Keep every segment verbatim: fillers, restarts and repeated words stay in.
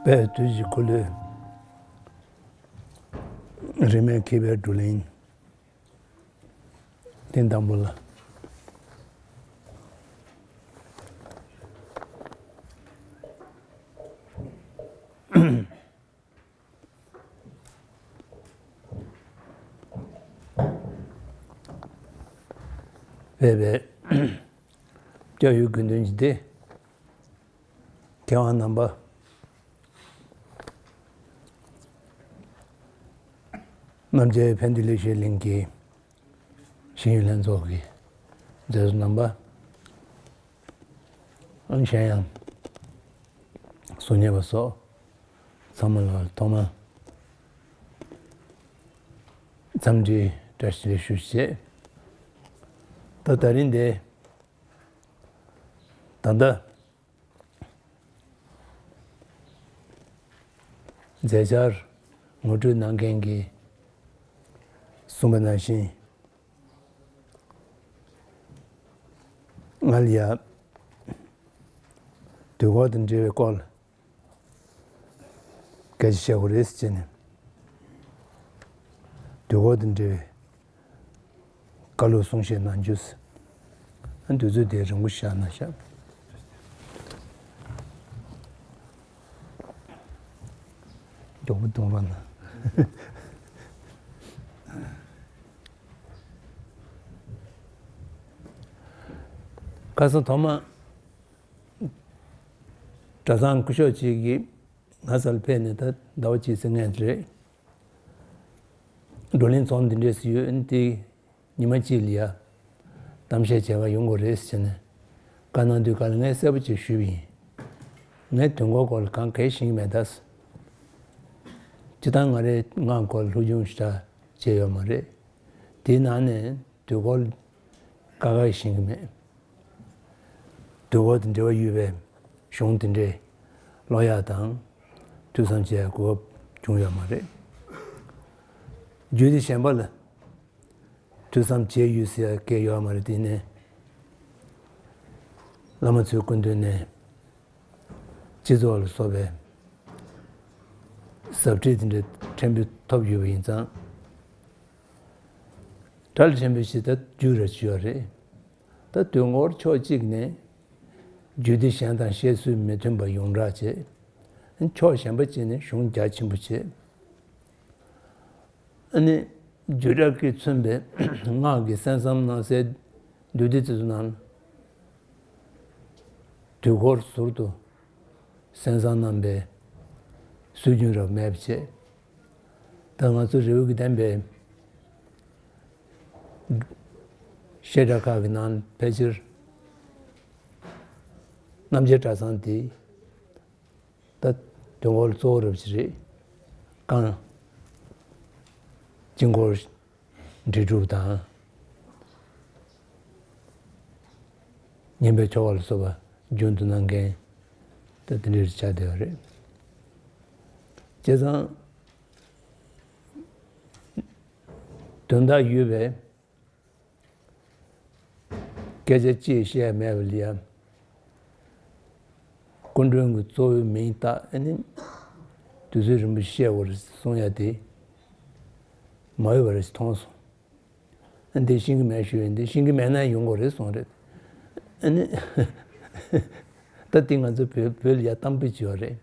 དཔལ་དུས་ཀྱི་འཁོར་ལོའི་རིས་མེད་མཁས་པའི་བགྲོ་གླེང་ཐེངས་དང་པོ་ལ། སྦས་པའི་སྐྱབས་ཡུལ་དགེ་འདུན་གྱི་སྡེ། མཁས་དབང་རྣམ་པ། རྣམ་རྒྱལ་ཕན་བདེ་ལེགས་བཤད་གླིང་གི་ཤེས་ཡོན་ལྷན་ཚོགས་ཀྱི་མཛད་གཙོ་རྣམ་པ། ཨང་གཞན་ཡང་གསུང་ཉན་པ་སོགས་ཚང་མ་ལ་ཐོག་མར་འཚམས་འདྲི་བཀྲ་ཤིས་བདེ་ལེགས་ཞུ་ཞེས། ད་ད་རིང་འདི་ད་ལྟ་མཛད་འཆར་ངོ་སྤྲོད་གནང་མཁན་གྱིས་གསུངས་པ་ནང་བཞིན། ང་ལ་ཡ་དུས་འཁོར་དང་འབྲེལ་བའི་སྐོར་ལ་སྐད་ཆ་བཤད་དགོས་རེད་ཟེར་བྱས་ནས། དུས་འཁོར་དང་འབྲེལ་བའི་བཀའ་སློབ་གསུང་བཤད་གནང་རྒྱུ་ཟེར། ཨ་དུས་ཚོད་དེ་རིང་པོ་བཞག་ན་བཞག་མགྱོགས་པོ་གཏོང་རོགས་གནང་། ཁ་སང་ཐོག་མ་གྲྭ་ཚང་སྐུ་ཞབས་གཅིག་གིས་ང་ས་ལ་ཕེབས་ནས་ད་ཟླ་བ་གཅིག་ཙམ་སྔོན་རེད། བགྲོ་གླེང་ཚོགས་འདུ་འདྲ་ཞིག་ཡོད། འདི་ཉི་མ་གཅིག་ལ་ཡ་གཏམ་བཤད་བྱེད་ག་ཡོང་དགོས་རེད་ཟེར་ནས་བཀའ་གནང་དུས་ག་ལ་ངས་གསལ་པོ་ཅིག་ཞུས་པ་ཡིན། ངས་དུས་འཁོར་སྐོར་ལ་གང་གས་ཤེས་ཀྱི་མེད་ད། སྤྱིར་བཏང་ང་རའི་སྔགས་སྐོར་སློབ་སྦྱོང་ཞེ་དྲག་བྱས་ཡོད་མ་རེད། དེའི་ནང་ནས་དུས་འཁོར་ཀ་ཁ་ཤེས་ཀྱི་མེད། དུས་འཁོར་དང་འབྲེལ་བ་ཡོད་པའི་གཞུང་དེ་འདྲའི་ཀློག་ཡག་དང་ཐོས་བསམ་བྱེད་ཡག་གོ་སྐབས་བྱུང་ཡོད་མ་རེད། རྒྱུད་སྡེ་གཞན་པ་ལ་ཐོས་བསམ་བྱས་ཡོད་ཟེར་ཡག་སྐད་ཡོད་མ་རེད། དེ་ནས་བླ་མ་ཚོའི་སྐུ་མདུན་ནས་སྤྱི་ཚོགས་ལ་སོགས་པའི་ཟབ་ཁྲིད་དེ་འདྲའི་ཕྲན་བུ་ཐོབ་ཡོད་པ་ཡིན་ཙང་། གྲལ་ཆེན་པོ་ཞིག་ད་རྒྱུད་ར་ཞུ་ཡ་རེད། ད་དུས་འཁོར་ཕྱོགས་གཅིག་ནས་རྒྱུད་སྡེ་གཞན་དང་བཤད་སྲོལ་མི་མཐུན་པ་ཡོངས་གྲགས་བྱས། ཕྱོགས་གཞན་པ་གཅིག་ནས་གཞུང་རྒྱ་ཆེན་པོ་བྱས། ཨ་ནི་རྒྱུད་གྲྭ་གིས་མཚོན་པའི་སྔགས་ཀྱི་གསན་བསམ་གནང་སའི་འདུས་སྡེ་དེ་ཚོ་ནང་དུས་འཁོར་ཟུར་དུ་གསན་བསམ་གནང་པའི་སྲོལ་རྒྱུན་རབ་མེད་པ་བྱས། ད་ང་ཚོ་རེའུ་གི་བསྟན་པའི་བཤད་གྲྭ་ཁག་གི་ནང་ཕལ་ཆེར་རྣམ་རྒྱལ་གྲྭ་ཚང་དེ་ད་དུས་འཁོར་གཙོ་བོ་རབ་ཅིག་རེད། གང་དཀྱིལ་འཁོར་འབྲས་གྲུབ་དང་། སྙན་པའི་ཆོ་ག་ལ་སོགས་པ་རྒྱུན་དུ་གནང་མཁན་ད་དེ་འདྲ་ཆགས་བསྡད་པ་རེད། བྱས་ཙང་དོན་དག་ཡོད་པའི་སྐད་ཆ་ཅིག་བཤད་མེད་པ་ལ་ཡ། སྐུ་མགྲོན་གྱི་གཙོ་བོའི་མིང་བཏགས་ཨ་ནི་དུས་ཚོད་རིང་པོ་བཤད་དགོས་རེད་གསུང་ཡ་དེ་མ་འོས་པ་རེད་ཅེས་མཐོང་སོང་། ཨ་འདི་ཤེས་ཀྱི་མེད་ཞུས་ཡིན། འདི་ཤེས་ཀྱི་མེད་ན་ཡོང་དགོས་རེད་གསུངས་རེད། ཨ་ནི་ད་འདི་ང་ཚོ་བོད་བོད་ལ་ཡ་གཏམ་དཔེ་ཅིག་ཡོད་རེད།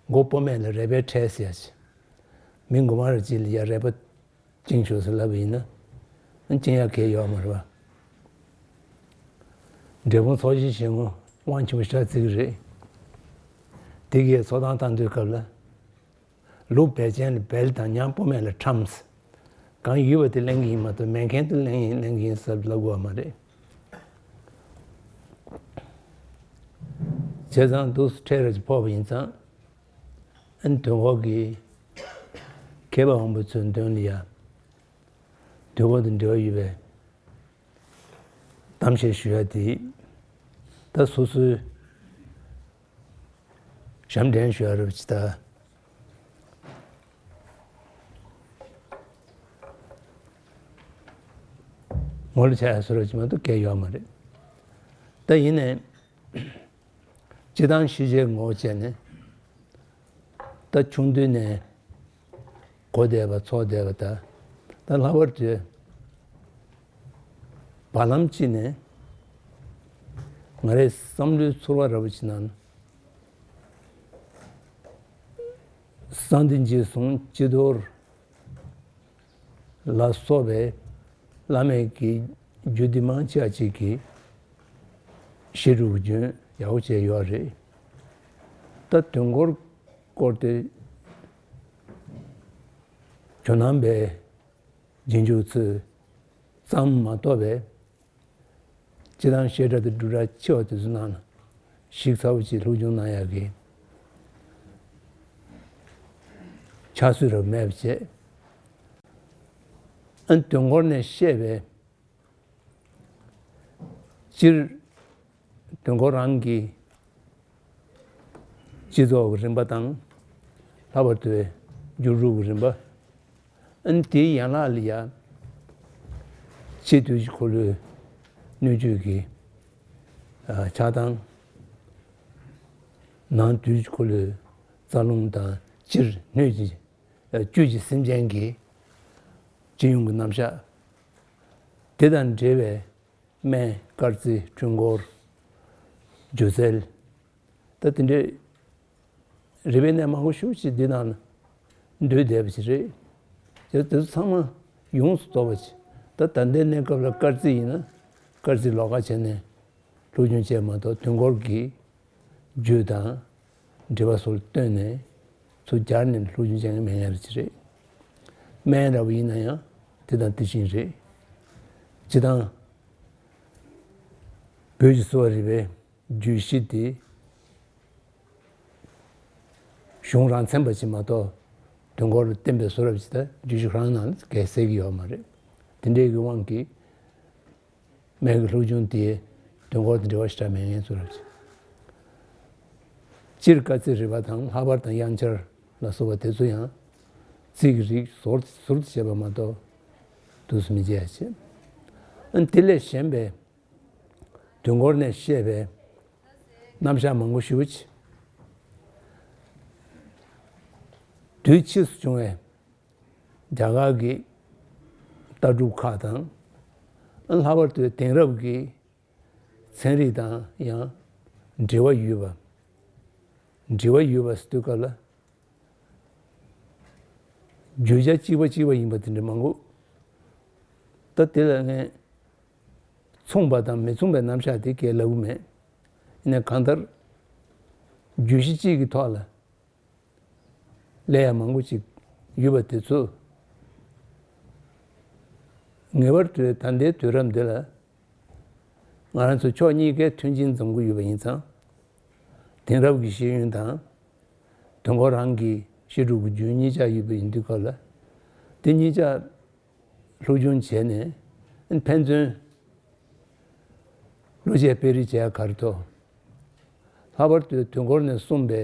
མགོ་སྤོ་མེད་ལ་རལ་པའི་ཁྲལ་ཟེར་ཡ་ཅིག་མི་མགོ་མ་ར་ཅིག་ལ་ཡ་རལ་པ་བཅིངས་ཆོག་ཟེར་ལབ་པ་ཡིན་ན། ཨ་བཅིངས་ཡ་གལ་ཡོད་མ་རེད་བ། འབྲས་སྤུངས་ཚོགས་ཞིང་ཞལ་ངོ་དབང་ཆེན་པོ་ཞེ་དྲག་བརྩི་གི་རེད། དེ་གའི་ཚོགས་གཏམ་བཏང་དུས་སྐབས་ལ། ལུག་བལ་ཅན་ལ་བལ་དང་ཉ་སྤོ་མེད་ལ་ཁྲམ། གང་ཡོད་པ་དེ་ལེན་གྱི་ཡིན་མ་གཏོགས་མེད་མཁན་དེ་ལེན་ཡིན་ལེན་གྱི་ཡིན་ཟེར་ལབ་དགོས་པ་མ་རེད། བྱས་ཙང་འདུག་སེ་ཁྲལ་ར་ཅིག་ཕོག་པ་ཡིན་ཙང་། ཨ་ནི་དོན་འཁོར་གྱི་མཁས་པ་དབང་པོ་ཚོའི་མདུན་ལ་ཡ། དུས་འཁོར་དང་འབྲེལ་བ་ཡོད་པའི་གཏམ་བཤད་ཞུ་ཡ་དེ་ད་སོ་སོའི་ཞབས་འདྲེན་ཞུ་ཡ་རེད་པ་ཅིག་ད། ངོ་ལ་ཆ་ཡ་བཟོ་འདྲ་ཅིག་མ་གཏོགས་གལ་ཡོད་མ་རེད། ད་ཡིན་ནའི་སྤྱི་བཏང་ཤེས་བྱའི་ངོ་བོ་བྱས་ནས་ ད་ཆུང་དུས་ནས་གོ་བསྡད་པ་ཚོར་བསྡད་པ་ད་ད་ལྷག་པར་དུ་བར་ལམ་གཅིག་ནས་ང་རའི་བསམ་བློའི་ཚོར་བ་འདྲ་པོ་ཅིག་ནང་གསང་བདེ་འཇིགས་གསུམ་སྤྱི་གཏོར་ལ་སོགས་པའི་བླ་མེད་ཀྱི་རྒྱུད་སྡེ་མང་ཆེ་བ་ཅིག་གིས་བཤད་སྒྲུབ་ཀྱི་རྒྱུན་ཡག་པོ་བྱས་ཡོད་རེད། ད་དུས་འཁོར་སྐོར་དེ་ཇོ་ནང་པའི་རྗེས་འཇུག་ཚོས་ཙམ་མ་གཏོགས་པའི་སྤྱིར་བཏང་བཤད་གྲྭ་དང་སྒྲུབ་གྲྭ་ཆེ་བ་དེ་ཚོ་ནང་ལ་ཞིབ་ཚགས་པོ་ཅིག་སློབ་སྦྱོང་གནང་ཡག་གི་ཕྱག་སྲོལ་རབ་མེད་པ་བྱས། ཨ་ནི་དུས་འཁོར་ནས་བཤད་པའི་སྤྱིར་དུས་འཁོར་རང་གི་སྤྱི་ཚོགས་ཀྱི་རིམ་པ་དང་། ལྷག་པར་དུ་འགྱུར་འགྲོས་ཀྱི་རིམ་པ། ཨ་ནི་དེའི་ཡན་ལག་ལ་ཡ་ཕྱི་དུས་ཀྱི་འཁོར་ལོའི་སྣོད་བཅུད་ཀྱི་ཨ་ཆགས་སྡང་། ནང་དུས་ཀྱི་འཁོར་ལོའི་རྩ་རླུང་དང་། སྤྱིར་སྣོད་ཀྱི་ཨ་བཅུད་ཀྱི་སེམས་ཅན་གྱི་སྤྱི་ཡོངས་ཀྱི་རྣམ་གཞག་དེ་དང་འབྲེལ་བའི་སྨན། སྐར་རྩིས། འཕྲུལ་འཁོར། སྒྱུ་རྩལ། ད་དེ་འདྲའི་རིག་པའི་གནས་མང་པོ་ཞེ་པོ་ཅིག་འདི་ནང་ལ་འདུས་བསྡད་པ་ཅིག་རེད། དེ་དེ་ཚོ་ཚང་མ་ཡོངས་སུ་རྫོགས་པ་ཅིག་ད་ད་ལྟའི་གནས་སྐབས་ལ་སྐར་རྩིས་ཡིན་ན་སྐར་རྩིས་ལོགས་ཀ་བྱས་ནས་སློབ་སྦྱོང་བྱས་མ་གཏོགས་དུས་འཁོར་གྱི་རྒྱུད་དང་འབྲེལ་བ་སོགས་བཏོན་ནས་ཚུར་སྦྱར་ནས་སློབ་སྦྱོང་བྱེད་མཁན་མེད་མཁན་རེད་ཅིག་རེད། སྨན་འདྲ་པོ་ཡིན་ན་ཡང་དེ་དང་དེ་བཞིན་རེད། སྤྱིར་བཏང་བོད་ཀྱི་གསོ་བ་རིག་པའི་རྒྱུད་བཞི་དེ་གཞུང་རང་མཚན་པ་ཅིག་མ་གཏོགས་དུས་འཁོར་ལ་བརྟེན་པའི་བཟོ་འདྲ་ཅིག་ད་རྒྱུད་བཞི་རང་ནང་ལ་གལ་གསལ་གྱི་ཡོད་མ་རེད། དེ་འདྲའི་གི་དབང་གིས་སྨན་གྱི་སློབ་སྦྱོང་དེ་དུས་འཁོར་དང་འབྲེལ་བ་ཞེ་དྲག་མེད་མཁན་བཟོ་འདྲ་ཅིག་སྤྱིར་སྐར་རྩིས་རིག་པ་དང་ལྷག་པར་དུ་དབྱངས་འཆར་ལ་སོགས་པ་དེ་ཚོ་ཡང་རྩིས་ཀྱི་རིགས་ཟུར་ཟུར་དུ་བྱས་པ་མ་གཏོགས་འདུག་སེ་མི་བྱེད་ཡ་བྱེད། ཨ་ནི་དེ་ལས་གཞན་པའི་དུས་འཁོར་ནས་བཤད་པའི་རྣམ་གཞག་མང་པོ་ཞེ་པོ་ཅིག་དུས་ཕྱིས་སུ་བྱུང་བའི་རྒྱ་གར་གྱི་ལྟ་གྲུབ་ཁག་དང་། ཨ་ནི་ལྷག་པར་དུ་དེང་རབས་ཀྱི་ཚན་རིག་དང་ཡང་འབྲེལ་བ་ཡོད་པ། འབྲེལ་བ་ཡོད་པ་ཟེར་དུས་སྐབས་ལ་བརྗོད་བྱ་གཅིག་པ་གཅིག་པ་ཡིན་པ་དེ་འདྲ་མང་པོ། ད་དེ་ལ་ངས་མཚུངས་པ་དང་མི་མཚུངས་པའི་རྣམ་གཞག་དེ་སྐད་ལབ་གི་མེད། ཡིན་ནའི་གང་ལྟར་བརྗོད་གཞི་གཅིག་གི་ཐོག་ལ་ལས་ཡ་མང་པོ་ཅིག་ཡོད་པ་དེ་ཚོ་ངེས་པར་དུ་ད་ལྟའི་དུས་རབས་འདི་ལ་ང་རང་ཚོ་ཕྱོགས་གཉིས་ཀའི་མཐུན་རྐྱེན་འཛོམས་ཀྱི་ཡོད་པ་ཡིན་ཙང་། དེང་རབས་ཀྱི་ཤེས་ཡོན་དང་དུས་འཁོར་རང་གི་བཤད་སྒྲུབ་ཀྱི་རྒྱུན་གཉིས་ཆ་ཡོད་པ་ཡིན་དུས་སྐབས་ལ་དེ་གཉིས་ཆ་སློབ་སྦྱོང་བྱས་ནས་ཕན་ཚུན་བློ་དཔྱད་སྤེལ་རེས་བྱས་ག་རེ་ཐོག་ལྷག་པར་དུ་དུས་འཁོར་ནས་གསུངས་པའི་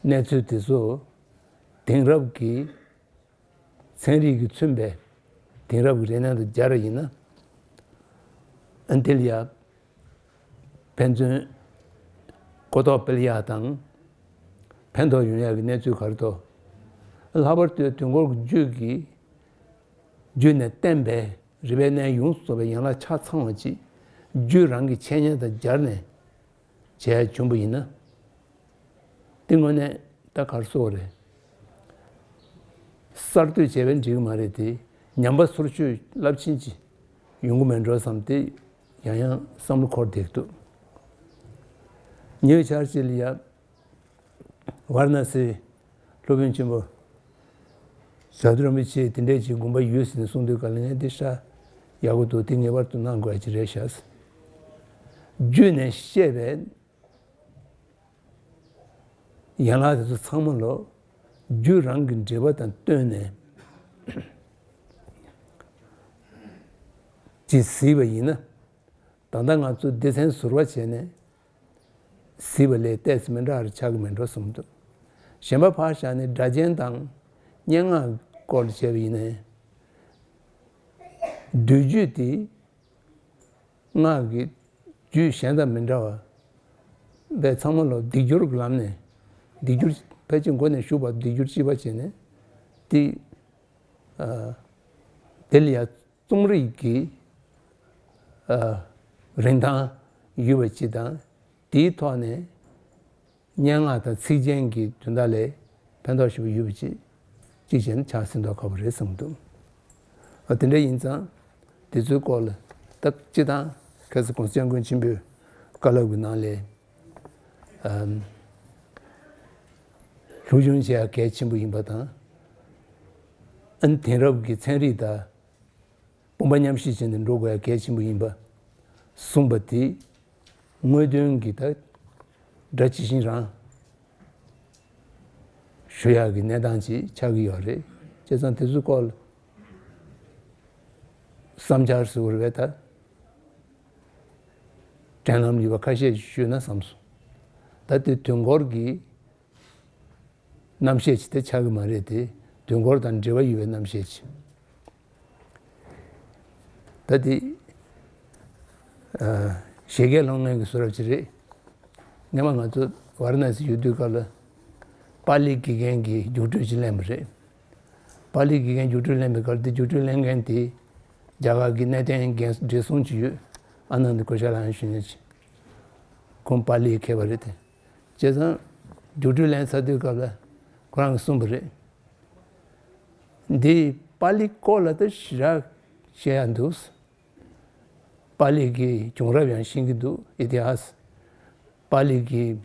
གནས་ཚུལ་དེ་ཚོ་དེང་རབས་ཀྱི་ཚན་རིག་གིས་མཚོན་པའི་དེང་རབས་ཀྱི་རིག་གནས་དང་སྦྱར་བ་ཡིན་ན། ཨ་ནི་དེ་ལ་ཡ་ཕན་ཚུན་གོ་རྟོགས་སྤེལ་ཡག་དང་ཕན་ཐོགས་ཡོང་ཡག་གི་གནས་ཚུལ་ག་རེ་འདུག་ལྷག་པར་དུ་དུས་འཁོར་གྱི་རྒྱུད་ཀྱི་རྒྱུད་ནས་བསྟན་པའི་རིག་པའི་གནས་ཡོངས་སུ་རྫོགས་པའི་ཡན་ལག་ཆ་ཚང་བ་ཅིག་རྒྱུད་རང་གི་འཆད་ཉན་དང་སྦྱར་ནས་བྱས་བྱུང་བ་ཡིན་ན། དེ་དངོས་གནས་ད་ག་རེ་ཟེར་དགོས་རེད། གསར་གཏོད་བྱས་པས་འགྲིག་གི་མ་རེད་དེ། ཉམས་པ་སོར་ཆུད་རླབས་ཆེན་ཅིག་ཡོང་གི་མེད་འགྲོ་བསམ་སྟེ་ཡང་ཡང་བསམ་བློ་འཁོར་བསྡད་འདུག་ཉེ་བའི་ཆར་ཅིག་ལ་ཡ་ཝཱ་ར་ཎ་སིའི་སློབ་དཔོན་ཆེན་པོ་ཞབས་དྲུང་རིན་པོ་ཆེ་དེ་འདྲས་ཅིག་དགོངས་པ་ཡོད་ཟེར་ནས་གསུངས་དུས་སྐབས་ལ་ངས་འདི་ཧྲ་ཡག་པོ་འདུག་དེ་ངེས་པར་དུ་གནང་དགོས་ཡ་ཅིག་རེད་ཤག་རྒྱུད་ནས་བཤད་པའི་ཡན་ལག་དེ་ཚོ་ཚང་མ་ལོ་རྒྱུད་རང་གི་འགྲེལ་པ་དང་བསྟུན་ནས་ཅིག་གཟིགས་པ་ཡིན་ན། ད་ལྟ་ང་ཚོ་སྡེ་ཚན་ཟུར་པ་བྱས་ནས་གཟིགས་པ་ལས་ཏོག་ཙམ་མི་འདྲ་བ་ཆགས་ཀྱི་མེད་འགྲོ་བསམ་འདུག་གཞན་པ་ཕར་བཞག་ནས་སྒྲ་གཅན་དང་སྙན་ངག་སྐོར་བྱས་པ་ཡིན་ན། བསྡུས་བརྗོད་དེ་སྔགས་ཀྱི་རྒྱུད་གཞན་དང་མི་འདྲ་བ་བས་ཚང་མ་ལོ་སྡིག་སྦྱོར་གྱི་ལམ་ནས་སྡིག་སྦྱོར་ ཕལ་ཆེར་མགོ་ནས་གཞུག་བར་སྡིག་སྒྱུར་བྱེད་པ་བྱས་ནས་དེ། ཨ། དེ་ལ་ཡང་རྩོམ་རིག་གི། ཨ། རིན་ཐང་ཡོད་པ་ཅིག་དང་། དེའི་ཐོག་ནས་སྙན་ངག་དང་ཚིག་རྒྱན་གྱི་དོན་དག་ལ་ཕན་ཐོགས་ཞེ་པོ་ཡོད་པ་ཅིག་ཅིག་བྱས་ན་ཆགས་ཟིན་མདོག་ཁ་པོ་རེད་བསམ་གྱི་འདུག་ཨ། དེ་འདྲ་ཡིན་ཙང་དེ་ཚོའི་སྐོར་ལ་ད་སྤྱིར་བཏང་ཁ་སང་༸གོང་ས་༸སྐྱབས་མགོན་ཆེན་པོའི་བཀའ་སློབ་ཀྱི་ནང་ལ། ཨམ། སློབ་སྦྱོང་བྱེད་ཡ་གལ་ཆེན་པོ་ཡིན་པ་དང་། ཨ་ནི་དེང་རབས་ཀྱི་ཚན་རིག་དང་དཔུང་པ་མཉམ་གཤིབ་བྱས་ནས་འགྲོ་དགོས་ཡ་གལ་ཆེན་པོ་ཡིན་པ་གསུངས་པ་དེ་དངོས་དོན་གྱི་ད་སྒྲ་ཇི་བཞིན་རང་ཞུ་ཡག་གི་གནས་སྟངས་ཅིག་ཆགས་ཀྱི་ཡོད་རེད། བྱས་ཙང་དེ་ཚོའི་སྐོར་ལ་བསམ་འཆར་ཟེར་བ་རེད་པས། ད་དྲན་ལམ་ཡོད་པ་ཁ་ཤས་ཤིག་ཞུས་ན་བསམ་སོང་། ད་དེ་དུས་འཁོར་གྱི་རྣམ་བཤད་ཅིག་དེ་ཆགས་ཀྱི་མ་རེད་དེ། དུས་འཁོར་དང་འབྲེལ་བ་ཡོད་པའི་རྣམ་བཤད་ཅིག་ད་དེ། ཨ། བཞད་གད་སློང་མཁན་གྱི་བཟོ་འདྲ་ཅིག་རེད། སྔོན་མ་ང་ཚོ་ཝཱ་ར་ཎ་སི་ཡོད་དུས་སྐབས་ལ་པཱ་ལིའི་དགེ་རྒན་གྱི་རྒྱུགས་སྤྲོད་ཅིག་ལེན་པ་རེད། པཱ་ལིའི་དགེ་རྒན་རྒྱུགས་སྤྲོད་ལེན་པའི་སྐབས་དེ་རྒྱུགས་སྤྲོད་ལེན་མཁན་དེ་རྒྱ་གར་གྱི་གནས་བརྟན་འགན་བགྲེས་སོང་ཅིག་ཡོད། ཨ་ནནྡ་གོ་ཤ་ལ་ཡང་ཞུ་མཁན་ཅིག་ཁོང་པཱ་ལིའི་མཁས་པ་རེད་དེ། བྱས་ཙང་རྒྱུགས་སྤྲོད་ལེན་ཚར་དུས་སྐབས་ལ་ཁོ་རང་གིས་གསུངས་པ་རེད། འདི་པཱ་ལིའི་སྐོར་ལ་ད་ཞེ་དྲག་བཤད་ཡ་འདུག་པཱ་ལི་གི་བྱུང་རབས་ཡང་ཤེས་ཀྱི་འདུག་ཨི་ཏི་ཧཱས། པཱ་ལི་གི་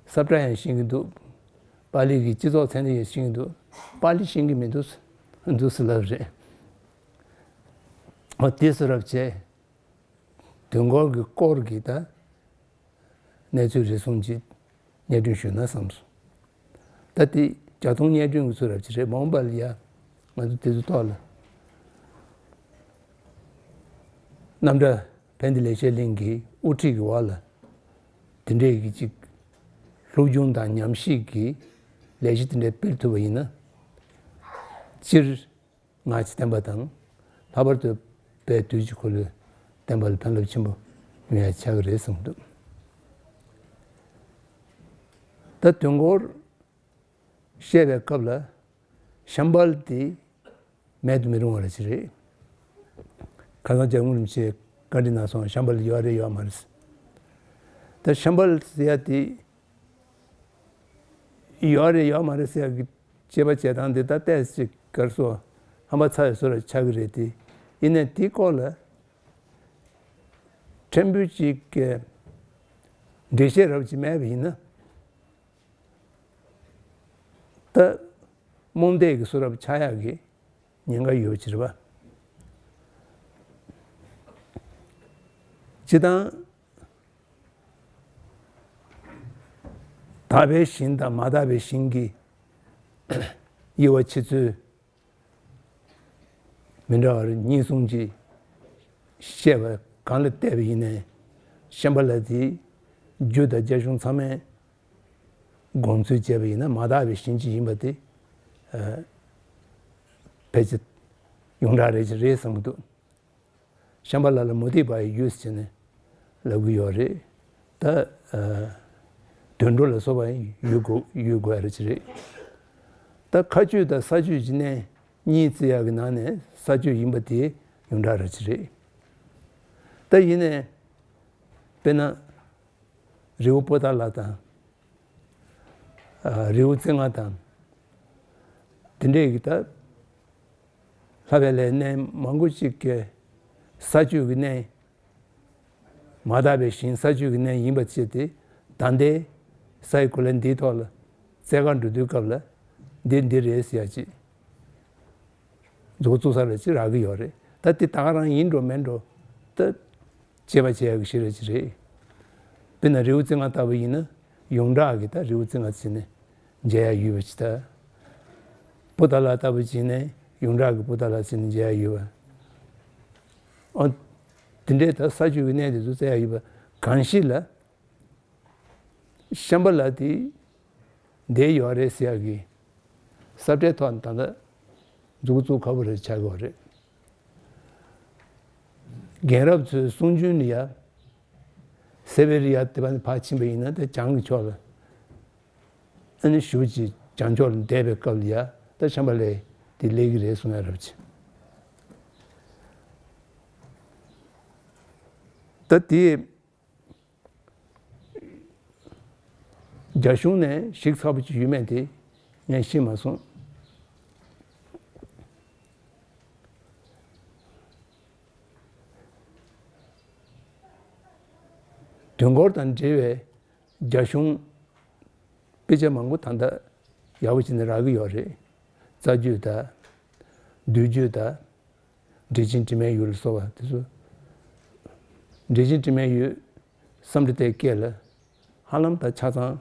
ས་བཀྲ་ཡང་ཤེས་ཀྱི་འདུག་པཱ་ལི་གི་སྤྱི་ཚོགས་ཚན་རིག་ཡང་ཤེས་ཀྱི་འདུག་པཱ་ལི་ཤེས་ཀྱི་མི་འདུག་འདུག་སེ་ལབ་རེད། ཨོ་དེ་བཟོ་འདྲ་བྱས། དུས་འཁོར་གྱི་སྐོར་གྱི་ད་གནས་ཚུལ་རེ་ཟུང་ཅིག་སྙན་སྒྲོན་ཞུས་ན་བསམ་སོང་། ད་དེ་བརྒྱ་སྟོང་སྙན་སྒྲོན་གྱི་ཚུལ་རབ་ཅིག་རེད། མ་འོངས་པ་ལ་ཡ་ང་ཚོ་དེ་ཚོ་ཐོག་ལ་རྣམ་གྲྭ་ཕན་བདེ་ལེགས་བཤད་གླིང་གི་དབུ་ཁྲིད་ཀྱི་འོག་ལ་དེ་འདྲས་ཀྱི་ཅིག་སློབ་སྦྱོང་དང་ཉམས་ཞིབ་ཀྱི་ལས་གཞི་དེ་འདྲས་སྤེལ་ཐུབ་པ་ཡིན་ན། སྤྱིར་སྔགས་ཀྱི་བསྟན་པ་དང་། ལྷག་པར་དུ་དཔལ་དུས་ཀྱི་འཁོར་ལོའི་བསྟན་པ་ལ་ཕན་རླབས་ཆེན་པོ་ཡོང་ཡ་ཆགས་ཀྱི་རེད་བསམ་གྱི་འདུག་ད་དུས་འཁོར་བཤད་པའི་སྐབས་ལ་ཤམྦྷ་ལ་དེ་མེད་དུ་མི་རུང་བ་རེད་ཅེས་རེད། ཁ་སང་ལྕགས་ལམ་རིན་པོ་ཆེས་བཀའ་འདྲི་གནང་སོང་། ཤམྦྷ་ལ་ཡོད་རེད་ཡོད་མ་རེད། ད་ཤམྦྷ་ལ་ཟེར་ཡ་དེ་ཡོད་རེད་ཡོད་མ་རེད་ཟེར་ཡ་གི་དཔྱད་པ་བྱེད་སྟངས་དེ་ད་ཏོག་ཙམ་ག་རེ་ཟེར། ཧམ་པ་ཚ་བའི་བཟོ་འདྲ་ཆགས་ཀྱི་རེད་དེ། ཡིན་ནའི་དེའི་སྐོར་ལ་ཕྲན་བུ་ཅིག་གི་འགྲེལ་བཤད་རབ་ཅིག་མེད་པ་ཡིན་ན། ད་རྨོངས་དད་ཀྱི་བཟོ་འདྲ་ཆགས་ཡག་གི་ཉེན་ཁ་ཡོད་པ་ཅིག་རེད་པ། སྤྱིར་བཏང་དག་པའི་ཞིང་དང་མ་དག་པའི་ཞིང་གི་དབྱེ་བ་ཕྱེ་ཚུལ་མི་འདྲ་བ་གཉིས་གསུམ་ཅིག་བཤད་པ་གང་ལ་བལྟས་པ་ཡིན་ནའི། ཤམྦྷ་ལ་དེ་རྒྱུ་དང་རྒྱ་གཞུང་ཚང་མས་དགོངས་ཚུལ་བྱས་པ་ཡིན་ན་མ་དག་པའི་ཞིང་ཅིག་ཡིན་པ་དེ་ཨ་ཕལ་ཆེར་ཡོངས་གྲགས་རེད་ཅིག་རེད་བསམ་གྱི་འདུག་ཤམྦྷ་ལ་ལ་མུ་སྟེགས་པ་ཡི་ཡུལ་ཟེར་ནས་ལབ་ཀྱི་ཡོད་རེད། ད་ཨ་དུད་འགྲོ་ལ་སོགས་པ་ཡུལ་དགོས་ཡུལ་དགོས་རེད་ཅིག་རེད། ད་མཁའ་སྤྱོད་དང་ས་སྤྱོད་ཀྱི་གནས་གཉིས་བརྩི་ཡག་གི་ནང་ནས་ས་སྤྱོད་ཡིན་པ་དེ་ཡོངས་གྲགས་རེད་ཅིག་རེད། ད་ཡིན་ནའི་དཔེར་ན་རི་བོ་པོ་ཏཱ་ལ་དང་། ཨ་རི་བོ་རྩེ་ལྔ་དང་། དེ་འདྲས་ཀྱི་ད་ལྷག་པའི་ལས་གནས་མང་པོ་ཅིག་གི་ས་སྤྱོད་ཀྱི་གནས། མ་དག་པའི་ཞིང་ས་སྤྱོད་ཀྱི་གནས་ཡིན་པ་བྱས་ཏེ། ད་ལྟའི་སའི་གོ་ལའི་འདིའི་ཐོག་ལ་བཙལ་ག་འགྲོ་དུས་སྐབས་ལ་འདི་འདི་རེད་ཟེར་ཡ་ཅིག་མཛུབ་བཙུགས་ས་ལ་ཅིག་རག་གི་ཡོད་རེད། ད་དེ་ད་ག་རང་ཡིན་འགྲོ་མིན་འགྲོ་ད་དཔྱད་པ་བྱེད་ཡག་གི་ཤེས་རབ་ཅིག་རེད། དཔེར་ན་རི་བོ་རྩེ་ལྔ་ལྟ་བུ་ཡིན་ན་ཡོངས་གྲགས་ཀྱི་ད་རི་བོ་རྩེ་ལྔ་ཟེར་ནས་མཇལ་ཡག་ཡོད་པ་ཅིག་ད། པོ་ཏཱ་ལ་ལྟ་བུ་ཅིག་ནས་ཡོངས་གྲགས་ཀྱི་པོ་ཏཱ་ལ་ཟེར་ནས་མཇལ་ཡག་ཡོད་པ། ཨོ། དེ་འདྲའི་ད་ས་སྤྱོད་ཀྱི་གནས་དེ་ཚོ་བཙལ་ཡག་ཡོད་པ་གང་ཞིག་ལ། ཤམྦྷ་ལ་དེ་འདིར་ཡོད་རེད་ཟེར་ཡག་གི་ས་བཀྲའི་ཐོག་ནས་ད་ལྟ་མཛུབ་བཙུགས་ཁག་པོ་རེད་ཆགས་ཀྱི་ཡོད་རེད། རྒན་རབས་ཚོའི་གསུང་རྒྱུན་ལ་ཡ། སེ་བེ་རི་ཡ་དེ་བ་ནས་ཕར་ཕྱིན་པ་ཡིན་ན་དེ་བྱང་གི་ཕྱོགས་ལ་ཨ་ནི་ཞུ་ཅིག་ བྱང་ཕྱོགས་ལ་བསྡད་པའི་སྐབས་ལ་ཡ་ད་ཤམྦྷ་ལའི་དེ་སླེབས་ཀྱི་རེད་གསུང་ཡ་རབ་ཆེ། ད་དེ་རྒྱ་གཞུང་ནས་ཞིག་ཚགས་པོ་ཅིག་ཡོད་མེད་དེ་ངས་ཤེས་མ་སོང་། དུས་འཁོར་དང་འབྲེལ་བའི་རྒྱ་གཞུང་དཔེ་ཆ་མང་པོ་ད་ལྟ་ཡག་པོ་བྱས་ནས་རག་གི་ཡོད་རེད། རྩ་རྒྱུད་དང་། བསྡུས་རྒྱུད་དང་། འགྲེལ་ཆེན་དྲི་མེད་འོད་ལ་སོགས་པ་དེ་ཚོ། འགྲེལ་ཆེན་དྲི་མེད་འོད་བསམ་གྲུབ་བསྟན་སྐད་ལ་ཧ་ལམ་ད་ཆ་ཚང་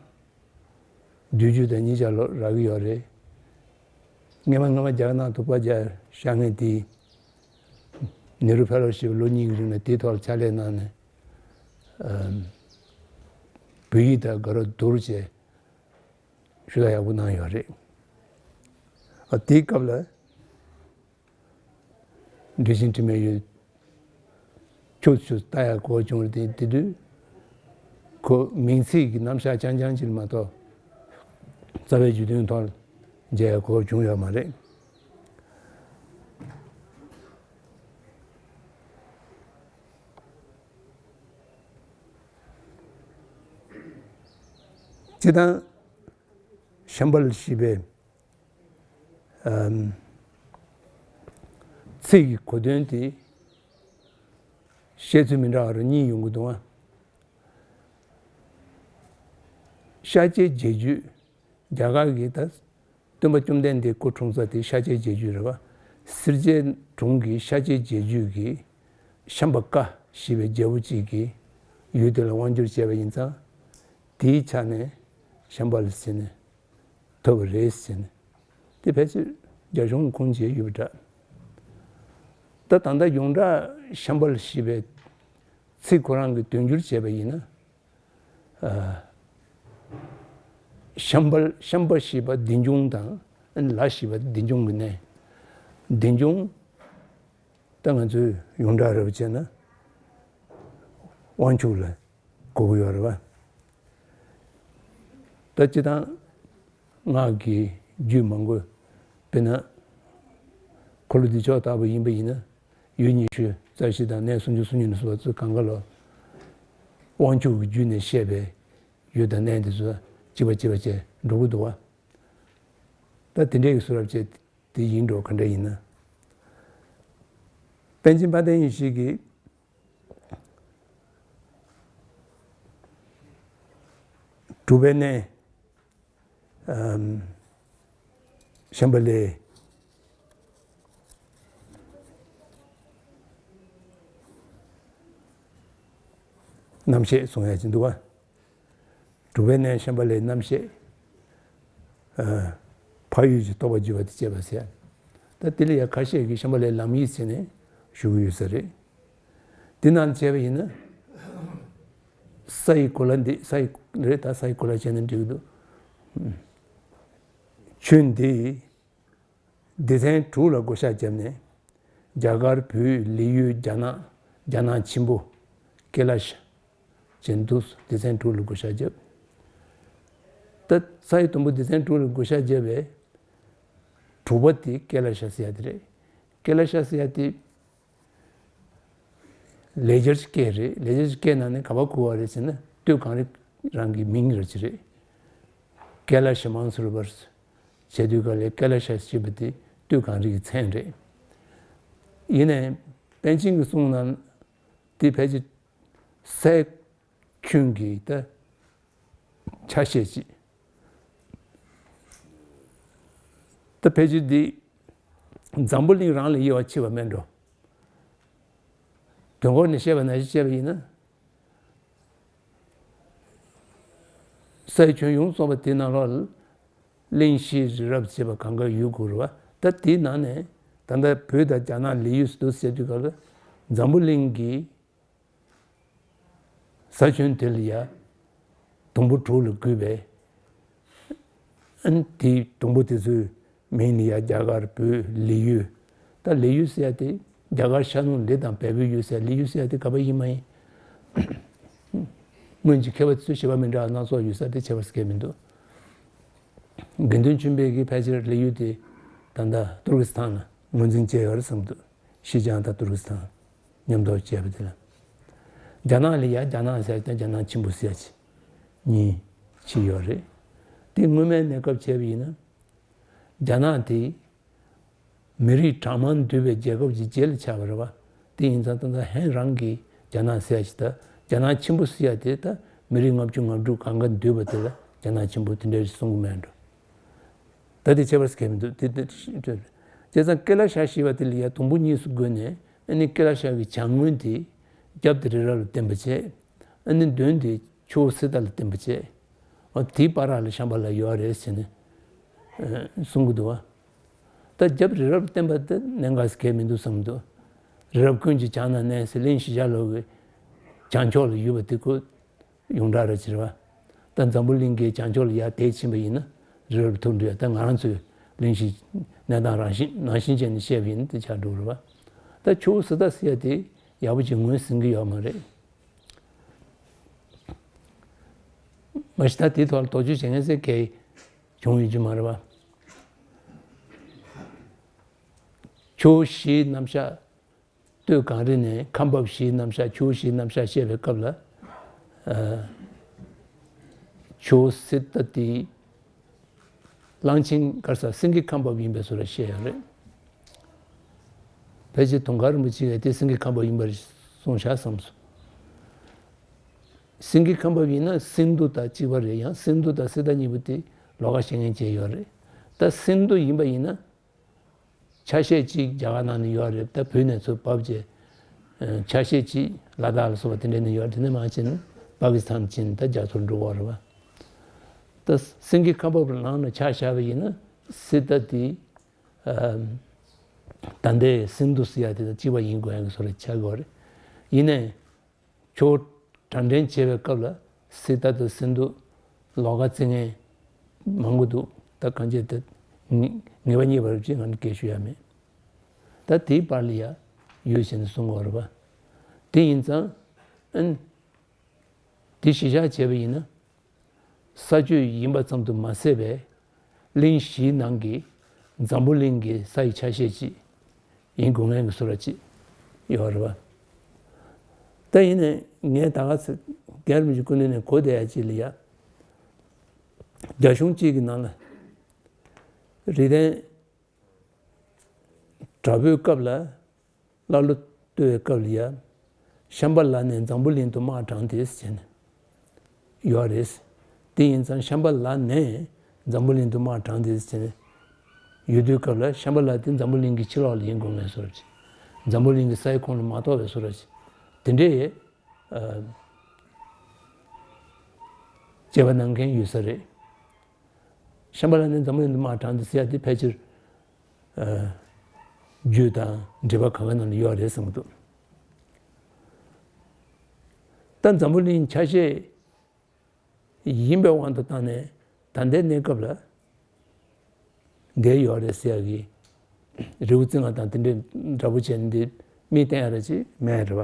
བསྡུས་རྒྱུད་དང་གཉིས་ཆར་ལོག་རག་གི་ཡོད་རེད། སྔས་མ་སྔས་མ་རྒྱ་ནག་ཐུག་པ་རྒྱ་ཤར་མཁན་དེ་ནེ་རུ་ཕེ་ལོ་ཤིབ་ལོ་གཉིས་ཀྱི་རིང་ལ་དེའི་ཐོག་ལ་ཕྱག་ལས་གནང་ནས། ཨམ། བོད་ཡིག་དང་དགའ་རབ་བསྡུར་བྱས་ཞུ་དག་ཡག་པོ་གནང་ཡོད་རེད། ཨ། དེའི་སྐབས་ལ་འགྲེལ་ཆེན་དྲི་མེད་འོད་ཆུ་ཆུ་ལྟ་ཡག་གོ་བྱུང་རེད། དེ་དེ་དུས་ཁོ་མིང་ཚིག་གི་རྣམ་གཞག་རྐྱང་རྐྱང་ཅིག་མ་གཏོགས་རྩ་བའི་རྒྱུད་དོན་ཐོག་མཇལ་ཡག་གོ་བྱུང་ཡོད་མ་རེད། སྤྱིར་བཏང་ཤམྦྷ་ལ་ཞེས་པའི་ཨམ། ཚིག་གི་གོ་དོན་དེ་བཤད་ཚུལ་མི་འདྲ་བ་རུ་གཉིས་ཡོང་གི་འདུག་ཨ། ཤཱཀྱའི་རྗེ་བརྒྱུད། རྒྱ་གར་གྱི་ད་སྟོན་པ་བཅོམ་ལྡན་འདས་སྐུ་འཁྲུངས་ས་དེ་ཤཱཀྱའི་རྗེ་བརྒྱུད་རེད་བ། སེར་སྐྱའི་གྲོང་གི་ཤཱཀྱའི་རྗེ་བརྒྱུད་ཀྱི་ཤམྦྷ་ཀ་ཞེས་པའི་རྒྱལ་པོ་གཅིག་གིས་ཡུལ་དེ་ལ་དབང་བསྒྱུར་བྱས་པ་ཡིན་ཙང་། དེའི་ཆ་ནས་ཤམྦྷ་ལ་ཟེར་ནས་ཐོབ་པ་རེད་ཟེར་ནས། དེ་ཕལ་ཆེར་རྒྱ་གཞུང་ཁུངས་བྱས་ཡོད་པ་འདྲ། ད་ད་ལྟ་ཡོངས་གྲགས་ཤམྦྷ་ལ་ཞེས་པའི་ཚིག་ཁོ་རང་གི་དོན་སྒྱུར་བྱས་པ་ཡིན་ན། ཨ། ཤམྦྷ་ལ་ཤམྦྷ་ཞེས་པ་ལྡིང་ཆུང་དང་། ལ་ཞེས་པ་ལྡིང་ཆུང་གི་གནས། ལྡིང་ཆུང་ད་ང་ཚོས་ཡོངས་གྲགས་རེ་བ་བྱས་ན་དབང་ཕྱུག་ལ་གོ་གི་ཡོད་རེད་བ། ད་སྤྱིར་བཏང་སྔགས་ཀྱི་རྒྱུད་མང་པོ། དཔེར་ན་འཁོར་ལོ་བདེ་མཆོག་ལྟ་བུ་ཡིན་པ་ཡིན་ན། ཡུལ་ཉི་ཤུ་རྩ་བཞི་དང་གནས་སུམ་ཅུ་སོ་གཉིས་ནས་བཟུང་བ་ཚོ་གང་ག་ལ་དབང་ཕྱུག་གི་རྒྱུད་ནས་བཤད་པའི་ཡུལ་དང་གནས་དེ་ཚོ་གཅིག་པ་གཅིག་པ་བྱས་འགྲོ་གི་འདུག་བ། ད་དེ་འདྲའི་གི་བཟོ་འདྲ་བྱས་དེ་ཡིན་འགྲོ་ག་འདྲ་ཡིན་ན། པཎ་ཆེན་དཔལ་ལྡན་ཡེ་ཤེས་ཀྱིས་གྲུབ་པའི་གནས། ཨམ། ཤམྦྷ་ལའི་རྣམ་བཤད་གསུང་ཡ་ཅིག་འདུག་བ། གྲུབ་པའི་གནས་ཤམྦྷ་ལའི་རྣམ་བཤད། ཨ། འཕགས་ཡུལ་གྱི་རྟོགས་པ་བརྗོད་པ་དེ་བཅས་པ་ཟེར། ད་དེ་ལ་ཡང་ཁ་ཤས་ཀྱིས་ཤམྦྷ་ལའི་ལམ་ཡིག་ཟེར་ནས་ཞུ་གི་ཡོད་ས་རེད། དེ་ནང་བྱས་པ་ཡིན་ན། ས་ཡི་གོ་ལ་འདི། ས་ཡི་རེད། ད་ས་ཡི་གོ་ལ་བྱས་ན་འགྲིག་གི་འདུག། ཆོས་འདི་སྡེ་ཚན་དྲུག་ལ་བགོ་བཤའ་བརྒྱབ་ནས། རྒྱ་གར། བོད། ལི་ཡུལ། རྒྱ་ནག་རྒྱ་ནག་ཆེན་པོ། ཀེ་ལ་ཤ་བྱས་འདུག། སྡེ་ཚན་དྲུག་ལ་བགོ་བཤའ་བརྒྱབ། ད་ས་ཡི་དུམ་བུ་སྡེ་ཚན་དྲུག་ལ་བགོ་བཤའ་བརྒྱབ་པའི་དྲུག་པ་དེ་ཀེ་ལ་ཤ་ཟེར་ཡ་དེ་རེད། ཀེ་ལ་ཤ་ཟེར་ཡ་དེ་ལེགས་སྦྱར་གྱི་སྐད་རེད། ལེགས་སྦྱར་གྱི་སྐད་ནང་ནས་ག་པར་གོ་བ་རེད་ཟེར་ན། སྟོད་གངས་རི་རང་གི་མིང་རེད་ཅི་རེད། ཀེ་ལ་ཤ་མན་སུ་ར་པར་བྱས་དུས་ག་ལས་ཀེ་ལ་ཤ་ཞེས་པ་དེ་སྟོད་གངས་རི་གི་མཚན་རེད། ཡིན་ནའི་པཎ་ཆེན་གྱི་གསུང་ནང་དེ་ཕལ་ཆེར་སའི་ཁྱོན་གྱི་ད་ཆ་ཤས་ཅིག། ད་ཕལ་ཆེར་འདི་འཛམ་བུ་གླིང་རང་ལ་དབྱེ་བ་ཕྱེ་བ་མེད་འགྲོ། དོན་འཁོར་ནས་བཤད་པ་ནང་བཞིན་བཤད་པ་ཡིན་ན། སའི་ཁྱོན་ཡོངས་སུ་རྫོགས་པ་དེ་ནང་ལོགས་ལ་གླིང་བཞི་རི་རབ་ཅེས་པ་གང་ག་ཡོད་དགོས་རེད་བ། ད་དེའི་ནང་ནས་ད་ལྟ་བོད་དང་རྒྱ་ནག་ལི་ཡུལ་སུ་འདུག་ཟེར་དུས་སྐབས་ལ་འཛམ་བུ་གླིང་གི་ས་ཁྱོན་དེ་ལ་ཡ་དུམ་བུ་དྲུག་ལ་བགོས་པས། ཨན་དེའི་དུམ་བུ་དེ་ཚོའི་མིང་ལ་ཡ་རྒྱ་གར། བོད། ལི་ཡུལ། ད་ལི་ཡུལ་ཟེར་ཡ་དེ་རྒྱ་གར་ཤར་ནུབ་ལི་དང་བལ་པོའི་ཡུལ་ཟེར། ལི་ཡུལ་ཟེར་ཡ་དེ་ག་པ་ཡིན་མ་ཡིན། སྔོན་གྱི་མཁས་པ་ཚོས་བྱས་པ་མི་འདྲ་བ་སྣ་ཚོགས་ཡོད་ས་དེ་བྱས་པ་ཟེར་མཁན་མི་འདུག། དགེ་འདུན་ཆོས་འཕེལ་གྱིས་ཕལ་ཆེར་ལས་ཡུལ་དེ་ད་ལྟ་ཏུར་ཀི་སི་ཐན་ལ་ངོས་འཛིན་བྱས་ཡོད་རེད་བསམ་འདུག་ཤིན་ཅང་དང་ཏུར་ཀི་སི་ཐན་མཉམ་དུ་བྱས་པ་དེ་ལ། རྒྱ་ནག་ལ་ཡ་རྒྱ་ནག་ཟེར་ཡ་དང་རྒྱ་ནག་ཆེན་པོ་ཟེར་ཡ་གཉིས་ཕྱེ་ཡོད་རེད། དེ་སྔོན་མའི་གནས་སྐབས་བྱས་པ་ཡིན་ན། རྒྱ་ནག་དེ་མི་རིགས་གྲངས་མང་འདུས་པའི་རྒྱལ་ཁབ་ཀྱི་རྗེས་ལ་ཆགས་པ་རེད་བ། དེ་ཡིན་ཙང་ད་ལྟ་ཧན་རང་གིས་རྒྱ་ནག་ཟེར་ཡ་ཞིག་དང་རྒྱ་ནག་ཆེན་པོ་ཟེར་ཡ་དེ་ད་མི་རིགས་ལྔ་བཅུ་ང་དྲུག་གང་ག་འདུས་པ་དེ་ལ་རྒྱ་ནག་ཆེན་པོ་དེ་འདྲ་ཞིག་གསུང་གི་མེད་འགྲོ། ད་དེ་ཁྱད་པར་གང་ཡང་མི་འདུག་དེ་དེ་བྱས་ཙང་ཀེ་ལ་ཤ་ཞེས་པ་དེ་ལ་ཡ་དུམ་བུ་གཉིས་སུ་བགོས་ནས་ཨ་ནི་ཀེ་ལ་ཤ་གི་བྱ་དངོས་དེ་རྒྱབ་དེ་རི་རབ་ལ་བརྟེན་པ་བྱས། ཨ་ནི་མདུན་དེ་ཆུ་བོ་སི་ཏ་ལ་བརྟེན་པ་བྱས། ཨ་དེའི་བར་ལ་ཤམྦྷ་ལ་ཡོད་རེད་ཟེར་ནས་ཨ་གསུང་གི་འདུག་བ། ད་རྒྱབ་རི་རབ་བརྟེན་པ་དེ་གནད་འགག་གང་ཡང་མི་འདུག་བསམ་འདུག་རི་རབ་ཀུན་གྱི་བྱང་ན་གནས་ཟེར་གླིང་བཞི་ཆ་ལོ་གི་བྱང་ཕྱོགས་ལ་ཡོད་པ་དེ་ཁོ་ཡོངས་གྲགས་རེད་ཟེར་བ། ད་འཛམ་བུ་གླིང་གི་བྱང་ཕྱོགས་ལ་ཡར་དེད་ཕྱིན་པ་ཡིན་ན་རི་རབ་ཐུག་འགྲོ་ཡ། ད་ང་རང་ཚོའི་གླིང་བཞི་གནས་སྟངས་རང་བཞིན་ནང་བཞིན་བྱས་ནས་བཤད་པ་ཡིན་ན་དེ་ཆགས་འགྲོ་གི་རེད་བ། ད་ཆུ་བོ་སི་ཏ་ཟེར་ཡ་དེ་ཡག་པོ་ཅིག་ངོས་ཟིན་གི་ཡོད་མ་རེད། མ་གཞི་ད་དེའི་ཐོག་ལ་དོགས་གཅོད་བྱེད་མཁན་ཟེར་གང་ཡང་བྱུང་ཡོད་ཀྱི་མ་རེད་བ། ཆུ་བོ་བཞིའི་རྣམ་གཞག་སྟོད་གངས་རི་ནས་ཁམས་བབས་བཞིའི་རྣམ་གཞག་ཆུ་བོ་བཞིའི་རྣམ་གཞག་བཤད་པའི་སྐབས་ལ། ཨ་ཆུ་བོ་སི་ཏ་དེ་གླང་ཆེན་ག་རེ་ཟེར་སེང་གེ་ཁམས་བབས་ཡིན་པའི་བཟོ་འདྲ་བཤད་ཡོད་རེད། ཕལ་ཆེར་དུང་དཀར་རིན་པོ་ཆེ་གིས་དེ་སེང་གེ་ཁམས་བབས་ཡིན་པར་གསུངས་བཞག་བསམ་སོང་། སེང་གེ་ཁམས་བབས་ཡིན་ན་སིན་དྷུ་དང་གཅིག་པ་རེད། ཡང་སིན་དྷུ་དང་སི་ཏ་གཉིས་པོ་དེ་ལོགས་ཀ་བཤད་མཁན་ཅིག་ཡོད་རེད། ད་སིན་དྷུ་ཡིན་པ་ཡིན་ན། ཆ་ཤས་གཅིག་རྒྱ་གར་ནང་ནས་ཡོད་རེད། ད་བོད་ནས་ཚུར་བབས་རྗེས་ཆ་ཤས་གཅིག་ལ་དྭགས་ལ་སོགས་པ་དེ་འདྲ་ནས་ཡོད་རེད། དེ་ནས་མར་ཕྱིན་ན་པ་ཀི་སི་ཐན་ཕྱིན་ད་རྒྱ་མཚོར་འགྲོ་གི་རེད་བ། ད་སེང་གེ་ཁམས་བབས་ནང་ནས་ཆ་བཞག་པ་ཡིན་ན་སི་ཏ་དེ་ད་ལྟའི་སིན་དྷུ་ཟེར་ཡ་དེ་དང་གཅིག་པ་ཡིན་དགོས་ཡ་གི་བཟོ་འདྲ་ཆགས་ཀྱི་ཡོད་རེད། ཡིན་ནའི། ཆུ་བོ་གྲངས་འདྲེན་བྱེད་པའི་སྐབས་ལ་སི་ཏ་དང་སིན་དྷུ་ལོགས་ཀ་བརྩི་མཁན་མང་པོ་འདུག་ད་གང་བྱས་ཏེ་ངེས་ངེས་པ་རྙེད་པ་རེད་ཅེས་ང་ནི་སྐད་ཞུ་ཡ་མེད། ད་དེའི་བར་ལ་ཡ་ཡོད་ཅེས་ནས་གསུང་གི་ཡོད་རེད་པ། དེ་ཡིན་ཙང་ཨན། དེ་གཞི་བཞག་བྱས་པ་ཡིན་ན། ས་ཆ་ཡིན་པ་ཙམ་དུ་མ་ཟད་པའི་གླིང་བཞིའི་ནང་གི་འཛམ་བུ་གླིང་གི་ས་ཡི་ཆ་ཤས་ཅིག་ཡིན་དགོས་ངེས་ཀྱི་བཟོ་འདྲ་ཅིག་ཡོད་རེད་བ། ད་ཡིན་ནའི་ངས་ད་ག་ཚོད་སྒེར་མི་གི་ཀུན་སློང་ནས་གོ་བསྡད་ཡ་ཅིག་ལ་ཡ། རྒྱ་གཞུང་གཅིག་གི་ནང་ལ་རིགས་ལྡན་དྲག་པོའི་སྐབས་ལ། ཀླ་ཀློ་བཏུལ་བའི་སྐབས་ལ་ཡ། ཤམྦྷ་ལ་ནས་འཛམ་བུ་གླིང་དུ་དམག་དྲངས་ཏེ་ཟེར་ནས་ཡོད་རེད། དེ་ཡིན་ཙང་ཤམྦྷ་ལ་ནས་འཛམ་བུ་གླིང་དུ་དམག་དྲངས་ཏེ་ཟེར་ནས་ཡོད་དུས་སྐབས་ལ་ཤམྦྷ་ལ་དེ་འཛམ་བུ་གླིང་གི་ཕྱི་ལོགས་ལ་ཡིན་དགོས་ངེས་བཟོ་འདྲ་ཅིག་འཛམ་བུ་གླིང་གི་སའི་ཁོངས་ལ་མ་གཏོགས་པའི་བཟོ་འདྲ་ཅིག་དེ་འདྲའི་ཨ་དཔྱད་པ་གནང་མཁན་ཡོད་ས་རེད། ཤམྦྷ་ལ་ནས་འཛམ་བུ་གླིང་དུ་དམག་དྲངས་ཏེ་ཟེར་ཡ་དེ་ཕལ་ཆེར་ཨ་རྒྱུད་དང་འགྲེལ་པ་གང་ག་ནང་ལ་ཡོད་རེད་བསམ་གྱི་འདུག་ད་འཛམ་བུ་གླིང་ཆ་ཤས་ཡིན་པའི་དབང་དུ་བཏང་ནས་ད་ལྟའི་གནས་སྐབས་ལ་འདིར་ཡོད་རེད་ཟེར་ཡ་གི་རི་བོ་རྩེ་ལྔ་དང་དེ་འདྲའི་འདྲ་པོ་བྱས་ནས་འདི་མིས་བསྟན་ཡ་ར་ཅིག་མེད་རེད་བ།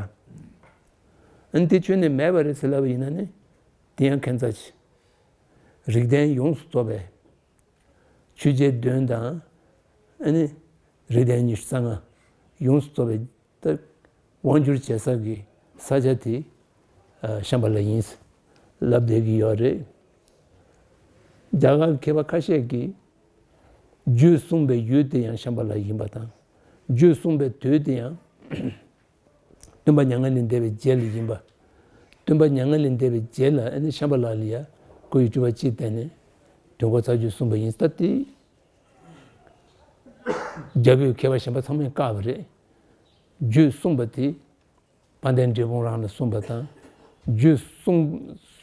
ཨ་ནི་དེ་ཁྱོན་ནས་མེད་པ་རེད་ཟེར་ལབ་པ་ཡིན་ན་ནི་དེ་ཡང་ཁྱད་མཚར་ཅིག་རིགས་ལྡན་ཡོངས་སུ་རྫོགས་པའི་ཆོས་བརྒྱད་བདུན་དང་ཨ་ནི་རིགས་ལྡན་ཉི་ཤུ་རྩ་ལྔ་ཡོངས་སུ་རྫོགས་པའི་ད་དབང་སྒྱུར་བྱེད་ས་གི་ས་ཆ་དེ་ཨ་ཤམྦྷ་ལ་ཡིན་ལབ་བསྡད་ཀྱི་ཡོད་རེད། རྒྱ་གར་མཁས་པ་ཁ་ཤས་ཀྱིས་རྒྱུད་གསུངས་པའི་ཡུལ་དེ་ཡང་ཤམྦྷ་ལ་ཡིན་པ་དང་རྒྱུད་གསུངས་པའི་དུས་དེ་ཡང་སྟོན་པ་མྱ་ངན་ལས་འདས་པའི་རྗེས་ལ་ཡིན་པ། སྟོན་པ་མྱ་ངན་ལས་འདས་པའི་རྗེས་ལ་ཨ་ནི་ཤམྦྷ་ལ་ལ་ཡ་སྐུ་ཡི་སྤྲུལ་པ་གཅིག་བསྟན་ནས་དུས་འཁོར་རྩ་རྒྱུད་གསུངས་པ་ཡིན། ད་དེ་རྒྱ་བོད་མཁས་པ་གཞན་པ་ཚང་མས་བཀག་པ་རེད། རྒྱུད་གསུངས་པ་དེ་དཔལ་ལྡན་འབྲས་སྤུངས་རང་ལ་གསུངས་པ་དང་། རྒྱུད་གསུངས་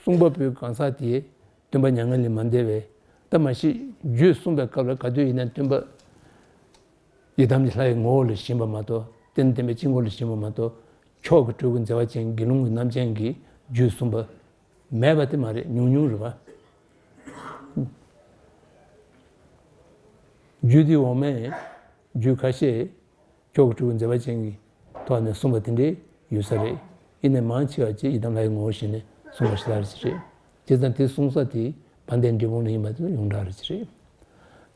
གསུངས་པ་པོའི་གང་ཟག་དེ་སྟོན་པ་མྱ་ངན་ལས་མ་འདས་པའི་ད་མ་གཞི་རྒྱུད་གསུངས་པའི་སྐབས་ལ་ག་དུས་ཡིན་ན་སྟོན་པ་ཡི་དམ་གྱི་ལྷ་ཡི་ངོ་བོ་ལ་བཞེངས་པ་མ་གཏོགས་རྟེན་བརྟེན་པའི་དཀྱིལ་འཁོར་ལ་བཞེངས་པ་མ་གཏོགས་མཆོག་གི་སྤྲུལ་སྐུ་མཛད་པ་ཅན་དགེ་སློང་གི་རྣམ་ཅན་གྱིས་རྒྱུད་གསུངས་པ་མེད་པ་དེ་མ་རེད། ཉུང་ཉུང་རེད་པ། རྒྱུད་འདི་འོག་མའི་རྒྱུད་ཁ་ཤས་མཆོག་གི་སྤྲུལ་སྐུ་མཛད་པ་ཅན་གྱི་ཐོག་ནས་གསུངས་པ་དེ་འདྲའི་ཡོད་ས་རེད། ཡིན་ནའི་མང་ཆེ་བ་ཅིག་ཡི་དམ་ལྷ་ཡི་ངོ་བོ་བཞེངས་ནས་གསུངས་པ་ཞིག་ལ་རེ་ཅིག་རེད། བྱས་ཙང་དེ་གསུངས་ས་དེ་དཔལ་ལྡན་འབྲས་སྤུངས་ལ་ཡིན་པ་དེ་ཡོངས་གྲགས་རེ་ཅིག་རེད།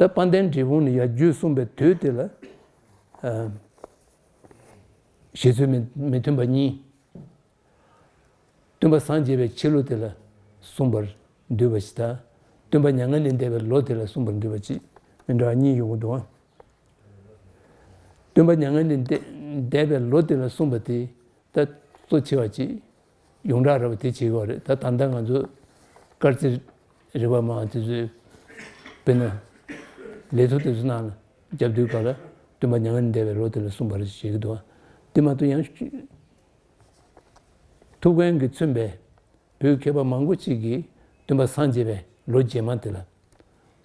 ད་དཔལ་ལྡན་འབྲས་སྤུངས་ལ་ཡར་བརྒྱུད་གསུངས་པའི་དུས་དེ་ལ། ཨ། བཞེད་ཚུལ་མི་མི་མཐུན་པ་གཉིས། སྟོན་པ་སངས་རྒྱས་པའི་ཕྱི་ལོ་དེ་ལ་གསུངས་པར་འདུས་པ་ཞིག་དང་། སྟོན་པ་མྱ་ངན་ལས་འདས་པའི་ལོ་དེ་ལ་གསུངས་པར་འདུས་པ་ཅིག་མི་འདྲ་བ་གཉིས་ཡོང་གི་འདུག། སྟོན་པ་མྱ་ངན་ལས་འདས་འདས་པའི་ལོ་དེ་ལ་གསུངས་པ་དེ། ད་གཙོ་ཆེ་བ་ཅིག་ཡོངས་གྲགས་ར་བ་དེ་བྱེད་དགོས་རེད། ད་ད་ལྟ་ང་ཚོ་སྐར་རྩིས་རིག་པ་མང་དེ་ཚོས་དཔེར་ན་ལས་ཐོ་དེ་ཚོ་ནང་ལ་རྒྱབ་དུས་ག་ལ་སྟོན་པ་མྱ་ངན་ལས་འདས་པའི་ལོ་དེ་ལ་གསུངས་པ་རེད་བྱེད་ཀྱི་འདུག། དེ་མ་གཏོགས་ཡང་ཐུའུ་བཀྭན་གྱིས་མཚོན་པའི་བོད་མཁས་པ་མང་པོ་ཅིག་གིས་སྟོན་པ་སངས་རྒྱས་པའི་ལོ་རྗེས་མ་དེ་ལ་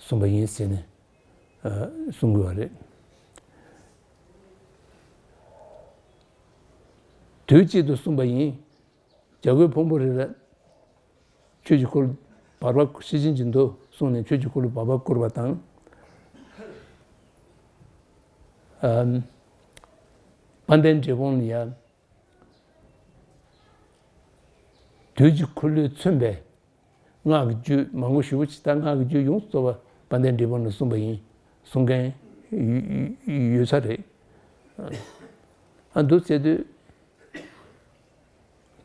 གསུངས་པ་ཡིན་ཟེར་ནས་ཨ་གསུང་གི་ཡོད་རེད། དུས་གཅིག་ཏུ་གསུངས་པ་ཡིན། བྱ་རྒོད་ཕུང་པོ་རི་ལ་ཆོས་ཀྱི་འཁོར་ལོ་བར་པ་ཤེར་ཕྱིན་གྱི་མདོ་གསུངས་ནས་ཆོས་ཀྱི་འཁོར་ལོ་བར་པ་བསྐོར་བ་དང་། ཨ་དཔལ་ལྡན་འབྲས་སྤུངས་ལ་ཡ། དུས་ཀྱི་འཁོར་ལོས་མཚོན་པའི་སྔགས་ཀྱི་རྒྱུད་མང་པོ་ཞེ་པོ་ཅིག་དང་། སྔགས་ཀྱི་རྒྱུད་ཡོངས་སུ་རྫོགས་པ་དཔལ་ལྡན་འབྲས་སྤུངས་ནས་གསུངས་པ་ཡིན་གསུང་མཁན་ཡོད་ས་རེད། ཨ་འདུག་ཟེར་དུས།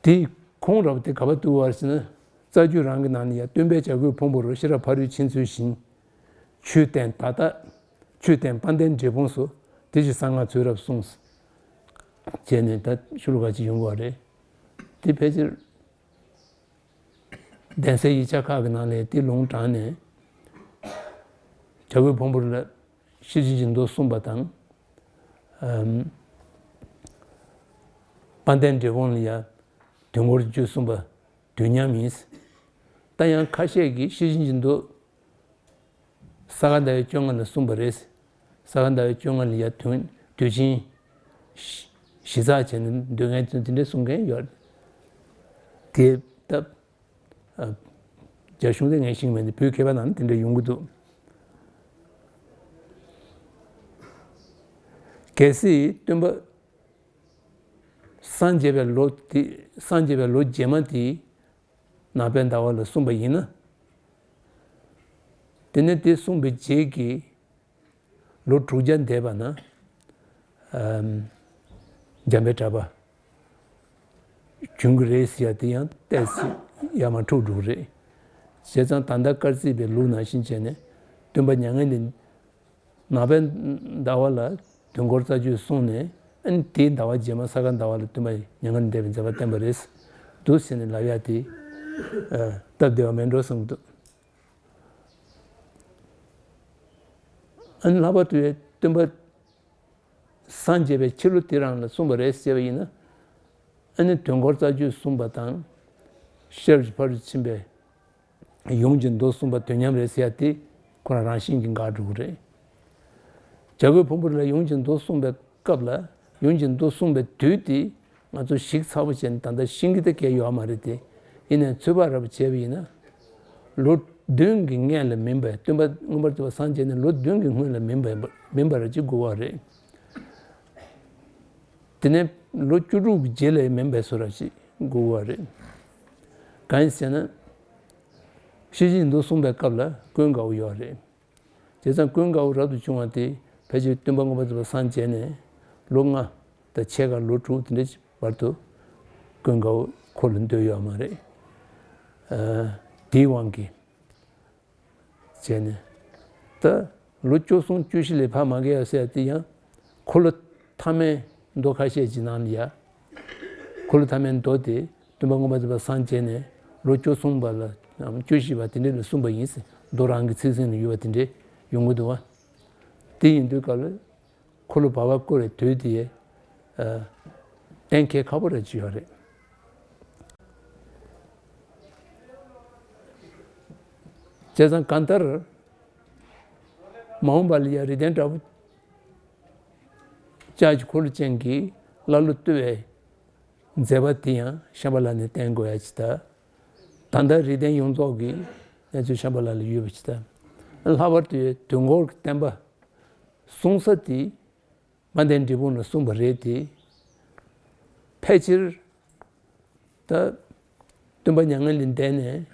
དེའི་ཁུངས་ར་བ་དེ་ག་པར་བཏུས་པ་རེད་ཟེར་ན། རྩ་རྒྱུད་རང་གི་ནང་ནས་ཡང་སྟོན་པས་བྱ་རྒོད་ཕུང་པོ་རུ་ཤེས་རབ་ཕ་རོལ་ཕྱིན་ཚུལ་བཞིན། ཆོས་བསྟན་ད་ལྟ། ཆོས་བསྟན་དཔལ་ལྡན་འབྲས་སྤུངས་སུ། དེ་བཞིན་གསང་སྔགས་ཚུལ་རབ་གསུངས། བྱས་ནས་ད་ཤུ་ལུ་ག་ཅིག་ཡོང་དགོས་པ་རེད། དེ་ཕལ་ཆེར་གདན་སའི་ཡིག་ཆ་ཁག་གི་ནང་ལས་དེ་ལུང་དྲངས་ནས། བྱ་རྒོད་ཕུང་པོ་ལ་ཤེར་ཕྱིན་གྱི་མདོ་གསུངས་པ་དང་། ཨམ། དཔལ་ལྡན་འབྲས་སྤུངས་ལ་ཡང་དུས་འཁོར་རྒྱུད་གསུངས་པ་དུས་མཉམ་ཡིན། ད་ཡང་ཁ་ཤས་ཀྱིས་ཤེར་ཕྱིན་གྱི་མདོ་ས་ག་ཟླ་བའི་བཅོ་ལྔ་ལ་གསུངས་པ་རེད། ས་ག་ཟླ་བའི་བཅོ་ལྔ་ལ་ཡ་དུས་དུས་ཆེན་གཞི་གཞི་རྩ་བྱས་ནས་འདོན་མཁན་ཚོས་དེ་འདྲ་གསུང་མཁན་ཡོད། དེ་སྟབས། ཨ། རྒྱ་གཞུང་དེ་ངས་ཤེས་ཀྱི་མེད་འདི་བོད་མཁས་པ་ནང་ནས་དེ་འདྲ་ཡོང་གི་འདུག། གལ་སྲིད་སྟོན་པ་སངས་རྒྱས་པའི་ལོ་དེ། སངས་རྒྱས་པའི་ལོ་རྗེས་མ་དེ་ནག་པའི་ཟླ་བ་ལ་གསུངས་པ་ཡིན་ན། དེ་ནས་དེ་གསུངས་པའི་རྗེས་ཀྱི་ལོ་དྲུག་བརྒྱ་འདས་པ་ན། ཨམ། འཇམ་དཔལ་གྲགས་པ་བྱུང་གི་རེད་ཟེར་ཡ་དེ་ཡང་ཏོག་ཙམ་ཡ་མ་འཁྲུག་འགྲོ་གི་རེད། བྱས་ཙང་ད་ལྟ་སྐར་རྩིས་པའི་ལུགས་ནང་བཞིན་བྱས་ནས་སྟོན་པ་མྱ་ངན་ལས། ནག་པའི་ཟླ་བ་ལ་དུས་འཁོར་རྩ་རྒྱུད་གསུངས་ནས། ཨ་ནི་དེའི་ཟླ་བ་རྗེས་མ་ས་ག་ཟླ་བ་ལ་སྟོན་པ་མྱ་ངན་ལས་འདས་པའི་མཛད་པ་བསྟན་པ་རེད་འདུག་ཟེར་ནས་ལབ་ཡ་དེ། ཨ། སྟབས་བདེ་བ་མེད་འགྲོ་བསམ་གྱི་འདུག། ཨ་ནི་ལྷག་པར་དུ་སྟོན་པ་སངས་རྒྱས་པའི་ཕྱི་ལོ་དེ་རང་ལ་གསུངས་པ་རེད་ཟེར་བ་ཡིན་ན། ཨ་ནི་དུས་འཁོར་རྩ་རྒྱུད་གསུངས་པ་དང་། ཤེས་རབ་ཀྱི་ཕ་རོལ་ཏུ་ཕྱིན་པའི་ཡུམ་གྱི་མདོ་གསུངས་པ་དུས་མཉམ་རེད་ཟེར་ཡ་དེ་ཁོ་རང་རང་བཞིན་གྱིས་འགལ་འགྲོ་གི་རེད། བྱ་རྒོད་ཕུང་པོ་རི་ལ་ཡུམ་གྱི་མདོ་གསུངས་པའི་སྐབས་ལ། ཡུམ་གྱི་མདོ་གསུངས་པའི་དུས་དེ་ང་ཚོ་ཞིབ་ཚགས་པོ་བྱས་ནས་ད་ལྟ་ཤེས་ཀྱི་ད་གལ་ཡོད་མ་རེད་དེ། ཡིན་ནའི་ཚོད་དཔག་ར་བ་བྱས་པ་ཡིན་ན། ལོ་བདུན་གྱི་སྔོན་ལ་མིན་པའི། སྟོན་པ་མངོན་པར་རྫོགས་པ་སངས་རྒྱས་ནས་ལོ་བདུན་གྱི་སྔོན་ལ་མིན་པ་མིན་པ་ར་ཅིག་དགོས་པ་རེད། དེ་ནས་ལོ་བཅུ་དྲུག་གི་རྗེས་ལ་མིན་པའི་བཟོ་འདྲ་ཞིག་དགོས་པ་རེད། གང་ཡིན་ཟེར་ན། ཤེར་ཕྱིན་མདོ་གསུངས་པའི་སྐབས་ལ་ཀུན་དགའ་བོ་ཡོད་རེད། བྱས་ཙང་ཀུན་དགའ་བོ་རབ་ཏུ་བྱུང་བ་དེ་ཕལ་ཆེར་སྟོན་པ་མངོན་པར་རྫོགས་པ་སངས་རྒྱས་ནས་ལོ་ལྔ་དང་ཕྱེད་ཀ་ལོ་དྲུག་དེ་འདྲའི་བར་དུ་ཀུན་དགའ་བོ་འཁོར་ལོ་འདོད་ཡོད་མ་རེད། ཨ། དེའི་དབང་གིས། བྱས་ནས། ད་ལོ་བཅུ་གསུམ་བཅུ་བཞི་ལས་ཕར་མ་བརྒལ་ཡ་ཟེར་ཡ་དེ་ཡང་འཁོར་ལོ་ཐ་མའི་མདོ་ཁ་ཤས་ཀྱི་ནང་ལ་ཡ། འཁོར་ལོ་ཐ་མའི་མདོ་དེ་སྟོན་པ་མངོན་པར་རྫོགས་པ་སངས་རྒྱས་ནས་ལོ་བཅུ་གསུམ་པ་ལ་ནམ་བཅུ་བཞི་པ་དེ་འདྲ་ལ་གསུངས་པ་ཡིན་ཟེར་མདོ་རང་གི་ཚིག་ཟིན་ལ་ཡོད་པ་དེ་འདྲ་ཡོང་གི་འདུག་བ། དེ་ཡིན་དུས་སྐབས་ལ། འཁོར་ལོ་བར་པ་བསྐོར་བའི་དུས་དེ། ཨ། གཏན་འཁེལ་ཁག་པོ་རེད་ཅེས་ཡོད་རེད། བྱས་ཙང་གང་ལྟར། མ་འོངས་པ་ལ་ཡང་རིགས་ལྡན་དྲག་པོ་ལྕགས་ཀྱི་འཁོར་ལོ་ཅན་གྱི་ཀླ་ཀློ་བཏུལ་བའི་མཛད་པ་དེ་ཡང་ཤམ་བྷ་ལ་ནས་བསྟན་དགོས་ཡ་ཅིག་དང་། ད་ལྟ་རིགས་ལྡན་ཡོངས་རྫོགས་ཀྱི་གནས་ཚུལ་ཤམ་བྷ་ལ་ལ་ཡོད་པ་ཅིག་དང་། ལྷག་པར་དུ་དུས་འཁོར་གྱི་བསྟན་པ་གསུང་ས་དེ། དཔལ་ལྡན་འབྲས་སྤུངས་ལ་གསུངས་པ་རེད་དེ། ཕལ་ཆེར་ད་སྟོན་པ་མྱ་ངན་ལས་འདས་ནས་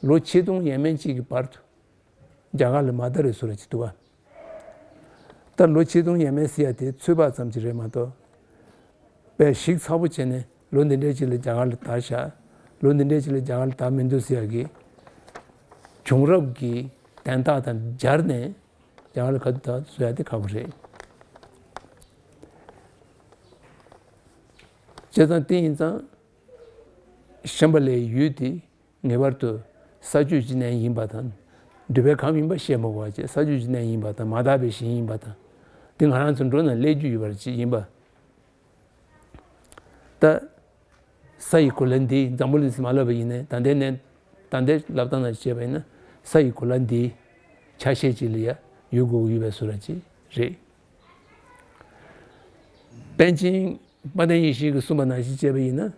ལོ་ཆིག་སྟོང་ཡས་མས་གཅིག་གི་བར་དུ། རྒྱ་གར་ལ་མ་དར་བའི་བཟོ་འདྲ་ཅིག་འདུག་བ། ད་ལོ་ཆིག་སྟོང་ཡས་མས་ཟེར་ཡ་དེ་ཚོད་དཔག་ཙམ་ཅིག་རེད་མ་གཏོགས། དཔེ་ཞིབ་ཚགས་པོ་བྱས་ནས་ལོ་འདི་འདྲའི་ཅིག་ལ་རྒྱ་གར་ལ་དར་ཤག་ལོ་འདི་འདྲའི་ཅིག་ལ་རྒྱ་གར་ལ་དར་མི་འདུག་ཟེར་ཡ་གི་བྱུང་རབས་ཀྱི་དན་རྟགས་དང་སྦྱར་ནས་རྒྱ་གར་ལ་ག་དུས་དར་བཟོ་ཡ་དེ་ཁག་པོ་རེད། བྱས་ཙང་དེ་ཡིན་ཙང་ཤམྦྷ་ལའི་ཡུལ་དེ་ངེས་པར་དུ་ས་ཆུ་ཅིག་ནས་ཡིན་པ་དང་། འདུས་པའི་ཁམས་ཡིན་པ་བཤད་མི་དགོས་པ་བྱས། ས་ཆུ་ཅིག་ནས་ཡིན་པ་དང་། མ་དག་པའི་ཞིང་ཡིན་པ་དང་། དེ་ང་རང་ཚོ་འགྲོ་ན་སླེབས་རྒྱུ་ཡོད་པ་ཅིག་ཡིན་པ། ད་ས་ཡི་གོ་ལ་འདི་འཛམ་བུ་གླིང་ཟེར་མ་ལབ་པ་ཡིན་ནའི། ད་ལྟའི་ནས་ད་ལྟའི་ལབ་སྟངས་ནང་བྱས་པ་ཡིན་ན། ས་ཡི་གོ་ལ་འདི་ཆ་ཤས་ཅིག་ལ་ཡ་ཡོད་དགོས་ཀྱི་ཡོད་པའི་བཟོ་འདྲ་ཅིག་རེད། པཎ་ཆེན་དཔལ་ལྡན་ཡེ་ཤེས་ཀྱིས་གསུངས་པ་ནང་བཞིན་བྱས་པ་ཡིན་ན།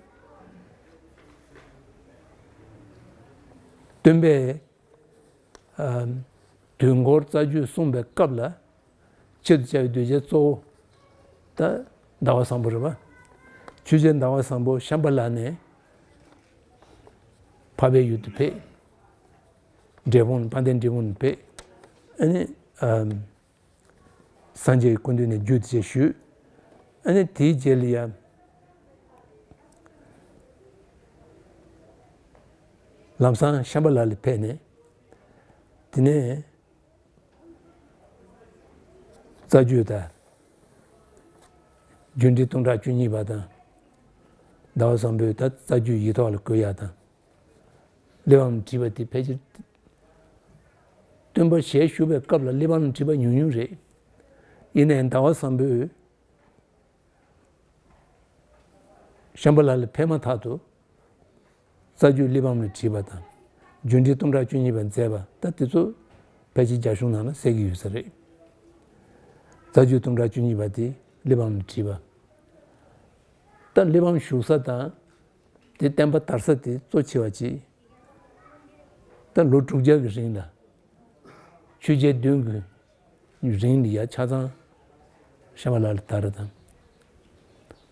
སྟོན་པས་ཨ་དུས་འཁོར་རྩ་རྒྱུད་གསུངས་པའི་སྐབས་ལ། ཆེད་དུ་བྱ་བའི་གདུལ་བྱ་གཙོ་བོ་ད་ཟླ་བ་བཟང་པོ་རེད་པ། ཆོས་རྒྱལ་ཟླ་བ་བཟང་པོ་ཤམྦྷ་ལ་ནས་འཕགས་པའི་ཡུལ་དུ་ཕེབས། འབྲས་སྤུངས། དཔལ་ལྡན་འབྲས་སྤུངས་ནས་ཕེབས། ཨ་ནི་ཨ་སངས་རྒྱས་ཀྱི་སྐུ་མདུན་ནས་རྒྱུད་དེ་ཞུས། ཨ་ནི་དེའི་རྗེས་ལ་ཡང་ལམ་སང་ཤམྦྷ་ལ་ལ་ཕེབས་ནས། དེ་ནས་རྩ་རྒྱུད་དང་། རྒྱུད་འགྲེལ་སྟོང་ཕྲག་བཅུ་གཉིས་པ་དང་། ཟླ་བ་བཟང་པོས་ད་རྩ་རྒྱུད་ཡིག་ཐོག་ལ་བཀོད་ཡ་དང་། གླེགས་བམ་བྲིས་པ་དེ་ཕལ་ཆེར་སྟོན་པ་ཞལ་བཞུགས་པའི་སྐབས་ལ་གླེགས་བམ་བྲིས་པ་ཉུང་ཉུང་རེད། ཡིན་ནའི་ཟླ་བ་བཟང་པོས་ཤམྦྷ་ལ་ལ་ཕེབས་མ་ཐག་ཏུ་རྩ་རྒྱུད་གླེགས་བམ་ལ་བྲིས་པ་དང་། རྒྱུད་འགྲེལ་སྟོང་ཕྲག་བཅུ་གཉིས་པ་མཛད་པ། ད་དེ་ཚོ་ཕལ་ཆེར་རྒྱ་གཞུང་ནང་ལ་གསལ་གྱི་ཡོད་ས་རེད། རྩ་རྒྱུད་སྟོང་ཕྲག་བཅུ་གཉིས་པ་དེ་གླེགས་བམ་ལ་བྲིས་པ། ད་གླེགས་བམ་བཞུགས་ས་དང་། དེ་བསྟན་པ་དར་ས་དེ་གཙོ་ཆེ་བ་ཅིག་ད་ལོ་དྲུག་བརྒྱ་གི་རིང་ལ། ཆོས་རྒྱལ་བདུན་གྱི་རིང་ལ་ཡ་ཆ་ཚང་ཤམྦྷ་ལ་ལ་དར་དང་།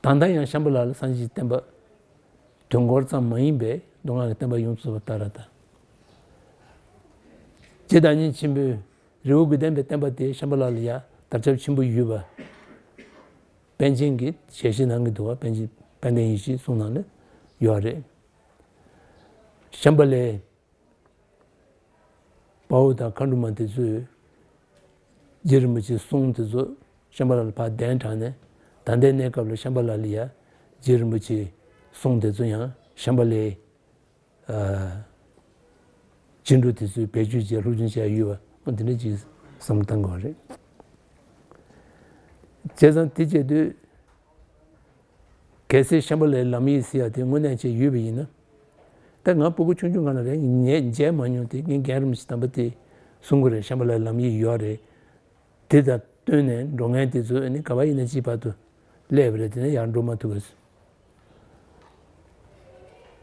ད་ལྟ་ཡང་ཤམྦྷ་ལ་ལ་སངས་རྒྱས་ཀྱི་བསྟན་པ་དུས་འཁོར་ཙམ་མ་ཡིན་པའི་མདོ་སྔགས་ཀྱི་བསྟན་པ་ཡོངས་སུ་རྫོགས་པ་དར་དང་། རྗེ་བདག་ཉིད་ཆེན་པོས་རི་བོ་དགེ་ལྡན་པའི་བསྟན་པ་དེ་ཤམྦྷ་ལ་ལ་ཡ་དར་ཁྱབ་ཆེན་པོ་ཡོད་པ། པཎ་ཆེན་གྱི་ཞལ་བཞེས་གནང་གི་འདུག་བ། པཎ་ཆེན་དཔལ་ལྡན་ཡེ་ཤེས་གསུང་ནང་ལ་ཡོད་རེད། ཤམྦྷ་ལའི་དཔའ་བོ་དང་མཁའ་འགྲོ་མ་དེ་ཚོས་རྗེ་རིན་པོ་ཆེའི་གསུང་དེ་ཚོ་ཤམྦྷ་ལ་ལ་ཕར་གདན་དྲངས་ནས། ད་ལྟའི་གནས་སྐབས་ལ་ཤམྦྷ་ལ་ལ་ཡ་རྗེ་རིན་པོ་ཆེའི་གསུང་དེ་ཚོ་ཡང་ཤམྦྷ་ལའི་ཨ་སྤྱི་འགྲོ་དེ་ཚོས་བེད་སྤྱོད་བྱས་སློབ་སྦྱོང་བྱས་ཡོད་པ། འོ་དེ་འདྲ་ཅིག་བསམ་བློ་གཏང་དགོས་པ་རེད། བྱས་ཙང་དེ་བྱེད་དུས། གལ་སྲིད་ཤམྦྷ་ལའི་ལམ་ཡིག་ཟེར་ཡ་དེ་དངོས་གནས་བྱས་ཡོད་པ་ཡིན་ན། ད་ང་སྤུ་གུ་ཆུང་ཆུང་སྒང་ལ་རེད། ངས་མཇལ་མ་མྱོང་དེ། ངས་རྒན་རིན་པོ་ཆེ་དམ་པ་དེས་གསུང་གི་རེད། ཤམྦྷ་ལའི་ལམ་ཡིག་ཡོད་རེད། དེ་དང་བསྟུན་ནས་འགྲོ་མཁན་དེ་ཚོ་ཨ་ནི་ག་པར་ཡིན་ན་ཅིག་བར་དུ་སླེབས་པ་རེད། དེ་ནས་ཡར་འགྲོ་མ་ཐུབ་པ།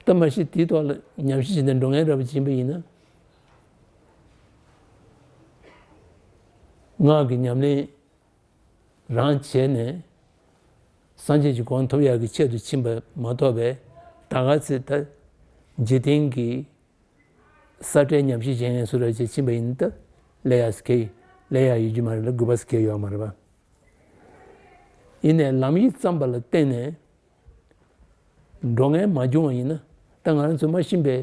ད་མ་གཞི་དེའི་ཐོག་ལ་ཉམས་ཞིབ་བྱས་ནས་འགྲོ་མཁན་འདྲ་པོ་ཡིན་པ་ཡིན་ན། སྔགས་ཀྱི་ཉམས་ལེན་རང་བྱས་ནས་སངས་རྒྱས་ཀྱི་གོ་འཕང་ཐོབ་ཡག་གི་ཆེད་དུ་ཕྱིན་པ་མ་གཏོགས་པའི། ད་ག་ཚོད་ད་འཇིག་རྟེན་གྱི་ས་བཀྲའི་ཉམས་ཞིབ་བྱེད་མཁན་སུ་རེད་ཅེས་ཕྱིན་པ་ཡིན་ན། ད་སླེབས་ཡག་ཟེར་མཁན་སླེབས་ཡག་ཡོད་རྒྱུ་མ་རེད་ལ། དགོས་པ་ཟེར་མཁན་ཡོད་མ་རེད་པ། ཡིན་ནའི་ལམ་ཡིག་བརྩམས་པ་ལ་བརྟེན་ནས་འགྲོ་མཁན་མ་བྱུང་བ་ཡིན་ན། ད་ང་རང་ཚོ་མ་ཤི་བའི་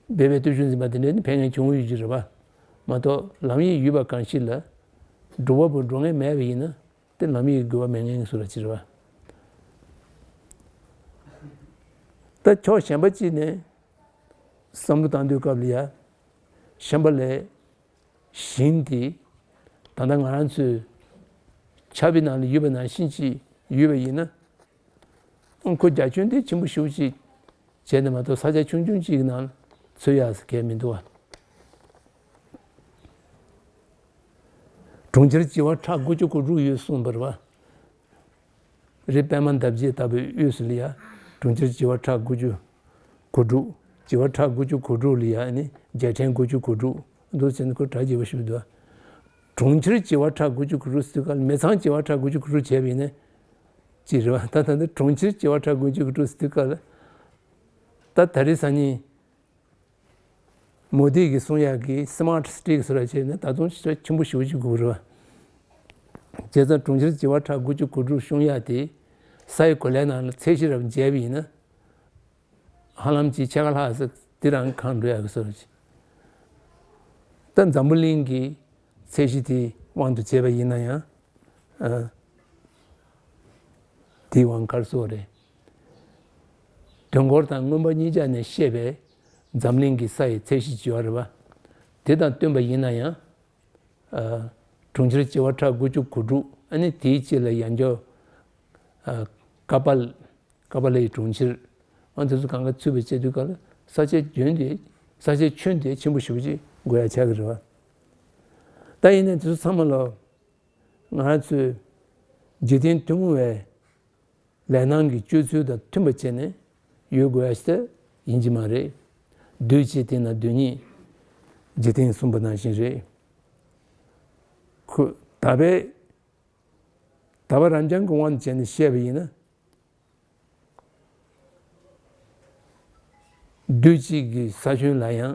སྦས་པའི་སྟོབས་ཤུགས་འཛིན་པ་དེ་འདྲ་ནི་ཕན་མཁན་བྱུང་ཡོད་ཀྱི་རེད་པ། མ་གཏོགས་ལམ་ཡིག་ཡོད་པ་གང་ཞིག་ལ་སྒྲུབ་པ་པོ་འགྲོ་མཁན་མེད་པ་ཡིན་ན། དེ་ལམ་ཡིག་དགོས་པ་མེད་མཁན་སུ་རེད་ཅེས་རེད་པ། ད་ཕྱོགས་གཞན་པ་གཅིག་ནས་བསམ་བློ་བཏང་དུས་སྐབས་ལ་ཡ། ཤམྦྷ་ལའི་ཞིང་དེ་ད་ལྟ་ང་རང་ཚོའི་ཆབ་ཡིག་ནང་ལ་ཡོད་པ་ནང་བཞིན་ཅིག་ཡོད་པ་ཡིན་ན། ཁོ་རྒྱ་ཁྱོན་དེ་ཆེན་པོ་ཞེ་པོ་ཅིག་བྱས་ནས་མ་གཏོགས་ས་ཆ་ཆུང་ཆུང་ཅིག་ནང་ཚུད་ཡག་ཟེར་མཁན་མི་འདུག་བ། གྲོང་ཁྱེར་བྱེ་བ་ཕྲག་དགུ་བཅུ་གོ་དྲུག་ཡོད་གསུངས་པ་རེད་པ། རི་པདྨ་འདབ་བརྒྱད་ལྟ་བུའི་དབུས་སུ་ལ་ཡ། གྲོང་ཁྱེར་བྱེ་བ་ཕྲག་དགུ་བཅུ་གོ་དྲུག་བྱེ་བ་ཕྲག་དགུ་བཅུ་གོ་དྲུག་ལ་ཡ་ནི་རྒྱལ་ཕྲན་དགུ་བཅུ་གོ་དྲུག་འདུག་ཟེར་ནས་ཁོ་གྲ་རྒྱས་པོ་ཞིག་འདུག་གྲོང་ཁྱེར་བྱེ་བ་ཕྲག་དགུ་བཅུ་གོ་དྲུག་ཟེར་དུས་སྐབས་ལ། མི་ཚང་བྱེ་བ་ཕྲག་དགུ་བཅུ་གོ་དྲུག་བྱས་པ་ཡིན་ན་ཅི་རེད་པ། ད་ད་ལྟ་གྲོང་ཁྱེར་བྱེ་བ་ཕྲག་དགུ་བཅུ་གོ་དྲུག་ཟེར་དུས་སྐབས་ལ། ད་ད་རེས་སང་ཉིན་ མོ་དི་གིས་གསུང་ཡག་གི་སི་མཱར་ཊི་སི་ཊི་ཟེར་བ་བྱས་ནས་ད་དུང་ཞེ་དྲག་ཆེན་པོ་ཞེ་པོ་ཅིག་དགོས་རེད་བ། བྱས་ཙང་གྲོང་ཁྱེར་བྱེ་བ་ཕྲག་དགུ་བཅུ་གོ་དྲུག་སྲུང་ཡག་དེ་ས་ཡི་གོ་ལའི་ནང་ལ་ཚད་གཞི་རབ་མཇལ་བ་ཡིན་ན། ཧ་ལམ་གྱི་ཕྱེད་ཀ་ལྷག་ཙམ་དེ་རང་གང་འགྲོ་ཡག་གི་བཟོ་འདྲ་ཅིག་ད་འཛམ་བུ་གླིང་གི་ཚད་གཞི་དེའི་དབང་དུ་བྱས་པ་ཡིན་ན་ཡང་། ཨ། དེའི་དབང་གར་སོགས་རེད། དུས་འཁོར་དང་མངོན་པ་གཉིས་ཆ་ནས་བཤད་པའི་འཛམ་གླིང་གི་ས་ཡི་ཚད་གཞི་བྱེ་བ་རེད་བ། དེ་དང་བསྟུན་པ་ཡིན་ན་ཡང་། ཨ། གྲོང་ཁྱེར་བྱེ་བ་ཕྲག་དགུ་བཅུ་གོ་དྲུག་ཨ་ནི་དེའི་དཀྱིལ་ལ་ཡང་བསྐྱར། ཨ། ཀ་པཱལ། ཀ་པཱ་ལའི་གྲོང་ཁྱེར། ཨ། དེ་ཚོ་གང་ག་ཚུད་པ་བྱེད་དུས་ག་ལ་ས་ཆའི་རྒྱུན་དེ། ས་ཆའི་ཁྱོན་དེ་ཆེན་པོ་ཞེ་པོ་ཅིག་དགོས་ཡ་ཆགས་ཀྱི་རེད་བ། ད་ཡིན་ནའི་དེ་ཚོ་ཚང་མ་ལ་ང་རང་ཚོས་འཇིག་རྟེན་ཐུན་མོང་བའི་ལས་སྣང་གི་སྤྱོད་ཚུལ་དང་མཐུན་པ་བྱས་ནས་ཡོད་དགོས་ཡ་ཞིག་ད་ཡིན་གྱི་མ་རེད། སྡུད་བྱེད་དེ་ན་སྡུད་ཉིད་འཇིག་རྟེན་གསུངས་པ་ནང་བཞིན་རེད། ཁོ་ད་པའི། ད་བར་རང་རྐྱང་གི་དབང་དུ་བྱས་ནས་བཤད་པ་ཡིན་ན། སྡུད་བྱེད་ཀྱི་ས་ཁྱོན་ལ་ཡང་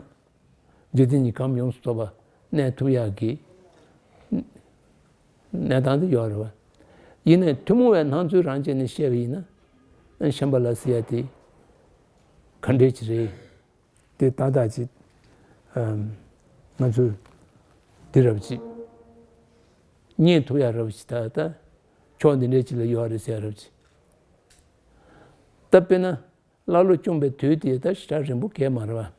འཇིག་རྟེན་གྱི་ཁམས་ཡོངས་སུ་རྫོགས་པ་གནས་ཐུབ་ཡག་གི་གནས་སྟངས་དེ་ཡོད་རེད་བ། ཡིན་ནའི་ཐུན་མོང་བའི་སྣང་ཚུལ་རང་བྱས་ནས་བཤད་པ་ཡིན་ན། ཤམྦྷ་ལ་ཟེར་ཡ་དེ་ག་འདྲས་ཅིག་རེད། དེ་ཏག་ཏག་ཅིག་ཨམ། ང་ཚོས་འདི་རབ་ཅིག་རྙེད་ཐུབ་ཡ་རབ་ཅིག་ད་ལྟ་ཕྱོགས་འདི་འདྲའི་ཅིག་ལ་ཡོད་རེད་ཟེར་ཡ་རབ་ཅིག་ད་དཔེར་ན་ཀླ་ཀློ་བཅོམ་པའི་དུས་དེ་ད་ཞེ་དྲག་རིང་པོ་གས་མ་རེད་བ།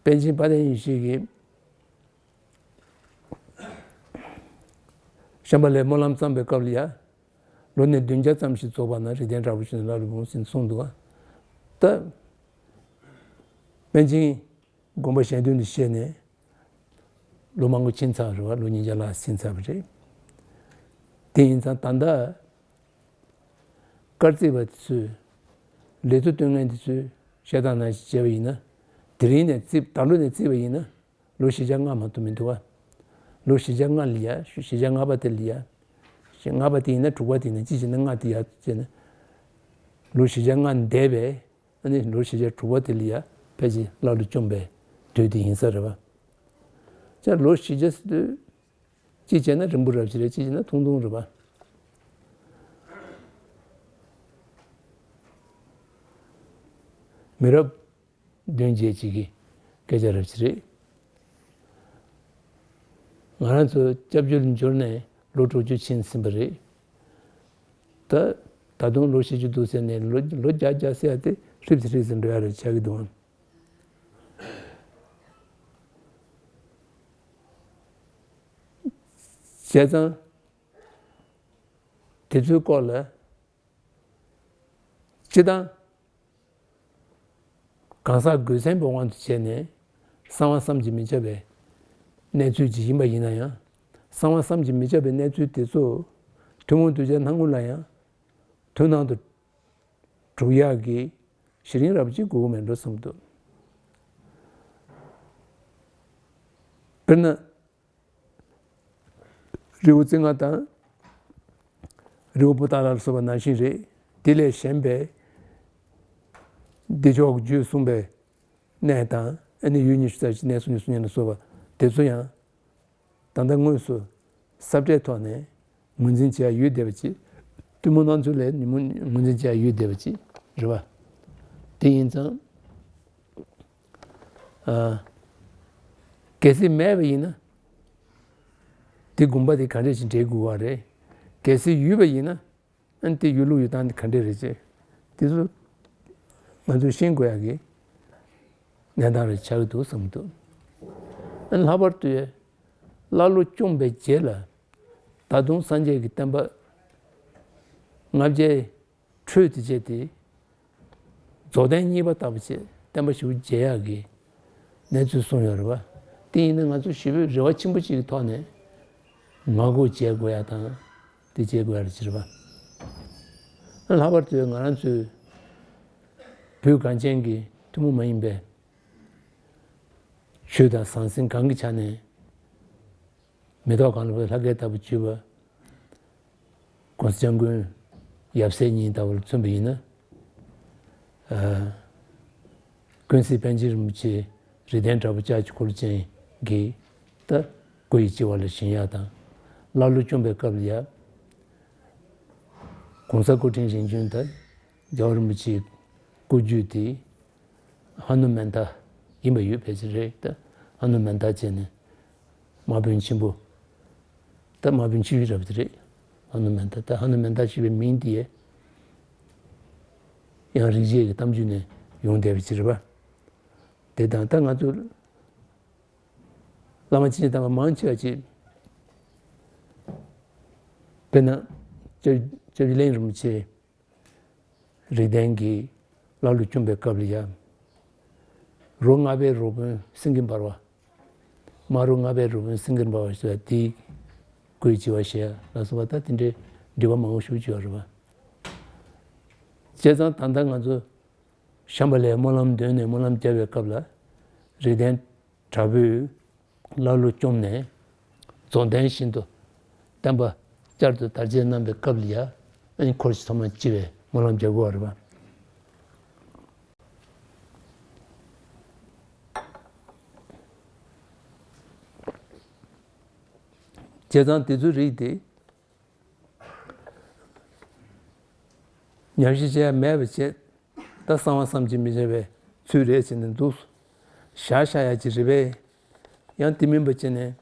པཎ་ཆེན་དཔལ་ལྡན་ཡེ་ཤེས་ཀྱིས་ཤམྦྷ་ལའི་སྨོན་ལམ་བརྩམས་པའི་སྐབས་ལ་ཡ། ལོ་ནི་བདུན་བརྒྱ་ཙམ་ཞིག་རྫོགས་པ་ན་རིགས་ལྡན་དྲག་པོ་ཞིག་ནས་ཀླ་ཀློ་འབུམ་ཟིན་གསུངས་འདུག་ག་ད་པཎ་ཆེན་དགོངས་པ་གཞན་དོན་དུ་བཤད་ནས་ལོ་མང་པོ་ཕྱིན་ཚར་བ་རེད་བ། ལོ་ཉིས་བརྒྱ་ལྷག་ཕྱིན་ཚར་བ་རེད། དེ་ཡིན་ཙང་ད་ལྟ་སྐར་རྩིས་པ་དེ་ཚོས་ལེགས་ཚོགས་སྟོན་མཁན་དེ་ཚོས་བཤད་སྟངས་ནང་བཞིན་བྱས་པ་ཡིན་ན། དེ་རིང་ནས་རྩིས། ད་ལོ་ནས་རྩིས་པ་ཡིན་ན། ལོ་བཞི་བརྒྱ་ལྔ་མ་གཏོགས་མི་འདུག་བ། ལོ་བཞི་བརྒྱ་ལྔ་ལ་ཡ། བཞི་བརྒྱ་ལྔ་པ་དེ་ལ་ཡ། བཞི་ལྔ་པ་དེ་ཡིན་ན་དྲུག་པ་དེ་ཡིན་ན་གཅིག་བྱས་ན་ལྔ་དེ་ཡ་བྱས་ན། ལོ་བཞི་བརྒྱ་ལྔ་འདས་པའི་ཨ་ནི་ལོ་བཞི་བརྒྱ་དྲུག་པ་དེ་ལ་ཡ་ཕལ་ཆེར་ཀླ་ཀློ་བཅོམ་པའི་དུས་དེ་ཡིན་ས་རེད་བ། ཅག་ལོ་བཞི་བརྒྱ་ཟེར་དུས་གཅིག་བྱས་ན་རིང་པོ་རབ་ཞིག་རེད། གཅིག་བྱས་ན་ཐུང་ཐུང་རེད་བ། མི་རབས་བདུན་བརྒྱད་ཅིག་གི་སྐད་ཆ་རབ་ཅིག་རེད། ང་རང་ཚོ་སྐྱབས་བཅོལ་འབྱོར་ནས་ལོ་དྲུག་ཅུ་ཕྱིན་ཟིན་པ་རེད། ད་ད་དུང་ལོ་བཞི་བཅུ་འདུག་ཟེར་ནས་ལོ་ལོ་བརྒྱ་བརྒྱ་ཟེར་ཡ་དེ་ཧྲིབ་ཙེ་ཧྲིབ་ཙེ་འགྲོ་ཡ་རེད་ཆགས་ཀྱི་འདུག་ཨང་། བྱས་ཙང་དེ་ཚོའི་སྐོར་ལ་སྤྱིར་བཏང་གང་ཟག་རྒོད་སེམས་པའི་དབང་དུ་བྱས་ནས་གསང་བ་བསམ་གྱིས་མི་ཁྱབ་པའི་གནས་ཚུལ་ཅིག་ཡིན་པ་ཡིན་ན་ཡང་། གསང་བ་བསམ་གྱིས་མི་ཁྱབ་པའི་གནས་ཚུལ་དེ་ཚོ་ཐུན་མོང་གདུལ་བྱ་སྣང་ངུ་ལ་ཡང་དོན་སྣང་དུ་གྲུབ་ཡག་གི་གཞི་རིམ་རབ་ཅིག་དགོས་ཀྱི་མེད་འགྲོ་བསམ་འདུག་དཔེར་ན། རི་བོ་རྩེ་ལྔ་དང་། རི་བོ་པོ་ཏཱ་ལ་ལ་སོགས་པ་ནང་བཞིན་རེད། དེ་ལས་གཞན་པའི་བདེ་མཆོག་རྒྱུད་གསུངས་པའི་གནས་དང་། ཨ་ནི་ཡུལ་ཉི་ཤུ་རྩ་གཅིག་གནས་སུ་ཉི་ཤུ་ཉིད་ལ་སོགས་པ་དེ་ཚོ་ཡང་ད་ལྟ་དངོས་སུ་ས་བཀྲའི་ཐོག་ནས་ངོས་འཛིན་བྱེད་ཡ་ཡོད་བསྡད་པ་ཅིག་ཐུན་མོང་སྣང་ཚུལ་ལས་ཉིན་མོ་ངོས་འཛིན་བྱེད་ཡ་ཡོད་བསྡད་པ་ཅིག་རེད་བ། དེ་ཡིན་ཙང་། ཨ། གལ་སྲིད་མེད་པ་ཡིན་ན། དེ་དགོངས་པ་དེ་ག་འདྲས་ཤིག་འགྲེལ་དགོས་པ་རེད། གལ་སྲིད་ཡོད་པ་ཡིན་ན། ཨ་ནི་དེ་ཡོད་ལུགས་ཡོད་སྟངས་དེ་ག་འདྲས་རེད་ཅེས། དེ་ཚོ་ང་ཚོས་ཤེས་དགོས་ཡག་གི་གནས་སྟངས་རེ་ཆགས་ཀྱི་འདུག་བསམ་གྱི་འདུག་ཨ་ནི་ལྷག་པར་དུ་ཡ། ཀླ་ཀློ་བཅོམ་པའི་རྗེས་ལ་ད་དུང་སངས་རྒྱས་ཀྱི་བསྟན་པ་ལྔ་བརྒྱའི་ཁྲོད་དུ་བྱས་ཏེ། རྫོགས་ལྡན་གཉིས་པ་ལྟ་བུ་བྱས་བསྟན་པ་ཞིག་མཇལ་ཡག་གི་གནས་ཚུལ་གསུངས་ཡོད་རེད་པ། དེ་ཡིན་ན་ང་ཚོ་ཞེ་པོའི་རེ་བ་ཆེན་པོ་ཅིག་གི་ཐོག་ནས་ངག་སྒོ་འབྱེད་དགོས་ཡག་དང་དེ་འབྱེད་དགོས་ཡག་རེད་ཅེས་རེད་པ། ལྷག་པར་དུ་ང་རང་ཚོའི་བོད་གངས་ཅན་གྱི་ཐུན་མོང་མ་ཡིན་པའི་ཆོས་དང་ཟང་ཟིང་གང་གི་ཆ་ནས། མེ་ཏོག་གང་ལ་བབས་ལྷ་སྐལ་ལྟ་བུ་བརྗོད་པ། ༸གོང་ས་༸སྐྱབས་མགོན་ཡབ་སྲས་གཉིས་ལྟ་བུར་མཚོན་པ་ཡིན་ན། ཨ། དཔོན་སྲིད་པཎ་ཆེན་རིན་པོ་ཆེ་རིགས་ལྡན་དྲག་པོ་ལྕགས་ཀྱུ་འཁོར་ལོ་ཅན་གྱི་ད་སྐུ་ཡི་སྤྱི་བོ་ལ་བཞེངས་ཡག་དང་། ཀླ་ཀློ་བཅོམ་པའི་སྐབས་ལ་ཡ། གོང་ས་སྐུ་ཕྲེང་རིམ་བྱོན་དང་རྒྱལ་བ་རིན་པོ་ཆེའི་སྐུ་རྒྱུད་དེ་ཧ་ནུ་མན་ད་ཡིན་པ་ཡོད་པའི་ཕྱིར་རེད། ད་ཧ་ནུ་མན་ད་བྱས་ནས་དམག་དཔོན་ཆེན་པོ། ད་དམག་དཔོན་ཆེ་ཤོས་རབ་དེ་རེད། ཧ་ནུ་མན་ད། ད་ཧ་ནུ་མན་ད་ཞེས་པའི་མིང་དེ་ཡང་རིག་བྱེད་ཀྱི་གཏམ་རྒྱུད་ནས་ཡོང་བསྡད་པའི་ཕྱིར་རེད་པ། དེ་དང་ད་ང་ཚོ་བླ་མ་ཆེན་དམ་པ་མང་ཆེ་བ་ཅིག་དཔེར་ན་སྐྱབས་སྐྱབས་རྗེ་གླིང་རིན་པོ་ཆེ་རིགས་ལྡན་གྱི་ཀླ་ཀློ་བཅོམ་པའི་སྐབས་ལ་ཡང་། རོ་ལྔ་པའི་རོ་དཔོན་སེང་གེ་འབར་བ། དམག་རོ་ལྔ་པའི་རོ་དཔོན་སེང་གེ་འབར་བ་ཟེར་བ་དེའི་སྐུའི་སྤྱི་བོར་བཞེངས་ལ་སོགས་པ་ད་དེ་འདྲའི་འབྲི་བ་མང་པོ་ཞིག་བྱས་ཡོད་རེད་པ། བྱས་ཙང་ད་ལྟ་ང་ཚོ་ཤམྦྷ་ལའི་སྨོན་ལམ་འདོན་ནས་སྨོན་ལམ་བརྒྱབ་པའི་སྐབས་ལ། རིགས་ལྡན་དྲག་པོས་ཀླ་ཀློ་བཅོམ་ནས་རྫོགས་ལྡན་ཞིང་དུ་བསྟན་པ་བསྐྱར་དུ་དར་རྒྱས་གནང་བའི་སྐབས་ལ་ཡ། ཨ་ནི་འཁོར་གྱི་ཐོག་མ་སྤྱི་བའི་སྨོན་ལམ་རྒྱག་དགོས་པ་རེད་པ། བྱས་ཙང་དེ་ཚོའི་རིགས་དེ་ཉམས་ཞིབ་བྱས་མེད་པ་བྱས། ད་གསང་བ་བསམ་གྱིས་མི་ཁྱབ་པའི་ཚུལ་རེད་བྱས་ནས་འདུག་བཞག་བཞག་ཡག་ཅིག་རེད་པས། ཡང་དེ་མིན་པ་བྱས་ནས་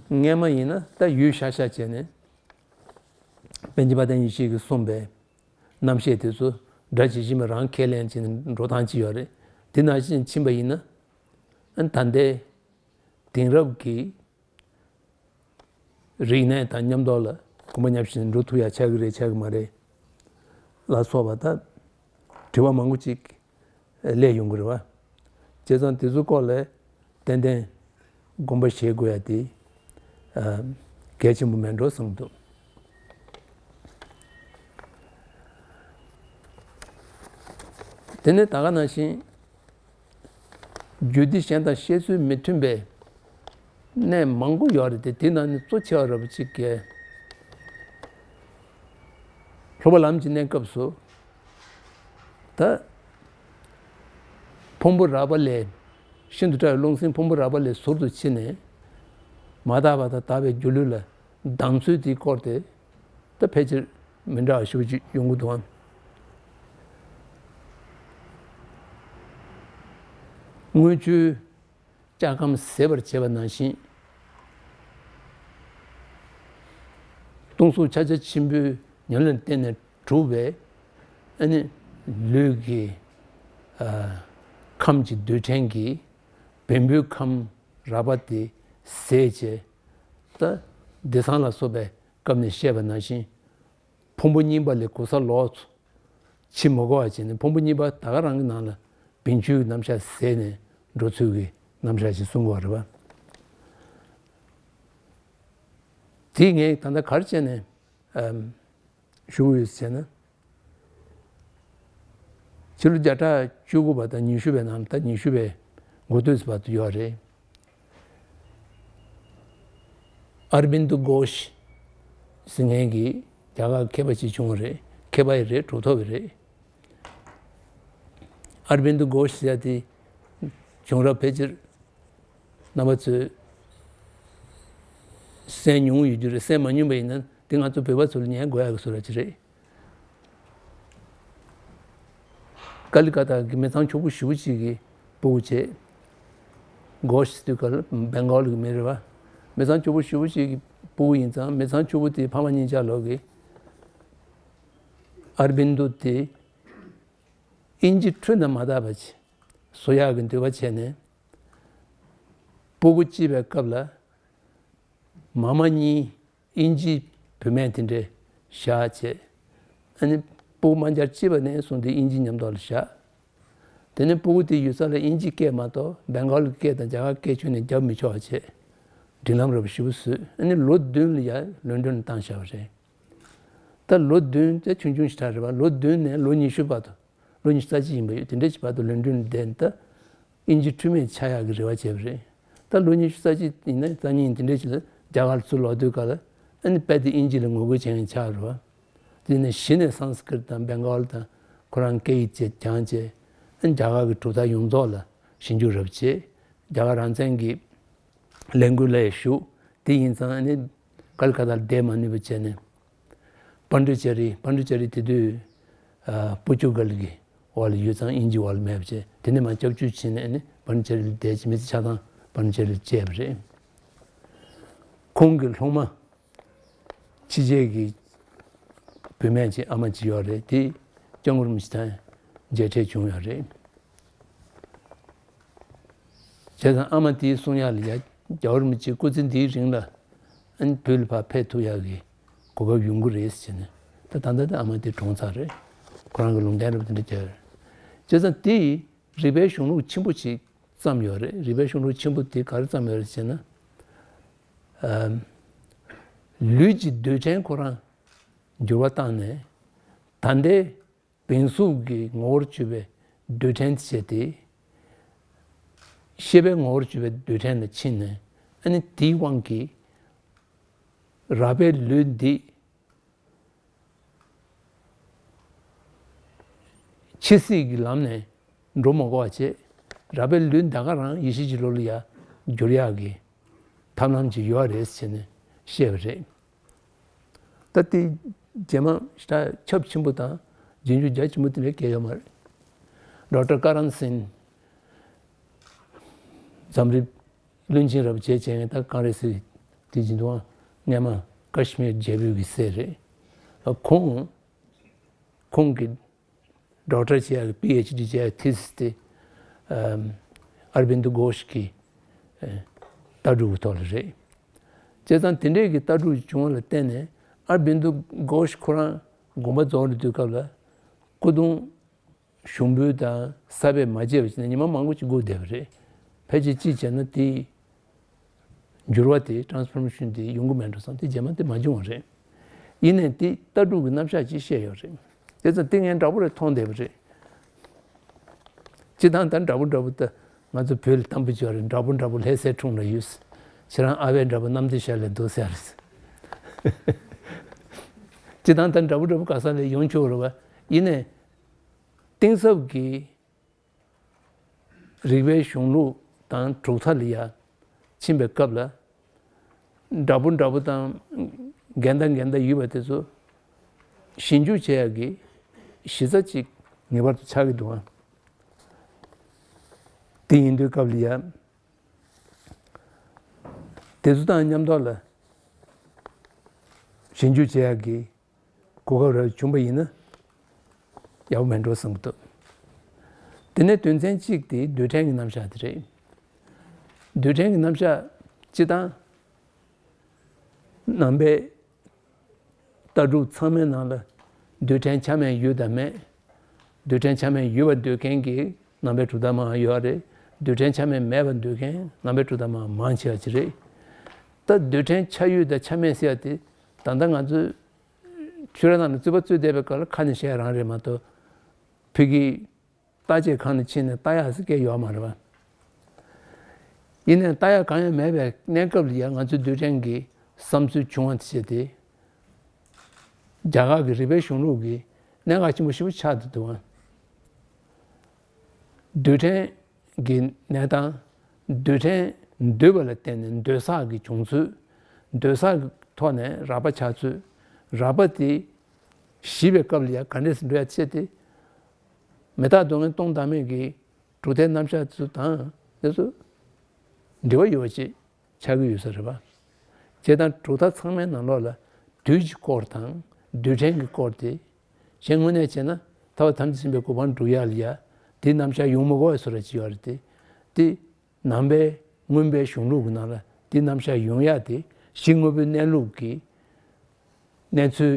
སྔས་མ་ཡིན་ན་ད་ཡུལ་བཞག་བཞག་བྱས་ནས་པཎ་ཆེན་དཔལ་ལྡན་ཡེ་ཤེས་ཀྱིས་གསུངས་པའི་རྣམ་བཤད་དེ་ཚོ་སྒྲ་ཇི་བཞིན་པ་རང་ཁས་ལེན་བྱས་ནས་འགྲོ་སྟངས་ཅིག་ཡོད་རེད། དེ་ནང་བཞིན་ཕྱིན་པ་ཡིན་ན། ཨ་ནི་ད་ལྟའི་དེང་རབས་ཀྱི་རིག་གནས་དང་མཉམ་དུ་ལ་གོམ་པ་མཉམ་བཞིན་འགྲོ་ཐུབ་ཡ་ཆགས་ཀྱི་རེད་ཆགས་ཀྱི་མ་རེད་ལ་སོགས་པ་ད་དྲི་བ་མང་པོ་ཅིག་སླེབས་ཡོང་གི་རེད་པ། བྱས་ཙང་དེ་ཚོའི་སྐོར་ལ་ཏན་ཏན་དགོངས་པ་བཞེས་དགོས་ཡ་དེ་གལ་ཆེན་པོ་མེད་འགྲོ་བསམ་འདུག་དེ་ནས་ད་ག་ནང་བཞིན། རྒྱུད་སྡེ་གཞན་དང་བཤད་ཚུལ་མི་མཐུན་པའི་གནས་མང་པོ་ཡོད་རེད་དེ། དེ་ནང་ནས་གཙོ་ཆེ་བ་ར་བ་གཅིག་གིས་སློབ་པ་ལམ་གྱི་གནས་སྐབས་སུ་ད་ཕུང་པོ་རགས་པ་ལས། ཤིན་ཏུ་ཕྲ་བའི་རླུང་སེམས་ཕུང་པོ་རགས་པ་ལས་ཟུར་དུ་ཕྱིན་ནས་མ་དག་པ་དང་དག་པའི་སྒྱུ་ལུས་ལ་སྡང་ཚུལ་དེའི་སྐོར་དེ་ད་ཕལ་ཆེར་མི་འདྲ་བ་ཞེ་པོ་ཅིག་ཡོང་གི་འདུག་ཨང་། དངུལ་ཆུའི་ལྕགས་ཁམས་ཟད་པར་བྱེད་པ་ནང་བཞིན། སྟོང་གཟུགས་ཕྱག་རྒྱ་ཆེན་པོའི་ཉམས་ལེན་བརྟེན་ནས་གྲུབ་པའི་ཨ་ནི་ལུས་ཀྱི་ཨ་ཁམས་ཀྱི་རྡུལ་ཕྲན་གྱིས་བེམ་པོའི་ཁམས་རགས་པ་དེ་ཟད་བྱས། ད་བདེ་གསང་ལ་སོགས་པའི་སྐབས་ནས་བཤད་པ་ནང་བཞིན། ཕུང་པོ་གཉིས་པ་ལས་གོལ་ས་ལོག་ཕྱིན་མ་དགོས་པ་བྱས་ནས། ཕུང་པོ་གཉིས་པ་ད་ག་རང་གི་ནང་ལ་བྱིང་ཆུབ་ཀྱི་རྣམ་གཞག་ཟད་ནས་འགྲོ་ཚུལ་གྱི་རྣམ་གཞག་ཅིག་གསུང་གི་ཡོད་རེད་པ། དེ་ངས་ད་ལྟ་ག་རེ་བྱས་ནས་ཨམ་ཞུ་གི་ཡོད་ཟེར་ན། ཕྱི་ལོ་བརྒྱ་ཕྲག་བཅུ་དགུ་པ་དང་ཉི་ཤུ་པའི་ནང་ད་ཉི་ཤུ་པའི་འགོ་སྟོད་བར་དུ་ཡོད་རེད། ཨར་བིན་དུ་གྷོཤ་ཟེར་མཁན་གྱི་རྒྱ་གར་མཁས་པ་ཅིག་བྱུང་བ་རེད། མཁས་པ་ཡི་རེད། གྲུབ་ཐོབ་ཡི་རེད། ཨར་བིན་དུ་གྷོཤ་ཟེར་ཡ་དེ་བྱུང་རབས་ཕལ་ཆེར་རྣམ་པ་ཚོས་གསན་མྱོང་ཡོད་རྒྱུ་རེད། གསན་མ་མྱོང་པ་ཡིན་ན་དེ་ང་ཚོ་བོད་པ་ཚོ་ལ་ཉན་དགོས་ཡག་གི་བཟོ་འདྲ་ཅིག་རེད། ཀ་ལི་ཀ་ཏ་གི་མི་ཚང་ཕྱུག་པོ་ཞེ་པོ་ཅིག་གི་སྤུ་གུ་བྱས། གྷོཤ་ཟེར་དུས་ག་ལ་བེང་གོལ་གི་མི་རེད་པ། མི་ཚང་ཕྱུག་པོ་ཞེ་པོ་ཅིག་གི་སྤུ་གུ་ཡིན་ཙང་། མི་ཚང་ཕྱུག་པོ་དེའི་ཕ་མ་གཉིས་ཆ་ལོག་གིས་ཨར་བིན་དུ་དེ་དབྱིན་ཇི་འཕྲུལ་དང་མ་དག་པ་ཅིག་བཟོ་ཡག་གི་འདོད་པ་བྱས་ནས། སྤུ་གུ་སྐྱེས་པའི་སྐབས་ལ་མ་མ་གཉིས་དབྱིན་ཇི་བུད་མེད་དེ་འདྲས་བཞག་བྱས། ཨ་ནི་སྤུ་གུ་མ་འབྱར་སྐྱེས་པ་ནས་བཟུང་སྟེ་དབྱིན་ཇི་མཉམ་དུ་ལ་བཞག་དེ་ནས་སྤུ་གུ་དེའི་ཡུལ་ས་ལ་དབྱིན་ཇི་སྐད་མ་གཏོགས་བེང་གོལ་གྱི་སྐད་དང་རྒྱ་གར་སྐད་ཁྱོན་ནས་རྒྱབ་མི་ཆོག་བྱས། སྒྲིག་ལམ་འདྲ་པོ་ཞེ་པོ་བཟོས། ཨ་ནི་ལོ་བདུན་ལ་ཡ་ལོན་ཌོན་ལ་བཏང་བཞག་པ་རེད། ད་ལོ་བདུན་དེ་ཆུང་ཆུང་ཞིག་རང་རེད་པ། ལོ་བདུན་ནས་ལོ་ཉི་ཤུ་བར་དུ། ལོ་ཉི་ཤུ་རྩ་གཅིག་ཡིན་པ་ཡོད། དེ་འདྲའི་ཅིག་བར་དུ་ལོན་ཌོན་ལ་བསྡད་ནས་ད་དབྱིན་ཇི་འཕྲུལ་མས་ཆགས་ཡག་གི་རེ་བ་བྱས་པ་རེད། ད་ལོ་ཉི་ཤུ་རྩ་གཅིག་ཡིན་ན་རྩ་གཉིས་ཡིན། དེ་འདྲའི་ཅིག་ལ་རྒྱ་གར་ལ་ཚུར་ལོག་དུས་ག་ལ་ཨ་ནི་དཔེ་དེ་དབྱིན་ཇི་ལ་ངོ་རྒོལ་བྱེད་མཁན་ཆགས་རེད་པ། དེ་ནས་གཞི་ནས་སཾ་སྐྲྀཏ་དང་བེང་གོལ་དང་ཁོ་རང་སྐད་ཡིག་བཅས་སྦྱངས་བྱས། རྒྱ་གར་གྱི་གྲུབ་མཐའ་ཡོངས་རྫོགས་ལ་ཞིབ་འཇུག་རབ་བྱས། རྒྱ་གར་རང་བཙན་གྱི་ལས་འགུལ་ལ་ཞུགས། དེ་ཡིན་ཙང་ཨ་ནི་ཀལ་ཀ་ཏ་ལ་བསྡད་མ་ནུས་པ་བྱས་ནས། པཎ་ཌི་ཅ་རི། པཎ་ཌི་ཅ་རི་དེ་དུས་ཨ་པོར་ཅུ་གལ་གྱི་འོག་ལ་ཡོད་ཙང་དབྱིན་ཇིའི་འོག་ལ་མེད་པ་བྱས། དེ་ནས་མར་སྐྱབས་བཅོལ་ཕྱིན་ནས་ཨ་ནི་པཎ་ཌི་ཅ་རི་ལ་བསྡད་ཅིང་མི་ཚེ་ཆ་ཚང་པཎ་ཌི་ཅ་རི་ལ་བསྐྱལ་བ་རེད། ཁོང་གི་སློབ་མ། ཕྱི་རྒྱལ་གྱི་བུད་མེད་ཅིག་ཨ་མ་ཅིག་ཡོད་རེད། དེ་སྐྱབས་མགོན་རིན་པོ་ཆེ་དང་མཇལ་འཕྲད་བྱུང་ཡོད་རེད། བྱས་ཙང་ཨ་མ་དེའི་གསུང་ཡག་ལ་ཡ། རྒྱལ་བ་རིན་པོ་ཆེ་སྐུ་ཚེ་འདིའི་རིང་ལ་ཨ་ནི་བོད་ལ་ཕར་ཕེབས་ཐུབ་ཡག་གི་གོ་སྐབས་ཡོང་གི་རེད་ཟེར་ནས། ད་ད་ལྟ་དེ་ཨ་མ་དེ་གྲོངས་ཚར་རེད། ཁོ་རང་གི་ལུང་བསྟན་རབ་དེ་འདྲ་བྱས་རེད། བྱས་ཙང་དེ་ཡིས་རིག་པའི་གཞུང་ལུགས་ཆེན་པོ་ཅིག་བརྩམས་ཡོད་རེད། རིག་པའི་གཞུང་ལུགས་ཆེན་པོ་དེ་ག་རེ་བརྩམས་ཡོད་རེད་ཟེར་ན། ཨམ། ལུས་ཀྱི་རྡུལ་ཕྲན་ཁོ་རང་འགྱུར་བ་བཏང་ནས། ད་ལྟའི་བིང་སུག་གི་ངོ་བོར་གྱུར་པའི་རྡུལ་ཕྲན་དེ་བྱས་ཏེ། ཤེས་པའི་ངོ་བོར་གྱུར་པའི་རྡུལ་ཕྲན་ལ་ཕྱིན་ནས། ཨ་ནི་དེའི་དབང་གིས་རགས་པའི་ལུས་འདི་འཆི་སྲིད་ཀྱི་ལམ་ནས་འགྲོ་མ་དགོས་པ་བྱས། རགས་པའི་ལུས་ད་ག་རང་ཡེ་ཤེས་ཀྱི་བློ་ལ་ཡར་འགྱུར་ཡག་གི་ཐབས་ལམ་ཅིག་ཡོད་རེད་ཟེར་ནས་བཤད་པ་རེད། ད་དེ་རྗེས་མ་ད་ཁྱབ་ཆེན་པོ་དང་རྗེས་འཇུག་རྒྱ་ཆེན་པོ་དེ་འདྲ་སྐྱེས་ཡོད་མ་རེད། ཌོག་ཊར་ཀ་རན་སིན། འཛམ་གླིང་བློན་ཆེན་རབ་བྱས་བྱས་ནས་ད་གང་རེད་ཟེར། དེ་བཞིན་དུའང་སྔས་མ་ཀ་ཤི་མིར་རྒྱལ་པོའི་གི་སྲས་རེད། ཁོང་ཁོང་གི་ཌོག་ཊར་བྱེད་ཡག་གི་པི་ཨེཆ་ཌི་བྱེད་ཡག་ཐི་སིས་དེ་ཨམ་ཨར་བིན་དུ་གྷོཤ་གི་ཨ་ལྟ་གྲུབ་ཀྱི་ཐོག་ལ་རེད། བྱས་ཙང་དེ་འདྲའི་གི་ལྟ་གྲུབ་བྱུང་བ་ལ་བརྟེན་ནས་ཨར་བིན་དུ་གྷོཤ་ཁོ་རང་དགོངས་པ་རྫོགས་རེད་དུས་སྐབས་ལ་སྐུ་གདུང་ཞུགས་འབུལ་དང་ས་བོན་མ་བརྗེས་པ་བྱས་ནས་ཉི་མ་མང་པོ་ཅིག་སྒུག་བསྡད་པ་རེད། ཕལ་ཆེར་གཅིག་བྱས་ན་དེ་འགྱུར་བ་དེ་ཊ་རན་སི་ཕོར་མེ་ཤན་དེ་ཡོང་གི་མེད་འགྲོ་བསམ། དེ་རྗེས་མ་དེ་མ་བྱུང་བ་རེད། ཡིན་ནའི་དེ་ལྟ་གྲུབ་ཀྱི་རྣམ་གཞག་ཅིག་བཤད་ཡོད་རེད། དེ་ཙང་དེ་ངས་འདྲ་པོ་རེ་མཐོང་བསྡད་པ་རེད། སྤྱིར་བཏང་ད་འདྲ་པོ་འདྲ་པོ་ད་ང་ཚོ་བོད་ལ་དམ་པོ་ཅིག་ཡོད་རེད། འདྲ་པོ་འདྲ་པོ་ལྷ་སའི་དྲུང་ལ་ཡོད། ཁྱེད་རང་ཨ་བས་འདྲ་པོ་གནམ་བདེ་ཤར་ལ་འདུག་ཟེར་རེད། སྤྱིར་བཏང་ད་འདྲ་པོ་འདྲ་པོ་ག་ས་ལ་ཡོང་ཆོག་རེད་བ། ཡིན་ནའི་གཏིང་ཟབ་ཀྱི་རིག་པའི་གཞུང་ལུགས་དང་གྲུབ་མཐའ་ལ་ཡ་ཕྱིན་པའི་སྐབས་ལ། འདྲ་པོ་འདྲ་པོ་དང་འགལ་ཟླ་འགལ་ཟླ་ཡོད་པ་དེ་ཚོ་ཞིབ་འཇུག་བྱེད་ཡག་གི་གཞི་རྩ་ཅིག་ངེས་པར་དུ་ཆགས་ཀྱི་འདུག་ཨང་། དེ་ཡིན་དུས་སྐབས་ལ་ཡ་དེ་ཚོ་དང་མཉམ་དུ་ལ་ཞིབ་འཇུག་བྱེད་ཡག་གི་གོ་སྐབས་རེ་བྱུང་པ་ཡིན་ན་ཡག་པོ་མེད་འགྲོ་བསམ་གྱི་འདུག། དེ་ནས་དོན་ཚན་གཅིག་དེ་རྡུལ་ཕྲན་གྱི་རྣམ་གཞག་དེ་རེད། རྡུལ་ཕྲན་གྱི་རྣམ་གཞག་སྤྱིར་བཏང་ནང་པའི་ལྟ་གྲུབ་ཚང་མའི་ནང་ལ་རྡུལ་ཕྲན་ཆ་མེད་ཡོད་དམ་མེད། རྡུལ་ཕྲན་ཆ་མེད་ཡོད་པར་འདོད་མཁན་གྱི་ནང་པའི་གྲུབ་མཐའ་མང་ཡོད་རེད། རྡུལ་ཕྲན་ཆ་མེད་མེད་པར་འདོད་མཁན་ནང་པའི་གྲུབ་མཐའ་མང་མང་ཆེ་བ་ཅིག་རེད། ད་རྡུལ་ཕྲན་ཆ་ཡོད་དང་ཆ་མེད་ཟེར་ཡ་དེ་ད་ལྟ་ང་ཚོས་ཆོས་ར་ནང་ལ་རྩོད་པ་རྩོད་བསྡད་པའི་སྐབས་ལ་ཁ་ནས་བཤད་རང་རེད་མ་གཏོགས། ཕ་གིའི་བརྟག་དཔྱད་ཁང་ནང་ཕྱིན་ནས་ལྟ་ཡག་ཟེར་མཁན་ཡོད་མ་རེད་པ། ཡིན་ནའི་ལྟ་ཡག་གང་ཡང་མེད་པའི་གནས་སྐབས་ལ་ཡང་ང་ཚོའི་རྡུལ་ཕྲན་གྱི་བསམ་ཚུལ་བྱུང་བ་དེ་བྱས་ཏེ། རྒྱ་གར་གྱི་རིག་པའི་གཞུང་ལུགས་ཀྱི་གནད་འགག་ཆེན་པོ་ཞིག་ཆགས་ཏེ་འདུག་ཨང་། རྡུལ་ཕྲན་གྱི་གནས་སྟངས། རྡུལ་ཕྲན་འདུས་པ་ལ་བརྟེན་ནས་འདོད་ཆགས་ཀྱི་བྱུང་ཚུལ། འདོད་ཆགས་ཀྱི་ཐོག་ནས་རགས་པ་ཆགས་ཚུལ། རགས་པ་དེ་ཞི་བའི་སྐབས་ལ་ཡང་ག་འདྲས་སུ་འགྲོ་ཡ་བྱས་ཏེ། མི་རྟག་སྡུག་བསྔལ་སྟོང་བདག་མེད་ཀྱི་གྲུབ་མཐའི་རྣམ་གཞག་ཚོ་དང་དེ་ཚོ་འབྲེལ་བ་ཡོད་པ་ཅིག་ཆགས་ཀྱི་ཡོད་ས་རེད་པ། བྱས་ཙང་གྲུབ་མཐའ་ཚང་མའི་ནང་ལོགས་ལ་དུས་ཀྱི་སྐོར་དང་རྡུལ་ཕྲན་གྱི་སྐོར་དེ། གཞན་དངོས་གནས་བྱས་ན་ཐར་པ་ཐམས་ཅད་མཁྱེན་པའི་གོ་འཕང་སྒྲུབ་ཡག་ལ་ཡ་དེའི་རྣམ་གཞག་ཡོང་མི་དགོས་པའི་བཟོ་འདྲ་ཅིག་ཡོད་རེད་དེ། དེ་ནང་པའི་མངོན་པའི་གཞུང་ལུགས་ཀྱི་ནང་ལ་དེའི་རྣམ་གཞག་ཡོང་ཡག་དེ་གཞི་དངོས་པོའི་གནས་ལུགས་ཀྱི་གནས་ཚུལ་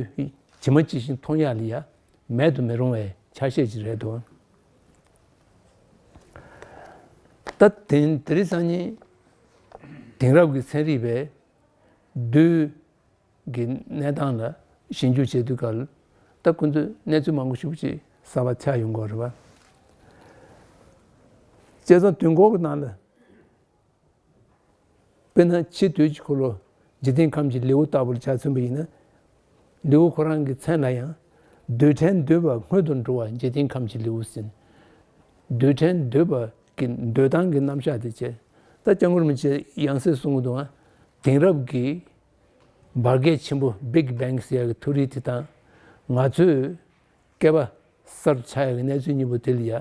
ཇི་མ་ཇི་བཞིན་མཐོང་ཡག་ལ་ཡ་མེད་དུ་མི་རུང་བའི་ཆ་ཤས་ཅིག་རེད་འདུག། ད་དེང་དེ་རིང་སང་ཉིན་དེང་རབས་ཀྱི་ཚན་རིག་པས་རྡུལ་གྱི་གནས་སྟངས་ལ་ཞིབ་འཇུག་བྱེད་དུས་སྐབས་ད་ཁོ་ཚོས་གནས་ཚུལ་མང་པོ་ཞིག་ཅིག་གསར་པ་ཆགས་ཡོང་གི་ཡོད་རེད་པ། བྱས་ཙང་དུས་འཁོར་གྱི་ནང་ལ། དཔེར་ན་ཕྱི་དུས་ཀྱི་འཁོར་ལོ་འཇིག་རྟེན་ཁམས་ཀྱི་ལེའུ་ལྟ་བུར་ཆ་མཚོན་པ་ཡིན་ན། ལེའུ་ཁོ་རང་གི་མཚན་ལ་ཡང་རྡུལ་ཕྲན་འདུས་པ་སྔོན་དུ་འགྲོ་བ་འཇིག་རྟེན་ཁམས་ཀྱི་ལེའུ་ཟེར། རྡུལ་ཕྲན་འདུས་པ་གི་འདུས་སྟངས་ཀྱི་རྣམ་གཞག་དེ་བྱས། ད་སྐྱབས་མགོན་རིན་པོ་ཆེ་ཡང་སེ་གསུང་གི་འདུག་ཨ། དེང་རབས་ཀྱི་འབར་གས་ཆེན་པོ་Big Bang་ཟེར་ཡག་གི་ཐུགས་རིག་དེ་དང་། ང་ཚོས་བསྐལ་པ་གསར་དུ་ཆགས་ཡག་གི་གནས་ཚུལ་གཉིས་པོ་དེ་ལ་ཡ་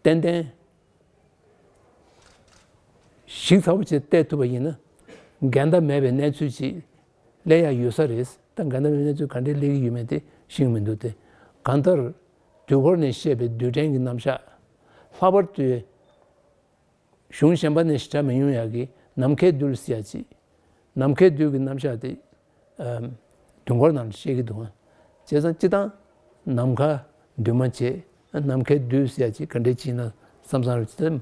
ཏན་ཏན་ཞིབ་ཚགས་པོ་བྱས་བལྟས་ཐུབ་པ་ཡིན་ན། འགལ་ཟླ་མེད་པའི་གནས་ཚུལ་ཅིག་སླེབས་ཡག་ཡོད་ས་རེད། ད་འགལ་ཟླ་མེད་པའི་གནས་ཚུལ་ག་འདྲས་སླེབས་ཀྱི་ཡོད་མེད་དེ་ཤེས་ཀྱི་མི་འདུག་སྟེ། གང་ལྟར་དུས་འཁོར་ནས་བཤད་པའི་རྡུལ་ཕྲན་གྱི་རྣམ་གཞག། ལྷག་པར་དུ་གཞུང་གཞན་པ་ནས་ཞིབ་ཆ་མི་ཡོང་ཡག་གི་ནམ་མཁའི་རྡུལ་ཟེར་ཡག་ཅིག་ནམ་མཁའི་རྡུལ་གྱི་རྣམ་གཞག་དེ་ཨམ། དུས་འཁོར་ནང་ལ་བཤད་ཀྱི་འདུག་ཨ། བྱས་ཙང་སྤྱིར་བཏང་ནམ་མཁའ་འདུས་མ་བྱས། ནམ་མཁའི་རྡུལ་ཟེར་ཡག་ཅིག་ག་འདྲས་ཅིག་ཡིན་ན་བསམ་བསམ་རེད་དེ།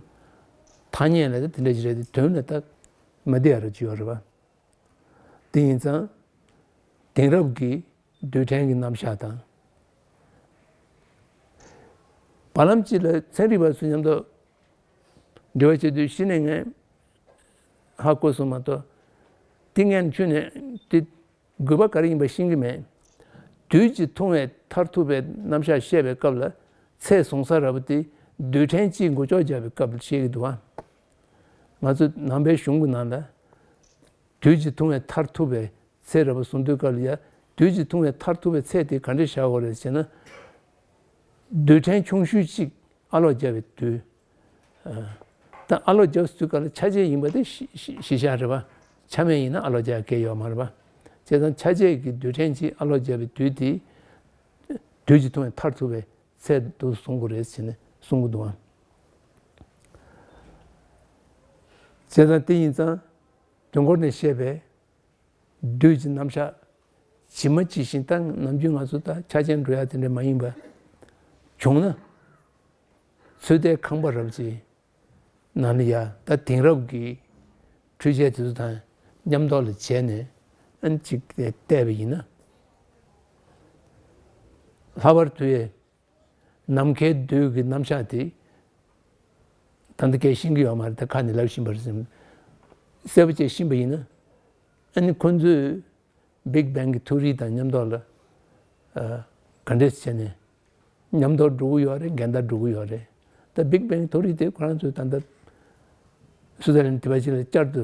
ཐ་སྙད་ལ་དེ་འདྲ་ཅིག་རེད་དེ། དོན་ལ་ད་མ་བདེ་ཡག་རེ་ཅིག་ཡོད་རེད་པ། དེ་ཡིན་ཙང་དེང་རབས་ཀྱི་རྡུལ་ཕྲན་གྱི་རྣམ་གཞག་དང་། བར་ལམ་གཅིག་ལ་ཚན་རིག་པ་ཚོ་མཉམ་དུ་འབྲེལ་བ་བྱེད་དུས་གཞི་ནས་ངས་ཧ་གོ་སོང་མ་གཏོགས། དེ་ངས་ཁྱོན་ནས་དེ་དགོས་པ་ག་རེ་ཡིན་པ་ཤེས་ཀྱི་མེད། རྡུལ་གྱིས་ཐུང་བའི་མཐར་ཐུག་པའི་རྣམ་གཞག་བཤད་པའི་སྐབས་ལ། ཚད་བཟུང་ས་ར་བ་དེ་རྡུལ་ཕྲན་གཅིག་མགོ་ལྕོག་བརྒྱབ་པའི་སྐབས་ལ་བཤད་ཀྱི་འདུག་ཨ། ང་ཚོ་ནང་པའི་གཞུང་གི་ནང་ལ། རྡུལ་གྱིས་ཐུང་བའི་མཐར་ཐུག་པའི་ཚད་ར་བ་བཟུང་དུས་སྐབས་ལ་ཡ། རྡུལ་གྱིས་ཐུང་བའི་མཐར་ཐུག་པའི་ཚད་དེ་ག་འདྲས་བཞག་དགོས་རེད་ཟེར་ན། རྡུལ་ཕྲན་ཆུང་ཤོས་གཅིག་ཨ་ལོག་བརྒྱབ་པའི་དུས། ཨ། ད་ཨ་ལོག་བརྒྱབ་དུས་སྐབས་ལ་ཆ་བྱད་ཡིན་པ་དེ་གཞི་གཞི་བཞག་རེད་པ། ཆ་མེད་ཡིན་ན་ཨ་ལོག་རྒྱག་གི་ཡོད་མ་རེད་པ། བྱས་ཙང་ཆ་བྱད་ཀྱི་རྡུལ་ཕྲན་གཅིག་ཨ་ལོག་བརྒྱབ་པའི་དུས་དེ། རྡུལ་གྱིས་ཐུང་བའི་མཐར་ཐུག་པའི་ཚད་དུ་བཟུང་དགོས་རེད་ཟེར་ནས་གསུང་གི་འདུག་ཨ། བྱས་ཙང་དེ་ཡིན་ཙང་དུས་འཁོར་ནས་བཤད་པའི་རྡུལ་གྱི་རྣམ་གཞག་ཇི་མ་ཇི་བཞིན། ད་ནམ་རྒྱུན་ང་ཚོ་ད་ཆ་རྐྱེན་འགྲོ་ཡ་དེ་འདྲ་མ་ཡིན་པ་བྱུང་ན། ཚོད་ལྟའི་ཁང་པ་རབ་ཅིག་ནང་ལ་ཡ། ད་དེང་རབས་ཀྱི་འཕྲུལ་ཆས་དེ་ཚོ་དང་མཉམ་ཐོག་ལ་བྱས་ནས་ཨན་ཅིག་བལྟས་པ་ཡིན་ན། ལྷག་པར་དུ་ཡ་ནམ་མཁའི་རྡུལ་གྱི་རྣམ་གཞག་དེ་ད་ལྟ་སྐད་ཤེས་ཀྱི་ཡོད་མ་རེད། ད་ཁ་ནས་ལབ་བཞིན་པ་རེད། གསལ་པོ་བྱས་ཤེས་པ་ཡིན་ན། ཨ་ནི་ཁོ་ཚོས་Big Bang་གི་ཐུགས་རིག་དང་མཉམ་ཐོག་ལ། ཨ། ག་འདྲས་བྱས་ནས་མཉམ་ཐོག་འགྲོ་གི་ཡོད་རེད། འགལ་ཟླ་འགྲོ་གི་ཡོད་རེད། ད་Big Bang་ཐུགས་རིག་དེ་ཁོ་རང་ཚོས་ད་ལྟ་སུའུ་ཙར་ལན་དེ་པ་ཅིག་ལ་བསྐྱར་དུ་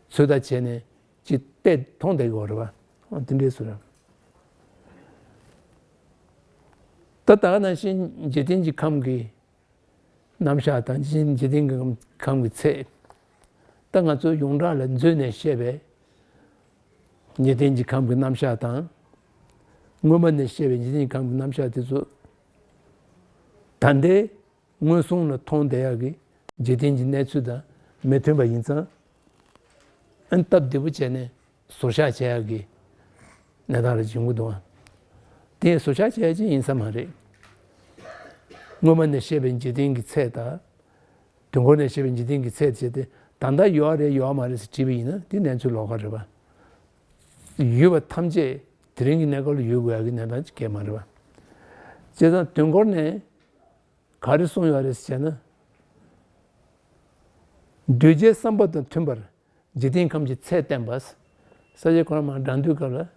ཚོད་ལྟ་བྱས་ནས་ཅིག་བལྟས་མཐོང་བསྡད་ཀྱི་ཡོད་རེད་པ། འོ་དེ་འདྲས་སུ་རེད། ད་ད་ག་ནང་བཞིན་འཇིག་རྟེན་གྱི་ཁམས་ཀྱི་རྣམ་གཞག་དང་། འཇིག་རྟེན་གྱི་ཁམས་ཀྱི་ཚད། ད་ང་ཚོ་ཡོངས་གྲགས་ལ་མཛོད་ནས་བཤད་པའི་འཇིག་རྟེན་གྱི་ཁམས་ཀྱི་རྣམ་གཞག་དང་། མངོན་པ་ནས་བཤད་པའི་འཇིག་རྟེན་གྱི་ཁམས་ཀྱི་རྣམ་གཞག་དེ་ཚོ། ད་ལྟའི་མངོན་སུམ་ལ་མཐོང་བསྡད་ཡག་གི་འཇིག་རྟེན་གྱི་གནས་ཚུལ་དང་མི་མཐུན་པ་ཡིན་ཙང་། ཨན་སྟབས་བདེ་པོ་བྱས་ནས་ཟུར་བཞག་བྱེད་ཡག་གི་གནས་སྟངས་རེ་བྱུང་གི་འདུག་ཨ། དེ་ཟུར་བཞག་བྱེད་ཡག་ཅིག་ཡིན་ས་མ་རེད། མངོན་པ་ནས་བཤད་པའི་འཇིག་རྟེན་གྱི་ཚད་དང་། དུས་འཁོར་ནས་བཤད་པའི་འཇིག་རྟེན་གྱི་ཚད་བྱས་ཏེ། ད་ལྟ་ཡོད་རེད་ཡོད་མ་རེད་ཟེར་དྲིས་པ་ཡིན་ན། དེ་གནས་ཚུལ་ལོགས་ཀ་རེད་པ། ཡོད་པ་ཐམས་ཅད་དེ་རིང་གི་གནས་སྐབས་ལ་ཡོད་དགོས་ཡག་གི་གནས་སྟངས་ཅིག་གང་ཡང་མ་རེད་པ། བྱས་ཙང་དུས་འཁོར་ནས་ག་རེ་གསུངས་ཡོད་རེད་ཟེར་ན། གདུལ་བྱའི་བསམ་པ་དང་མཐུན་པར་འཇིག་རྟེན་ཁམས་ཀྱི་ཚད་བསྟན་པ། ས་སྐྱ་ཁོ་རང་མར་དྲངས་དུས་སྐབས་ལ།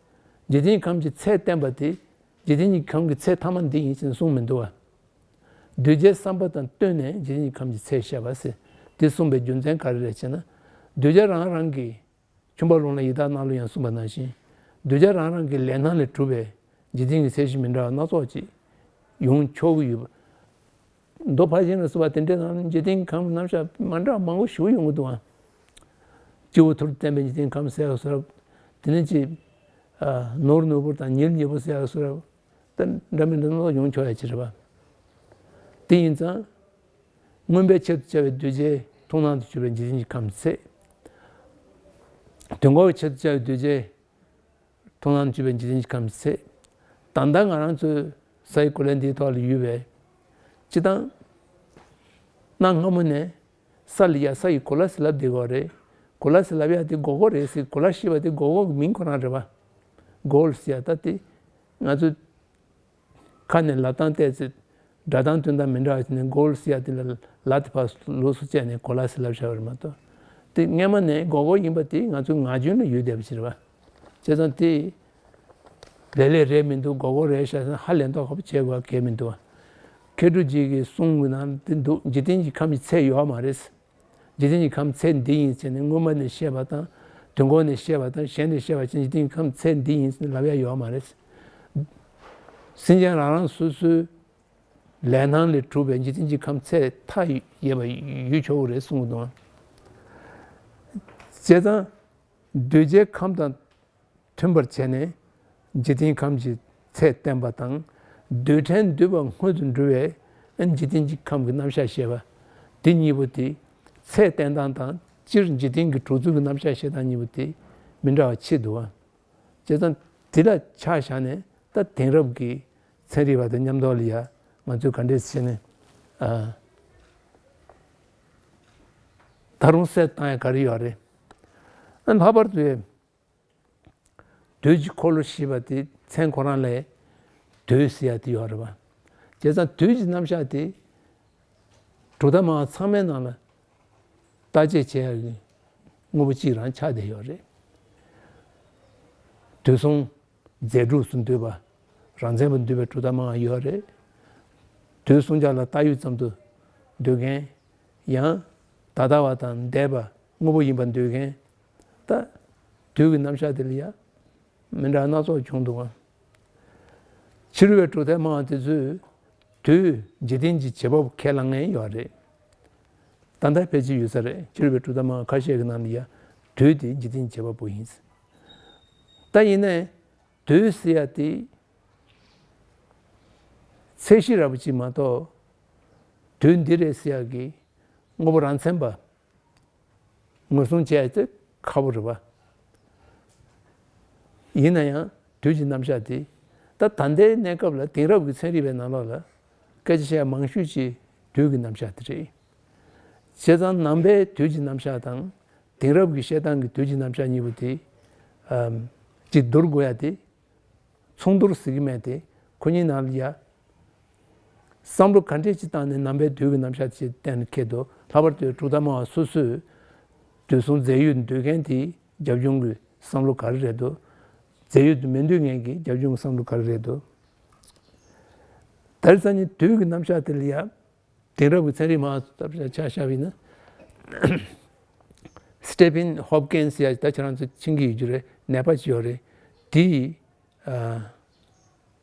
འཇིག་རྟེན་ཁམས་ཀྱི་ཚད་བསྟན་པ་དེ་འཇིག་རྟེན་གྱི་ཁམས་ཀྱི་ཚད་མཐའ་མ་འདི་ཡིན་ཟེར་གསུངས་མི་འདུག་བ། གདུལ་བྱའི་བསམ་པ་དང་བསྟུན་ནས་འཇིག་རྟེན་གྱི་ཁམས་ཀྱི་ཚད་བཤད་པ་ཟེར། དེ་གསུངས་པའི་རྒྱུ་མཚན་ག་རེ་རེད་ཅེ་ན། གདུལ་བྱ་རང་རང་གི། ཆུང་པ་ལུང་ལ་ཡི་དྭགས་གནག་ལུས་ཡང་གསུངས་པ་ནང་བཞིན། གདུལ་བྱ་རང་རང་གི་ལས་སྣང་ལས་གྲུབ་པའི་འཇིག་རྟེན་གྱི་ཚད་གཞི་མི་འདྲ་བ་སྣ་ཚོགས་ཅིག་ཡོང་ཆོག་གི་ཡོད་པ། མདོ་ཕལ་ཆེན་ལ་སོགས་པ་དེ་འདྲའི་ནང་འཇིག་རྟེན་ཁམས་རྣམ་གཞག་མི་འདྲ་བ་མང་པོ་ཞིག་ཡོང་གི་འདུག་ཨང་། སྤྱི་བོ་ཐུར་དུ་བསྟན་པའི་འཇིག་རྟེན་ཁམས་ཟེར་ཡག་བཟོ་འདྲ། དེ་ནས་ཅིག་ཨ། ནོར་ནོར་བུ་དང་ཉིལ་ཉིལ་བུ་ཟེར་ཡག་བཟོ་འདྲ། ད་འདྲ་མི་འདྲ་སྣ་ཚོགས་ཡོང་ཆོག་ཡ་ཅིག་རེད་པ། དེ་ཡིན་ཙང་། མངོན་པའི་ཆེད་དུ་བྱ་བའི་གདུལ་བྱའི་མཐོང་སྣང་དུ་གྱུར་པའི་འཇིག་རྟེན་གྱི་ཁམས་ཚད། དུས་འཁོར་གྱི་ཆེད་དུ་བྱ་བའི་གདུལ་བྱའི་མཐོང་སྣང་དུ་གྱུར་པའི་འཇིག་རྟེན་གྱི་ཁམས་ཚད། ད་ལྟ་ང་རང་ཚོའི་སའི་གོ་ལའི་འདིའི་ཐོག་ལ་ཡོད་པའི། སྤྱིར་བཏང་། གནའ་སྔ་མོ་ནས་ས་ལ་ཡ་ས་ཡི་གོ་ལ་ཟེར་ལབ་བསྡད་ཀྱི་ཡོད་རེད། གོ་ལ་ཟེར་ལབ་ཡ་དེ་སྒོར་སྒོར་རེད་ཟེར། གོ་ལ་ཞེས་པ་དེ་སྒོར་སྒོར་གྱི་མིང་ཁོ་རང་རེད་པ། སྒོར་ཟེར་ཡ་ད་དེ་ང་ཚོ་ཁ་ནས་ལབ་སྟངས་བལྟས་ཚེ་སྒྲ་གདངས་ཐོན་སྟངས་མི་འདྲ་བ་ཞིག་ནས་སྒོར་ཟེར་ཡ་དེ་ལ་ལ་དེ་ཕར་ལོགས་སུ་བཅད་ནས་གོ་ལ་ཟེར་ལབ་བཞག་པ་རེད་མ་གཏོགས། དེ་སྔས་མ་ནས་སྒོར་སྒོར་ཡིན་པ་དེ་ང་ཚོའི་ངག་རྒྱུན་ལ་ཡོད་བསྡད་པ་ཞིག་རེད་པ། བྱས་ཙང་དེ་ལས་སླ་རེད་མི་འདུག་སྒོར་སྒོར་རེད་ཤག་ཟེར་ན་ཧ་ལས་མདོག་ཁ་པོ་བྱེད་དགོས་གལ་མི་འདུག་བ། མཁས་གྲུབ་རྗེ་གི་གསུང་གི་ནང་དེ་འདུག་འཇིག་རྟེན་གྱི་ཁམས་ཀྱི་ཚད་ཡོད་མ་རེད། འཇིག་རྟེན་གྱི་ཁམས་ཚད་འདི་ཡིན་ཟེར་ནས་སྔོན་མ་ནས་བཤད་པ་དང་དུས་འཁོར་ནས་བཤད་པ་དང་གཞན་ནས་བཤད་པ་བཞིན་འཇིག་རྟེན་གྱི་ཁམས་ཚད་འདི་ཡིན་ཟེར་ནས་ལབ་ཡ་ཡོད་མ་རེད། སེམས་ཅན་རང་རང་སོ་སོའི་ལས་སྣང་ལས་གྲུབ་པའི་འཇིག་རྟེན་གྱི་ཁམས་ཚད་མཐའ་ཡས་པ་ཡོད་ཆོག་གི་རེད་གསུང་གི་འདུག་བྱས་ཙང་གདུལ་བྱའི་ཁམས་དང་མཐུན་པར་བྱས་ནས་འཇིག་རྟེན་ཁམས་ཀྱི་ཚད་བསྟན་པ་དང་། རྡུལ་ཕྲན་འདུས་པ་སྔོན་དུ་འགྲོ་བའི་འཇིག་རྟེན་གྱི་ཁམས་ཀྱི་རྣམ་གཞག་བཤད་པ་འདི་གཉིས་པོ་དེ་ཚད་བསྟན་སྟངས་དང་སྤྱིར་འཇིག་རྟེན་གྱི་གྲུབ་ཚུལ་གྱི་རྣམ་གཞག་བཤད་སྟངས་གཉིས་པོ་དེ་མི་འདྲ་བ་ཆེ་འདུག་བ། བྱས་ཙང་དེ་ལ་ཆ་བཞག་ནས་ད་དེང་རབས་ཀྱི་ཚན་རིག་པ་དང་མཉམ་དུ་ལ་ཡ་ང་ཚོས་ག་འདྲས་བྱས་ནས་ཨ་ད་རུང་གསལ་བཏང་ཡ་ག་རེ་ཡོད་རེད། ཨ་ལྷག་པར་དུ་རྡུལ་གྱི་འཁོར་ལོ་ཞེས་པ་དེ་མཚན་ཁོ་རང་ལས་རྡུལ་ཟེར་ཡ་དེ་ཡོད་རེད་བ། བྱས་ཙང་རྡུལ་གྱི་རྣམ་གཞག་དེ་གྲུབ་མཐའ་མང་ཚང་མའི་ནང་ལ་བརྟག་དཔྱད་བྱེད་ཡ་གི་དངོས་པོ་གཅིག་རང་ཆགས་བསྡད་ཡོད་རེད། དུས་གསུམ་རྫས་གྲུབ་སུ་འདུས་པ། རང་མཚན་པ་འདུས་པའི་གྲུབ་མཐའ་མང་ཡོད་རེད། དུས་གསུམ་ཆར་ལ་བལྟ་ཡུལ་ཙམ་དུ་འདོད་མཁན། ཡང་ད་ལྟ་བ་དང་འདས་པ་དངོས་པོ་ཡིན་པར་འདོད་མཁན། ད་དུས་ཀྱི་རྣམ་གཞག་དེ་ལ་ཡང་མི་འདྲ་སྣ་ཚོགས་བྱུང་འདུག་ག་ཕྱི་རོལ་པའི་གྲུབ་མཐའ་མང་བ་དེ་ཚོས་དུས་འཇིག་རྟེན་གྱི་བྱེད་པ་པོ་ཁས་བླངས་མཁན་ཡོད་རེད། ད་ལྟ་ཕལ་ཆེར་ཡོད་ས་རེད། ཕྱི་རོལ་པའི་གྲུབ་མཐའ་མང་ཁ་ཤས་ཀྱི་ནང་ལ་ཡང་དུས་དེ་འཇིག་རྟེན་གྱི་བྱེད་པ་པོ་ཡིན། ད་ཡིན་ནའི་དུས་ཟེར་ཡ་དེ་ཚད་གཞི་ར་བ་ཅིག་མ་གཏོགས་དུས་འདི་རེད་ཟེར་ཡ་གི་དངོས་པོ་རང་མཚན་པ་ངོས་བཟུང་བྱས་ཏེ་ཁག་པོ་རེད་པ། ཡིན་ན་ཡང་དུས་ཀྱི་རྣམ་གཞག་དེ་ད་ད་ལྟའི་གནས་སྐབས་ལ་དེང་རབས་ཀྱི་ཚན་རིག་པའི་ནང་ལོགས་ལ་སྐད་ཆ་བཤད་ཡ་མང་ཤོས་ཅིག་དུས་ཀྱི་རྣམ་གཞག་དེ་རེད། བྱས་ཙང་ནང་པའི་དུས་ཀྱི་རྣམ་གཞག་དང་དེང་རབས་ཀྱི་བཤད་སྟངས་ཀྱི་དུས་ཀྱི་རྣམ་གཞག་གཉིས་པོ་དེ་ཨམ་གཅིག་བསྡུར་དགོས་ཡ་དེ། མཚུངས་བསྡུར་ཟེར་གྱི་མེད་དེ། ཁོ་གཉིས་ནང་ལ་ཡ། བསམ་བློ་ག་འདྲས་ཅིག་བཏང་ནས་ནང་པའི་དུས་ཀྱི་རྣམ་གཞག་ཅིག་གཏན་ལ་འཁེལ་འདུག་ལྷག་པར་དུ་གྲུབ་མཐའ་སྨྲ་བ་སོ་སོས་དུས་གསུམ་རྫས་ཡོད་འདོད་མཁན་དེའི་རྒྱབ་ལྗོངས་ཀྱི་བསམ་བློ་ག་རེ་རེད་འདུག་རྫས་ཡོད་དུ་མི་འདོད་མཁན་གྱི་རྒྱབ་ལྗོངས་ཀྱི་བསམ་བློ་ག་རེ་རེད་འདུག་ད་རེས་སང་ཉིན་དུས་ཀྱི་རྣམ་གཞག་དེ་ལ་ཡ། དེང་རབས་ཀྱི་ཚན་རིག་མང་ཚོགས་ཆ་བཞག་པ་ཡིན་ན། Stephen Hopkins ཟེར་ཡ་ད་ཁྱེད་རང་ཚོ་མཁྱེན་གྱི་ཡོད་རྒྱུ་རེད། ནད་པ་ཅིག་ཡོད་རེད། དེས་ཨ་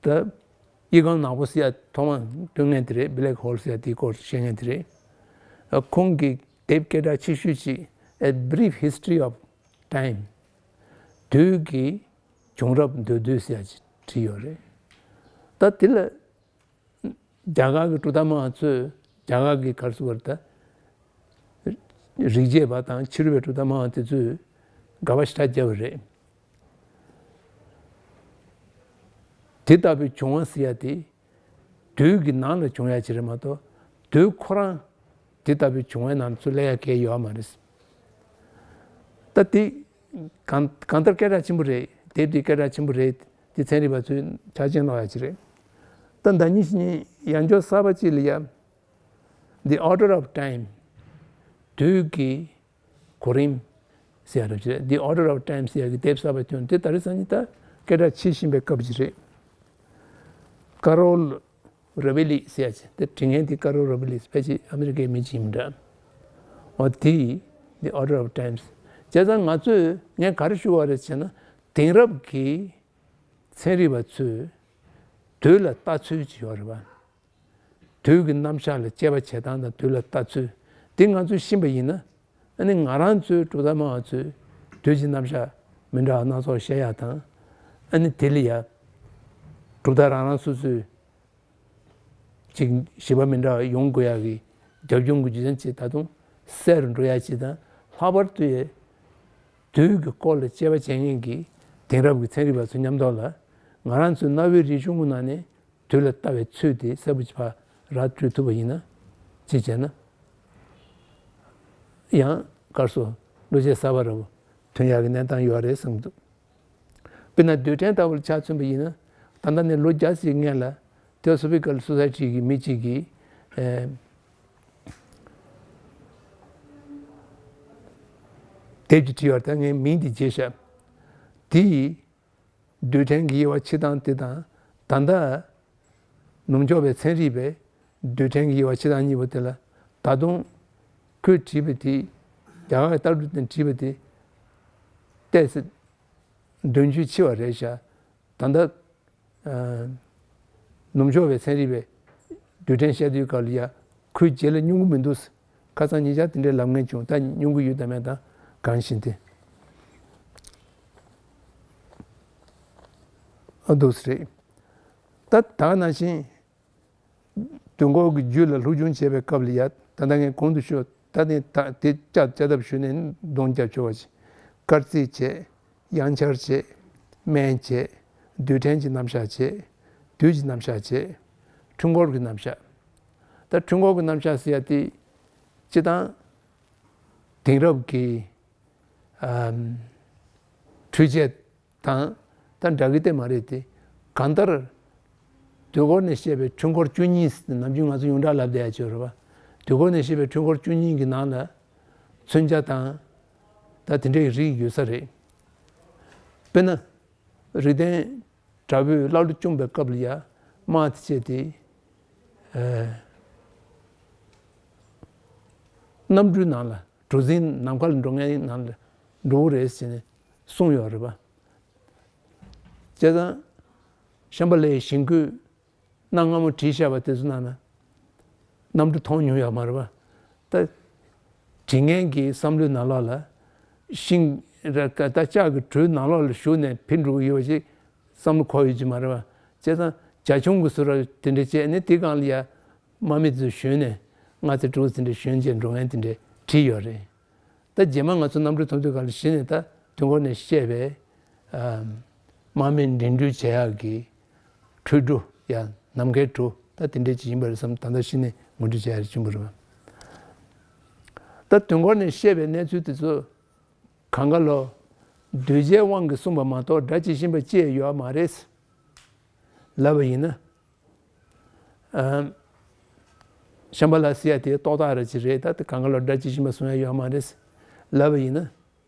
ད་དབྱི་གང་ནག་པོ་ཟེར་ཡ་ཐོག་མ་སྟོན་མཁན་དེ་རེད། Black Hole ཟེར་ཡ་དེའི་སྐོར་བཤད་མཁན་དེ་རེད། ཨ་ཁོང་གིས་དེབ་སྐད་གྲགས་ཆེ་ཤོས་ཅིག A Brief History of Time དུས་ཀྱི་བྱུང་རབས་མདོར་བསྡུས་ཟེར་ཡ་ཅིག་བྲིས་ཡོད་རེད། ད་དེ་ལ་རྒྱ་གར་གྱི་གྲུབ་མཐའ་སྨྲ་བ་ཚོས་རྒྱ་གར་གྱི་ག་རེ་ཟེར་དགོས་རེད་ད། རིག་བྱེད་པ་དང་ཕྱི་རོལ་པའི་གྲུབ་མཐའ་སྨྲ་བ་དེ་ཚོས་དགག་པ་ཞེ་དྲག་བརྒྱབ་པ་རེད། དེ་ལྟ་བུའི་བྱུང་བ་ཟེར་ཡ་དེ་དུས་ཀྱི་ནང་ལ་བྱུང་ཡ་ཅིག་རེད་མ་གཏོགས་དུས་ཁོ་རང་དེ་ལྟ་བུའི་བྱུང་བའི་ནང་ཚུར་སླེབས་ཡ་གང་ཡང་ཡོད་མ་རེད། ད་དེ་གང་གང་ལྟར་སྐད་གྲགས་ཆེན་པོ་རེད། དེབ་དེ་སྐད་གྲགས་ཆེན་པོ་རེད། དེ་ཚན་རིག་པ་ཚོས་ཆ་རྐྱེན་ལོག་ཡ་ཅིག་རེད། ད་ཟླ་ཉིན་ཞིག་ཉིན་ཡང་བསྐྱར་གསར་པ་ཅིག་ལ་ཡ། The Order of Time དུས་ཀྱི་གོ་རིམ་ཟེར་ཡ་རེད་ཅེས། The Order of Time ཟེར་ཡ་གི་དེབ་གསར་པ་ཐོན་དེ་ད་རེས་སང་ཉིན་ད་སྐད་གྲགས་ཆེ་བཞིན་པའི་སྐབས་ཅིག་རེད། Carol Rovelli ཟེར་ཡ་ཅིག་དེ་འབྲི་མཁན་དེ་Carol Rovelli ཕལ་ཆེར་ཨ་མི་རི་ཀའི་མི་ཅིག་ཡིན་འདྲ། འོ་དེ་The Order of Times བྱས་ཙང་ང་ཚོས་ངས་ག་རེ་ཞུ་བ་རེད་ཅེ་ན། དེང་རབས་ཀྱི་ཚན་རིག་པ་ཚོས་དུས་ལ་ལྟ་ཚུལ་ཅིག་ཡོད་རེད་པ། དུས་ཀྱི་རྣམ་གཞག་ལ་དཔྱད་པ་བྱེད་སྟངས་དང་དུས་ལ་ལྟ་ཚུལ་དེ་ང་ཚོས་ཤེས་པ་ཡིན་ན། ཨ་ནི་ང་རང་ཚོའི་གྲུབ་མཐའ་སྨྲ་བ་ཚོས་དུས་ཀྱི་རྣམ་གཞག་མི་འདྲ་བ་སྣ་ཚོགས་བཤད་ཡ་དང་། ཨ་ནི་དེ་ལ་ཡ་གྲུབ་མཐའ་རང་རང་སོ་སོའི་ཅིག་ཞིབ་པ་མི་འདྲ་བ་ཡོང་དགོས་ཡ་གི་རྒྱབ་ལྗོངས་ཀྱི་རྒྱུ་མཚན་ཅིག་ད་དུང་གསལ་རུ་འགྲོ་ཡ་ཅིག་དང་། ལྷག་པར་དུ་ཡ་དུས་ཀྱི་སྐོར་ལ་དཔྱད་པ་བྱེད་མཁན་གྱི་དེང་རབས་ཀྱི་ཚན་རིག་པ་ཚོ་མཉམ་དུ་ལ་ང་རང་ཚོའི་གནའ་བོའི་རིག་གཞུང་གི་ནང་ནས། དུས་ལ་ལྟ་བའི་ཚུལ་དེ་གསལ་པོ་ཅིག་ཕར་ར་སྤྲོད་ཐུབ་པ་ཡིན་ན། ཅིག་བྱས་ན། ཡང་གར་སོ་བློ་སྐྱེད་གསར་པ་ར་བོ་ཐོན་ཡག་གི་གནས་སྟངས་ཡོད་རེད་བསམ་འདུག་དཔེར་ན་རྡུལ་ཕྲན་ལྟ་བུར་ཆ་མཚོན་པ་ཡིན་ན། ད་ལྟ་ནས་ལོ་བརྒྱ་ཙམ་སྔོན་ལ་Theosophical Society གི་མི་གཅིག་གིས་ཨེ་དེབ་ཅིག་བྲིས་ཡོད་རེད། ད་ངས་མིང་དེ་བརྗེད་ཤག་དེ་ཡིས། རྡུལ་ཕྲན་གྱི་དབྱེ་བ་ཕྱེ་སྟངས་དེ་དང་། ད་ལྟ་ནུབ་ཕྱོགས་པའི་ཚན་རིག་པས་ རྡུལ་ཕྲན་གྱི་དབྱེ་བ་ཕྱེ་སྟངས་གཉིས་པོ་དེ་ལ། ད་དུང་ཁོས་བྲིས་པ་དེ། རྒྱ་གར་གྱི་ལྟ་གྲུབ་དང་བྲིས་པ་དེ་ཏོག་ཙམ་དོན་ཚུལ་ཕྱེ་བ་རེད་ཤག་ད་ལྟ་ཨ་ནུབ་ཕྱོགས་པའི་ཚན་རིག་པས་རྡུལ་ཕྲན་བཤད་དུས་སྐབས་ལ་ཡ། ཁོའི་རྗེས་ལ་སྙུང་གི་མི་འདུག་ཁ་སང་ཉེ་ཆར་དེ་འདྲའི་ལབ་མཁན་བྱུང་། ད་སྙུང་གི་ཡོད་དམ་མེད་དམ་གང་ཤེས་ཏེ། ཨ་འདུག་སེ་རེད། ད་ད་ག་ནང་བཞིན་དུས་འཁོར་གྱི་རྒྱུད་ལ་སློབ་སྦྱོང་བྱས་པའི་སྐབས་ལ་ཡ། ད་ལྟ་ངས་གོང་དུ་ཞུས། ད་ནི་ད་དེ་བསྐྱར་བསྐྱར་ལྡབ་ཞུས་ནས་གདོང་བརྒྱབ་ཆོག་པ་ཞིག་དཀར་རྩི་བྱས། དབྱངས་འཆར་བྱས། སྨན་བྱས། རྡུལ་ཕྲན་གྱི་རྣམ་གཞག་བྱས། དུས་ཀྱི་རྣམ་གཞག་བྱས། འཁྲུལ་འཁོར་གྱི་རྣམ་གཞག་ད་འཁྲུལ་འཁོར་གྱི་རྣམ་གཞག་ཟེར་ཡ་དེ། སྤྱིར་བཏང་དེང་རབས་ཀྱི་ཨམ་འཕྲུལ་ཆས་དང་ད་འདྲ་གི་དེ་མ་རེད་དེ། གང་ལྟར་དུས་འཁོར་ནས་བཤད་པའི་འཁྲུལ་འཁོར་བཅུ་གཉིས་ཟེར་ནམ་རྒྱུན་ང་ཚོ་ཡོངས་གྲགས་ལབ་བསྡད་ཡ་ཅིག་ཡོད་རེད་པ། དུས་འཁོར་ནས་བཤད་པའི་འཁྲུལ་འཁོར་བཅུ་གཉིས་ཀྱི་ནང་ལ་མཚོན་ཆ་དང་ད་དེ་འདྲའི་རིགས་ཡོད་ས་རེད། དཔེར་ན། རིགས་ལྡན་དྲག་པོས་ཀླ་ཀློ་བསྐྱུངས་པའི་སྐབས་ལ་ཡ། དམག་དེ་བྱས་ཏེ། ཨ་གནམ་གྲུའི་ནང་ལ། གྲུ་གཟིངས་ནམ་མཁའ་ལ་འགྲོ་མཁན་ནང་ལ་འགྲོ་གི་རེད་ཟེར་ནས་གསུངས་ཡོད་རེད་པ། བྱས་ཙང་། ཤམྦྷ་ལའི་ཞིང་བཀོད་གནའ་སྔ་མོ་བྲིས་བཞག་པ་དེ་ཚོ་ནང་ན་གནམ་གྲུ་མཐོང་མྱོང་ཡོད་མ་རེད་པ། ད་བྲིས་མཁན་གྱི་བསམ་བློའི་ནང་ལོགས་ལ། ཤིང་ར་ཀ་ད་ལྕགས་ཀྱི་གྲུའི་ནང་ལོགས་ལ་ཞུགས་ནས་འཕུར་འགྲོ་གི་ཡོད་པ་ཞིག་བསམ་བློ་འཁོར་ཡོད་ཀྱི་མ་རེད་པ། བྱས་ཙང་བྱ་ཁྱུང་གི་བཟོ་འདྲ་དེ་འདྲ་བྱས་ནས་དེ་སྒང་ལ་ཡ། དམག་མི་ཚོ་ཞོན་ནས་ང་ཚོ་འགྲོ་ཟིན་འདྲ་ཞོན་བྱས་འགྲོ་མཁན་དེ་འདྲ་བྲིས་ཡོད་རེད། ད་རྗེས་མ་ང་ཚོ་གནམ་གྲུ་ཐོན་དུས་སྒང་ལ་གཞི་ནས་ད་དུས་འཁོར་ནས་བཤད་པའི་ཨ་དམག་མི་འགྲིམ་འགྲུལ་བྱེད་ཡག་གི་འཕྲུལ་གྲུ་ཡ། ནམ་མཁའི་གྲུ་ད་དེ་འདྲ་ཅིག་ཡིན་པ་རེད་བསམ། ད་ལྟ་གཞི་ནས་ངོ་སྤྲོད་བྱེད་ཡག་རེ་བྱུང་བ་རེད་པ། ད་དུས་འཁོར་ནས་བཤད་པའི་གནས་ཚུལ་དེ་ཚོ་གང་ག་ལོ། གདུལ་བྱའི་དབང་གིས་གསུངས་པ་མ་གཏོགས་སྒྲ་ཇི་བཞིན་པ་ཅི་ཡང་ཡོད་མ་རེད་ལབ་པ་ཡིན་ན། ཨ་ཤམྦྷ་ལ་ཟེར་ཡ་དེ་རྟོག་བཏགས་ར་ཅིག་རེད། ད་དེ་གང་ག་ལོ་སྒྲ་ཇི་བཞིན་པ་གསུང་ཡ་ཡོད་མ་རེད་ལབ་པ་ཡིན་ན།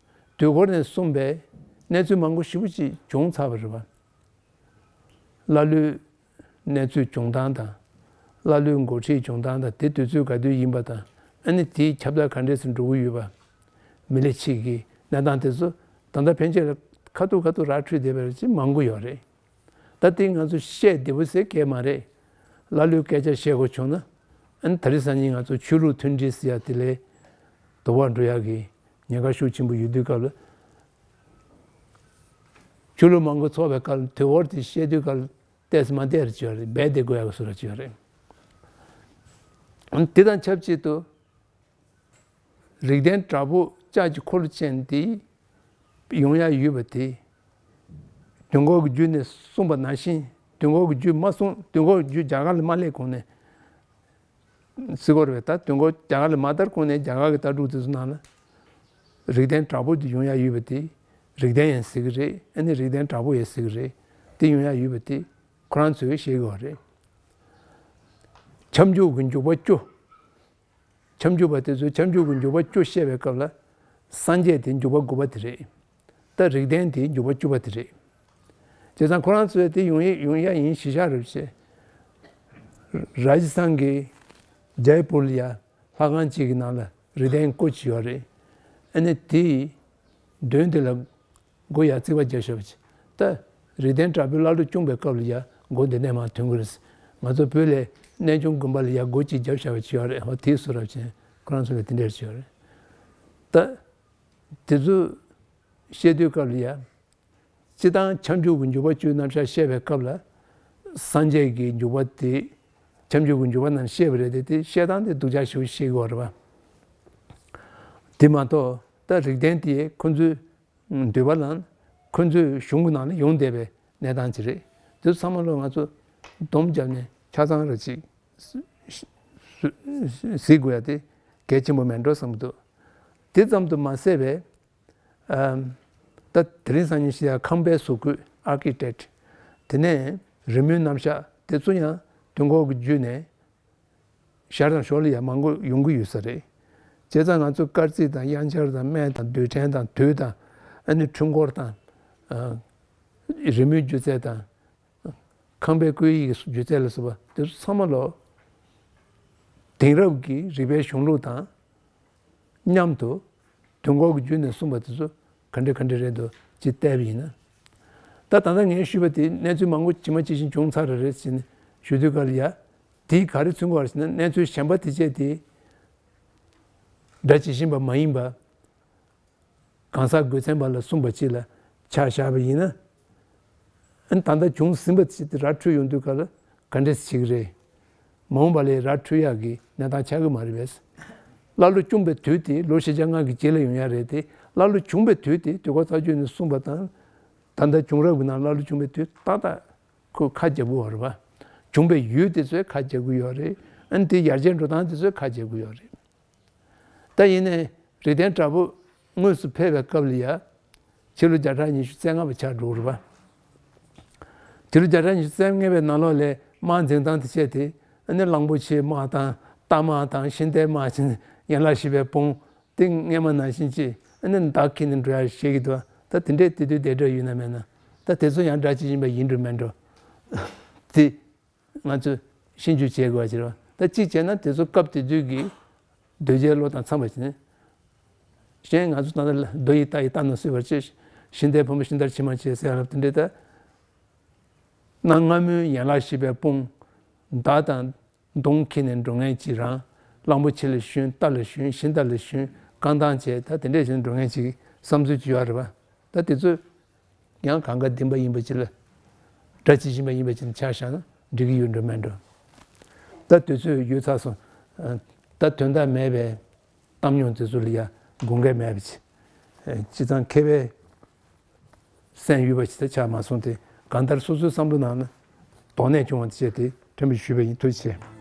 དུས་འཁོར་ནས་གསུངས་པའི་གནས་ཚུལ་མང་པོ་ཞེ་པོ་ཅིག་བྱུང་ཚར་བ་རེད་པ། ཀླ་ཀློའི་གནས་ཚུལ་བྱུང་སྟངས་དང་། ཀླ་ཀློའི་འགོ་ཁྲིད་བྱུང་སྟངས་དང་། དེ་དུས་ཚོད་ག་དུས་ཡིན་པ་དང་། ཨ་ནི་དེའི་ཁྱབ་བརྡལ་ག་འདྲས་སུ་འགྲོ་གི་ཡོད་པ། མི་ལི་ཆི་གི་གནས་སྟངས་དེ་ཚོ་ད་ལྟ་ཕན་ཆད་ལ་ཁ་ཐུག་ཁ་ཐུག་ར་འཕྲོད་བསྡད་པ་ཅིག་མང་པོ་ཡོད་རེད། ད་དེ་ང་ཚོ་བཤད་བདེ་པོ་ཟེར་གྱི་མ་རེད། ཀླ་ཀློའི་སྐད་ཆ་བཤད་དགོས་བྱུང་ན། ཨ་ནི་དེ་རིང་སང་ཉིན་ང་ཚོ་ཆོས་ལུགས་མཐུན་སྒྲིལ་ཟེར་ཡ་དེ་ལས་དོགས་པ་འགྲོ་ཡག་གི་ཉེན་ཁ་ཤུགས་ཆེན་པོ་ཡོད་དུས་སྐབས་ལ། ཆོས་ལུགས་མང་པོ་ཚོགས་པའི་སྐབས་ལ་དུས་འཁོར་དེ་བཤད་དུས་སྐབས་ལ་ཏོག་ཙམ་མ་བདེ་རུ་བྱས་རེད། རྦད་དེ་དགོས་ཡག་གི་བཟོ་འདྲ་བྱས་རེད། ཨ་ནི་དེ་དང་ཆབས་ཅིག་ཏུ། རིགས་ལྡན་དྲག་པོ་ལྕགས་ཀྱི་འཁོར་ལོ་ཅན་དེ་ཡོང་ཡ་ཡོད་པ་དེ། དུས་འཁོར་གྱི་རྒྱུད་ནས་གསུངས་པ་ནང་བཞིན། དུས་འཁོར་གྱི་རྒྱུད་མ་གསུངས། དུས་འཁོར་གྱི་རྒྱུད་རྒྱ་གར་ལ་མ་སླེབས་གོང་ནས་ཟེར་དགོས་རེད་པས། ད་དུས་འཁོར་རྒྱ་གར་ལ་མ་དར་གོང་ནས་རྒྱ་གར་གྱི་ལྟ་གྲུབ་དེ་ཚོ་ནང་ལ་རིགས་ལྡན་དྲག་པོ་དེ་ཡོང་ཡ་ཡོད་པ་དེ། རིགས་ལྡན་ཡང་ཟེར་གི་རེད། ཨ་ནི་རིགས་ལྡན་དྲག་པོ་ཡང་ཟེར་གི་རེད། དེ་ཡོང་ཡ་ཡོད་པ་དེ་ཁོ་རང་ཚོས་བཤད་གི་ཡོད་རེད། ཁྱབ་འཇུག་གི་འཇུག་པ་བཅུ། ཁྱབ་འཇུག་པ་དེ་ཚོས་ཁྱབ་འཇུག་གི་འཇུག་པ་བཅུ་བཤད་པའི་སྐབས་ལ། སངས་རྒྱས་དེ་འཇུག་པ་དགུ་པ་དེ་རེད། ད་རིགས་ལྡན་དེ་འཇུག་པ་བཅུ་པ་དེ་རེད། བྱས་ཙང་ཁོ་རང་ཚོས་དེ་ཡོང་ཡ་ཡོང་ཡ་ཡིན་གཞི་བཞག་རེད་བྱས། ར་ཇི་སྟན་གྱི་ཇའི་པུར་ལ་ཡ་ལྷ་ཁང་གཅིག་གི་ནང་ལ་རིགས་ལྡན་སྐུ་གཅིག་ཡོད་རེད། ཨ་ནི་དེའི་མདུན་དེ་ལ་སྒོ་ཡ་རྩིག་པ་བརྒྱབ་བཞག་པ་ཅིག་ད་རིགས་ལྡན་དྲག་པོའི་ཀླ་ཀློ་བསྐྱུངས་པའི་སྐབས་ལ་ཡ་སྒོ་འདི་ནས་མར་ཐོན་གྱི་རེད། ང་ཚོ་བོད་ལ་གནས་ཆུང་དགོན་པ་ལ་ཡ་སྒོ་གཅིག་བརྒྱབ་བཞག་པ་ཅིག་ཡོད་རེད། ཧོ་དེའི་བཟོ་འདྲ་བྱས་ཁོ་རང་ཚོ་ལ་དེ་འདྲ་བྱས་ཡོད་རེད། ད་དེ་ཚོ་བཤད་དུས་སྐབས་ལ་ཡ། སྤྱིར་བཏང་ཁྱབ་འཇུག་གི་འཇུག་པ་བཅུའི་རྣམ་གཞག་བཤད་པའི་སྐབས་ལ། སངས་རྒྱས་ཀྱི་འཇུག་པ་དེ་ཁྱབ་འཇུག་གི་འཇུག་པ་རྣམས་བཤད་པ་རེད་དེ། དེ་བཤད་སྟངས་དེ་སྡུག་ཅག་ཞེ་པོ་བཤད་ཀྱི་ཡོད་རེད་པ། དེ་མ་གཏོགས་ད་རིགས་ལྡན་དེ་ཁོ་ཚོའི་འདོད་པ་ལ་ཁོ་ཚོའི་གཞུང་གི་ནང་ལ་ཡོང་བསྡད་པའི་གནས་སྟངས་ཅིག་རེད། དེ་ཚོ་ཚང་མ་ལོ་ང་ཚོ་སྡོམ་བརྒྱབ་ནས་ཆ་ཚང་རེ་ཅིག་གཟིགས་དགོས་ཡ་དེ་གལ་ཆེན་པོ་མེད་འགྲོ་བསམ་གྱི་འདུག་དེ་ཙམ་དུ་མ་ཟད་པའི། ཨམ། ད་དེ་རིང་སང་ཉིན་ཞིག་ཡ་ཁང་པའི་བཟོ་བཀོད། ཨར་ཀི་ཊེག་ཊི། དེ་ནས་རི་མོའི་རྣམ་གཞག་དེ་ཚོ་ཡང་དུས་འཁོར་གྱི་བརྒྱུད་ནས་ཞར་དང་ཞོར་ལ་ཡང་མང་པོ་ཡོང་གི་ཡོད་ས་རེད། བྱས་ཙང་ང་ཚོ་སྐར་རྩིས་དང་དབྱངས་འཆར་དང་སྨན་དང་རྡུལ་ཕྲན་དང་དུས་དང་། ཨ་ནི་འཁྲུལ་འཁོར་དང་། ཨ། རི་མོའི་སྒྱུ་རྩལ་དང་། ཁང་པའི་བརྐོས་ཡིག་གི་སྒྱུ་རྩལ་ལ་སོགས་པ་དེ་ཚོ་ཚང་མ་ལོ། དེང་རབས་ཀྱི་རིག་པའི་གཞུང་ལུགས་དང་མཉམ་དུ་དུས་འཁོར་གྱི་བརྒྱུད་ནས་གསུངས་པ་དེ་ཚོ་ག་འདྲ་ག་འདྲ་རེད་འདུག་ཅེས་བལྟས་པ་ཡིན་ན། ད་ད་ལྟ་ངས་ཞུས་པ་དེ་གནས་ཚུལ་མང་པོ་ཇི་མ་ཇི་བཞིན་བྱུང་ཚར་བ་རེད་ཟེར་ནས་ཞུ་དུས་ག་ལ་ཡ། དེས་ག་རེ་མཚོན་གྱི་ཡོད་རེད་ཟེར་ན། གནས་ཚུལ་གཞན་པ་དེ་བྱས་ཏེ་སྒྲ་ཇི་བཞིན་པ་མ་ཡིན་པ། གང་ཟག་དགོས་མཚན་པ་ལ་གསུངས་པ་ཅིག་ལ་ཆ་བཞག་པ་ཡིན་ན། ཨ་ནི་ད་ལྟ་བྱུང་ཟིན་པ་ཅིག་དེ་ར་འཕྲོད་ཡོང་དུས་ག་ལ་ག་འདྲས་བྱེད་ཀྱི་རེད། མ་འོངས་པ་ལ་ར་འཕྲོད་ཡག་གི་གནས་སྟངས་ཆགས་ཀྱི་མ་རེད་པས། ཀླ་ཀློ་བྱུང་བའི་དུས་དེ་ལོ་ཤེས་བྱ་ལྔ་གི་རྗེས་ལ་ཡོང་ཡག་རེད་དེ། ཀླ་ཀློ་བྱུང་བའི་དུས་དེ་དུས་འཁོར་རྩ་རྒྱུད་ནས་གསུངས་པ་དང་། ད་ལྟ་བྱུང་རབས་ཀྱི་ནང་ཀླ་ཀློ་བྱུང་བའི་དུས་ཏག་ཏག་ཁོས་ཁ་རྒྱབ་ཀྱི་ཡོད་རེད་པ། བྱུང་བའི་ཡུལ་དེ་ཚོས་ཁ་རྒྱབ་ཀྱི་ཡོད་རེད། ཨ་ནི་དེ་ཡར་རྒྱས་འགྲོ་སྟངས་དེ་ཚོས་ཁ་རྒྱབ་ཀྱི་ཡོད་རེད། ད་ཡིན་ནའི་རིགས་ལྡན་དྲག་པོ་དངོས་སུ་ཕེབས་པའི་སྐབས་ལ་ཡ། ཕྱི་ལོ་བརྒྱ་ཕྲག་ཉི་ཤུ་རྩ་ལྔ་པ་ཆགས་འགྲོ་གི་རེད་པ། ཕྱི་ལོ་བརྒྱ་ཕྲག་ཉི་ཤུ་རྩ་ལྔ་པའི་ནང་ལོགས་ལ་དམག་འཛིང་སྟངས་དེ་བྱས་ཏེ། ཨ་ནི་གླང་པོ་ཆེའི་དམག་དང་རྟ་དམག་དང་ཤིང་རྟའི་དམག་བྱས་ནས་ཡན་ལག་བཞི་པའི་དཔུང་དེ་སྔས་མ་ནང་བཞིན་ཅིག་ཨ་ནི་མདའ་འཁྱེར་ནས་འགྲོ་ཡག་བཤད་ཀྱི་འདུག་ད་དེ་འདྲས་དེ་དུས་དེ་འདྲ་ཡོད་ན་མེད་ན། ད་དེ་ཚོ་ཡང་སྒྲ་ཇི་བཞིན་པ་ཡིན་འགྲོ་མིན་འགྲོ། དེ། ང་ཚོས་ཤེས་རྒྱུ་བྱེད་དགོས་པ་ཅིག་རེད་པ། ད་གཅིག་བྱས་ན་དེ་ཚོ་སྐབས་དེ་དུས་ཀྱི་གདུལ་བྱའི་བློ་དང་འཚམས་པ་ཞིག་ནི། གཞན་ང་ཚོ་ད་ལྟ་རྡོ་ཡིས་རྟ་ཡིས་རྟ་ནོར་སྲིད་པར་བྱེད། ཤིང་རྟའི་ཕུང་པོ་ཤིང་རྟར་འཆིང་བར་བྱེད་ཟེར་ཡག་དེ་འདྲའི་ད། གནའ་སྔ་མོའི་ཡན་ལག་བཞི་པའི་དཔུང་། མདའ་དང་མདུང་འཁྱེར་ནས་འགྲོ་མཁན་ཅིག་རང་། གླང་པོ་ཆེ་ལ་ཞོན། རྟ་ལ་ཞོན། ཤིང་རྟ་ལ་ཞོན། རྐང་ཐང་བྱས། ད་དེ་འདྲས་བྱས་ནས་འགྲོ་མཁན་ཅིག་བསམ་ཚུལ་ཅིག་ཡོད་རེད་པ། ད་དེ་ཚོས། ཡང་གང་ག་བདེན་པ་ཡིན་པ་ཅིག་ལ། སྒྲ་ཇི་བཞིན་པ་ཡིན་པ་ཅིག་ལ་ཆ་བཞག་ན་འགྲིག་གི་ཡོད་འགྲོ་མེད་འགྲོ། ད་དུས་ཚོད་ཡོལ་ཚར་སོང་། ད་དོན་དག་མེད་པའི་གཏམ་རྙོག་དེ་ཚོ་ལ་ཡ་དགོངས་འགལ་མེད་པ་ཅིག་སྤྱི་བཏང་མཁས་པའི་སེམས་ཡོད་པ་ཅིག་ད་ཆགས་མ་སོང་སྟེ། གང་ལྟར་སོ་སོའི་བསམ་བློ་ནང་ན་དོགས་གནད་བྱུང་བ་དེ་བྱས་ཏེ་ཐོན་པ་ཞུས་པ་ཡིན། ཐུགས་རྗེ་ཆེ།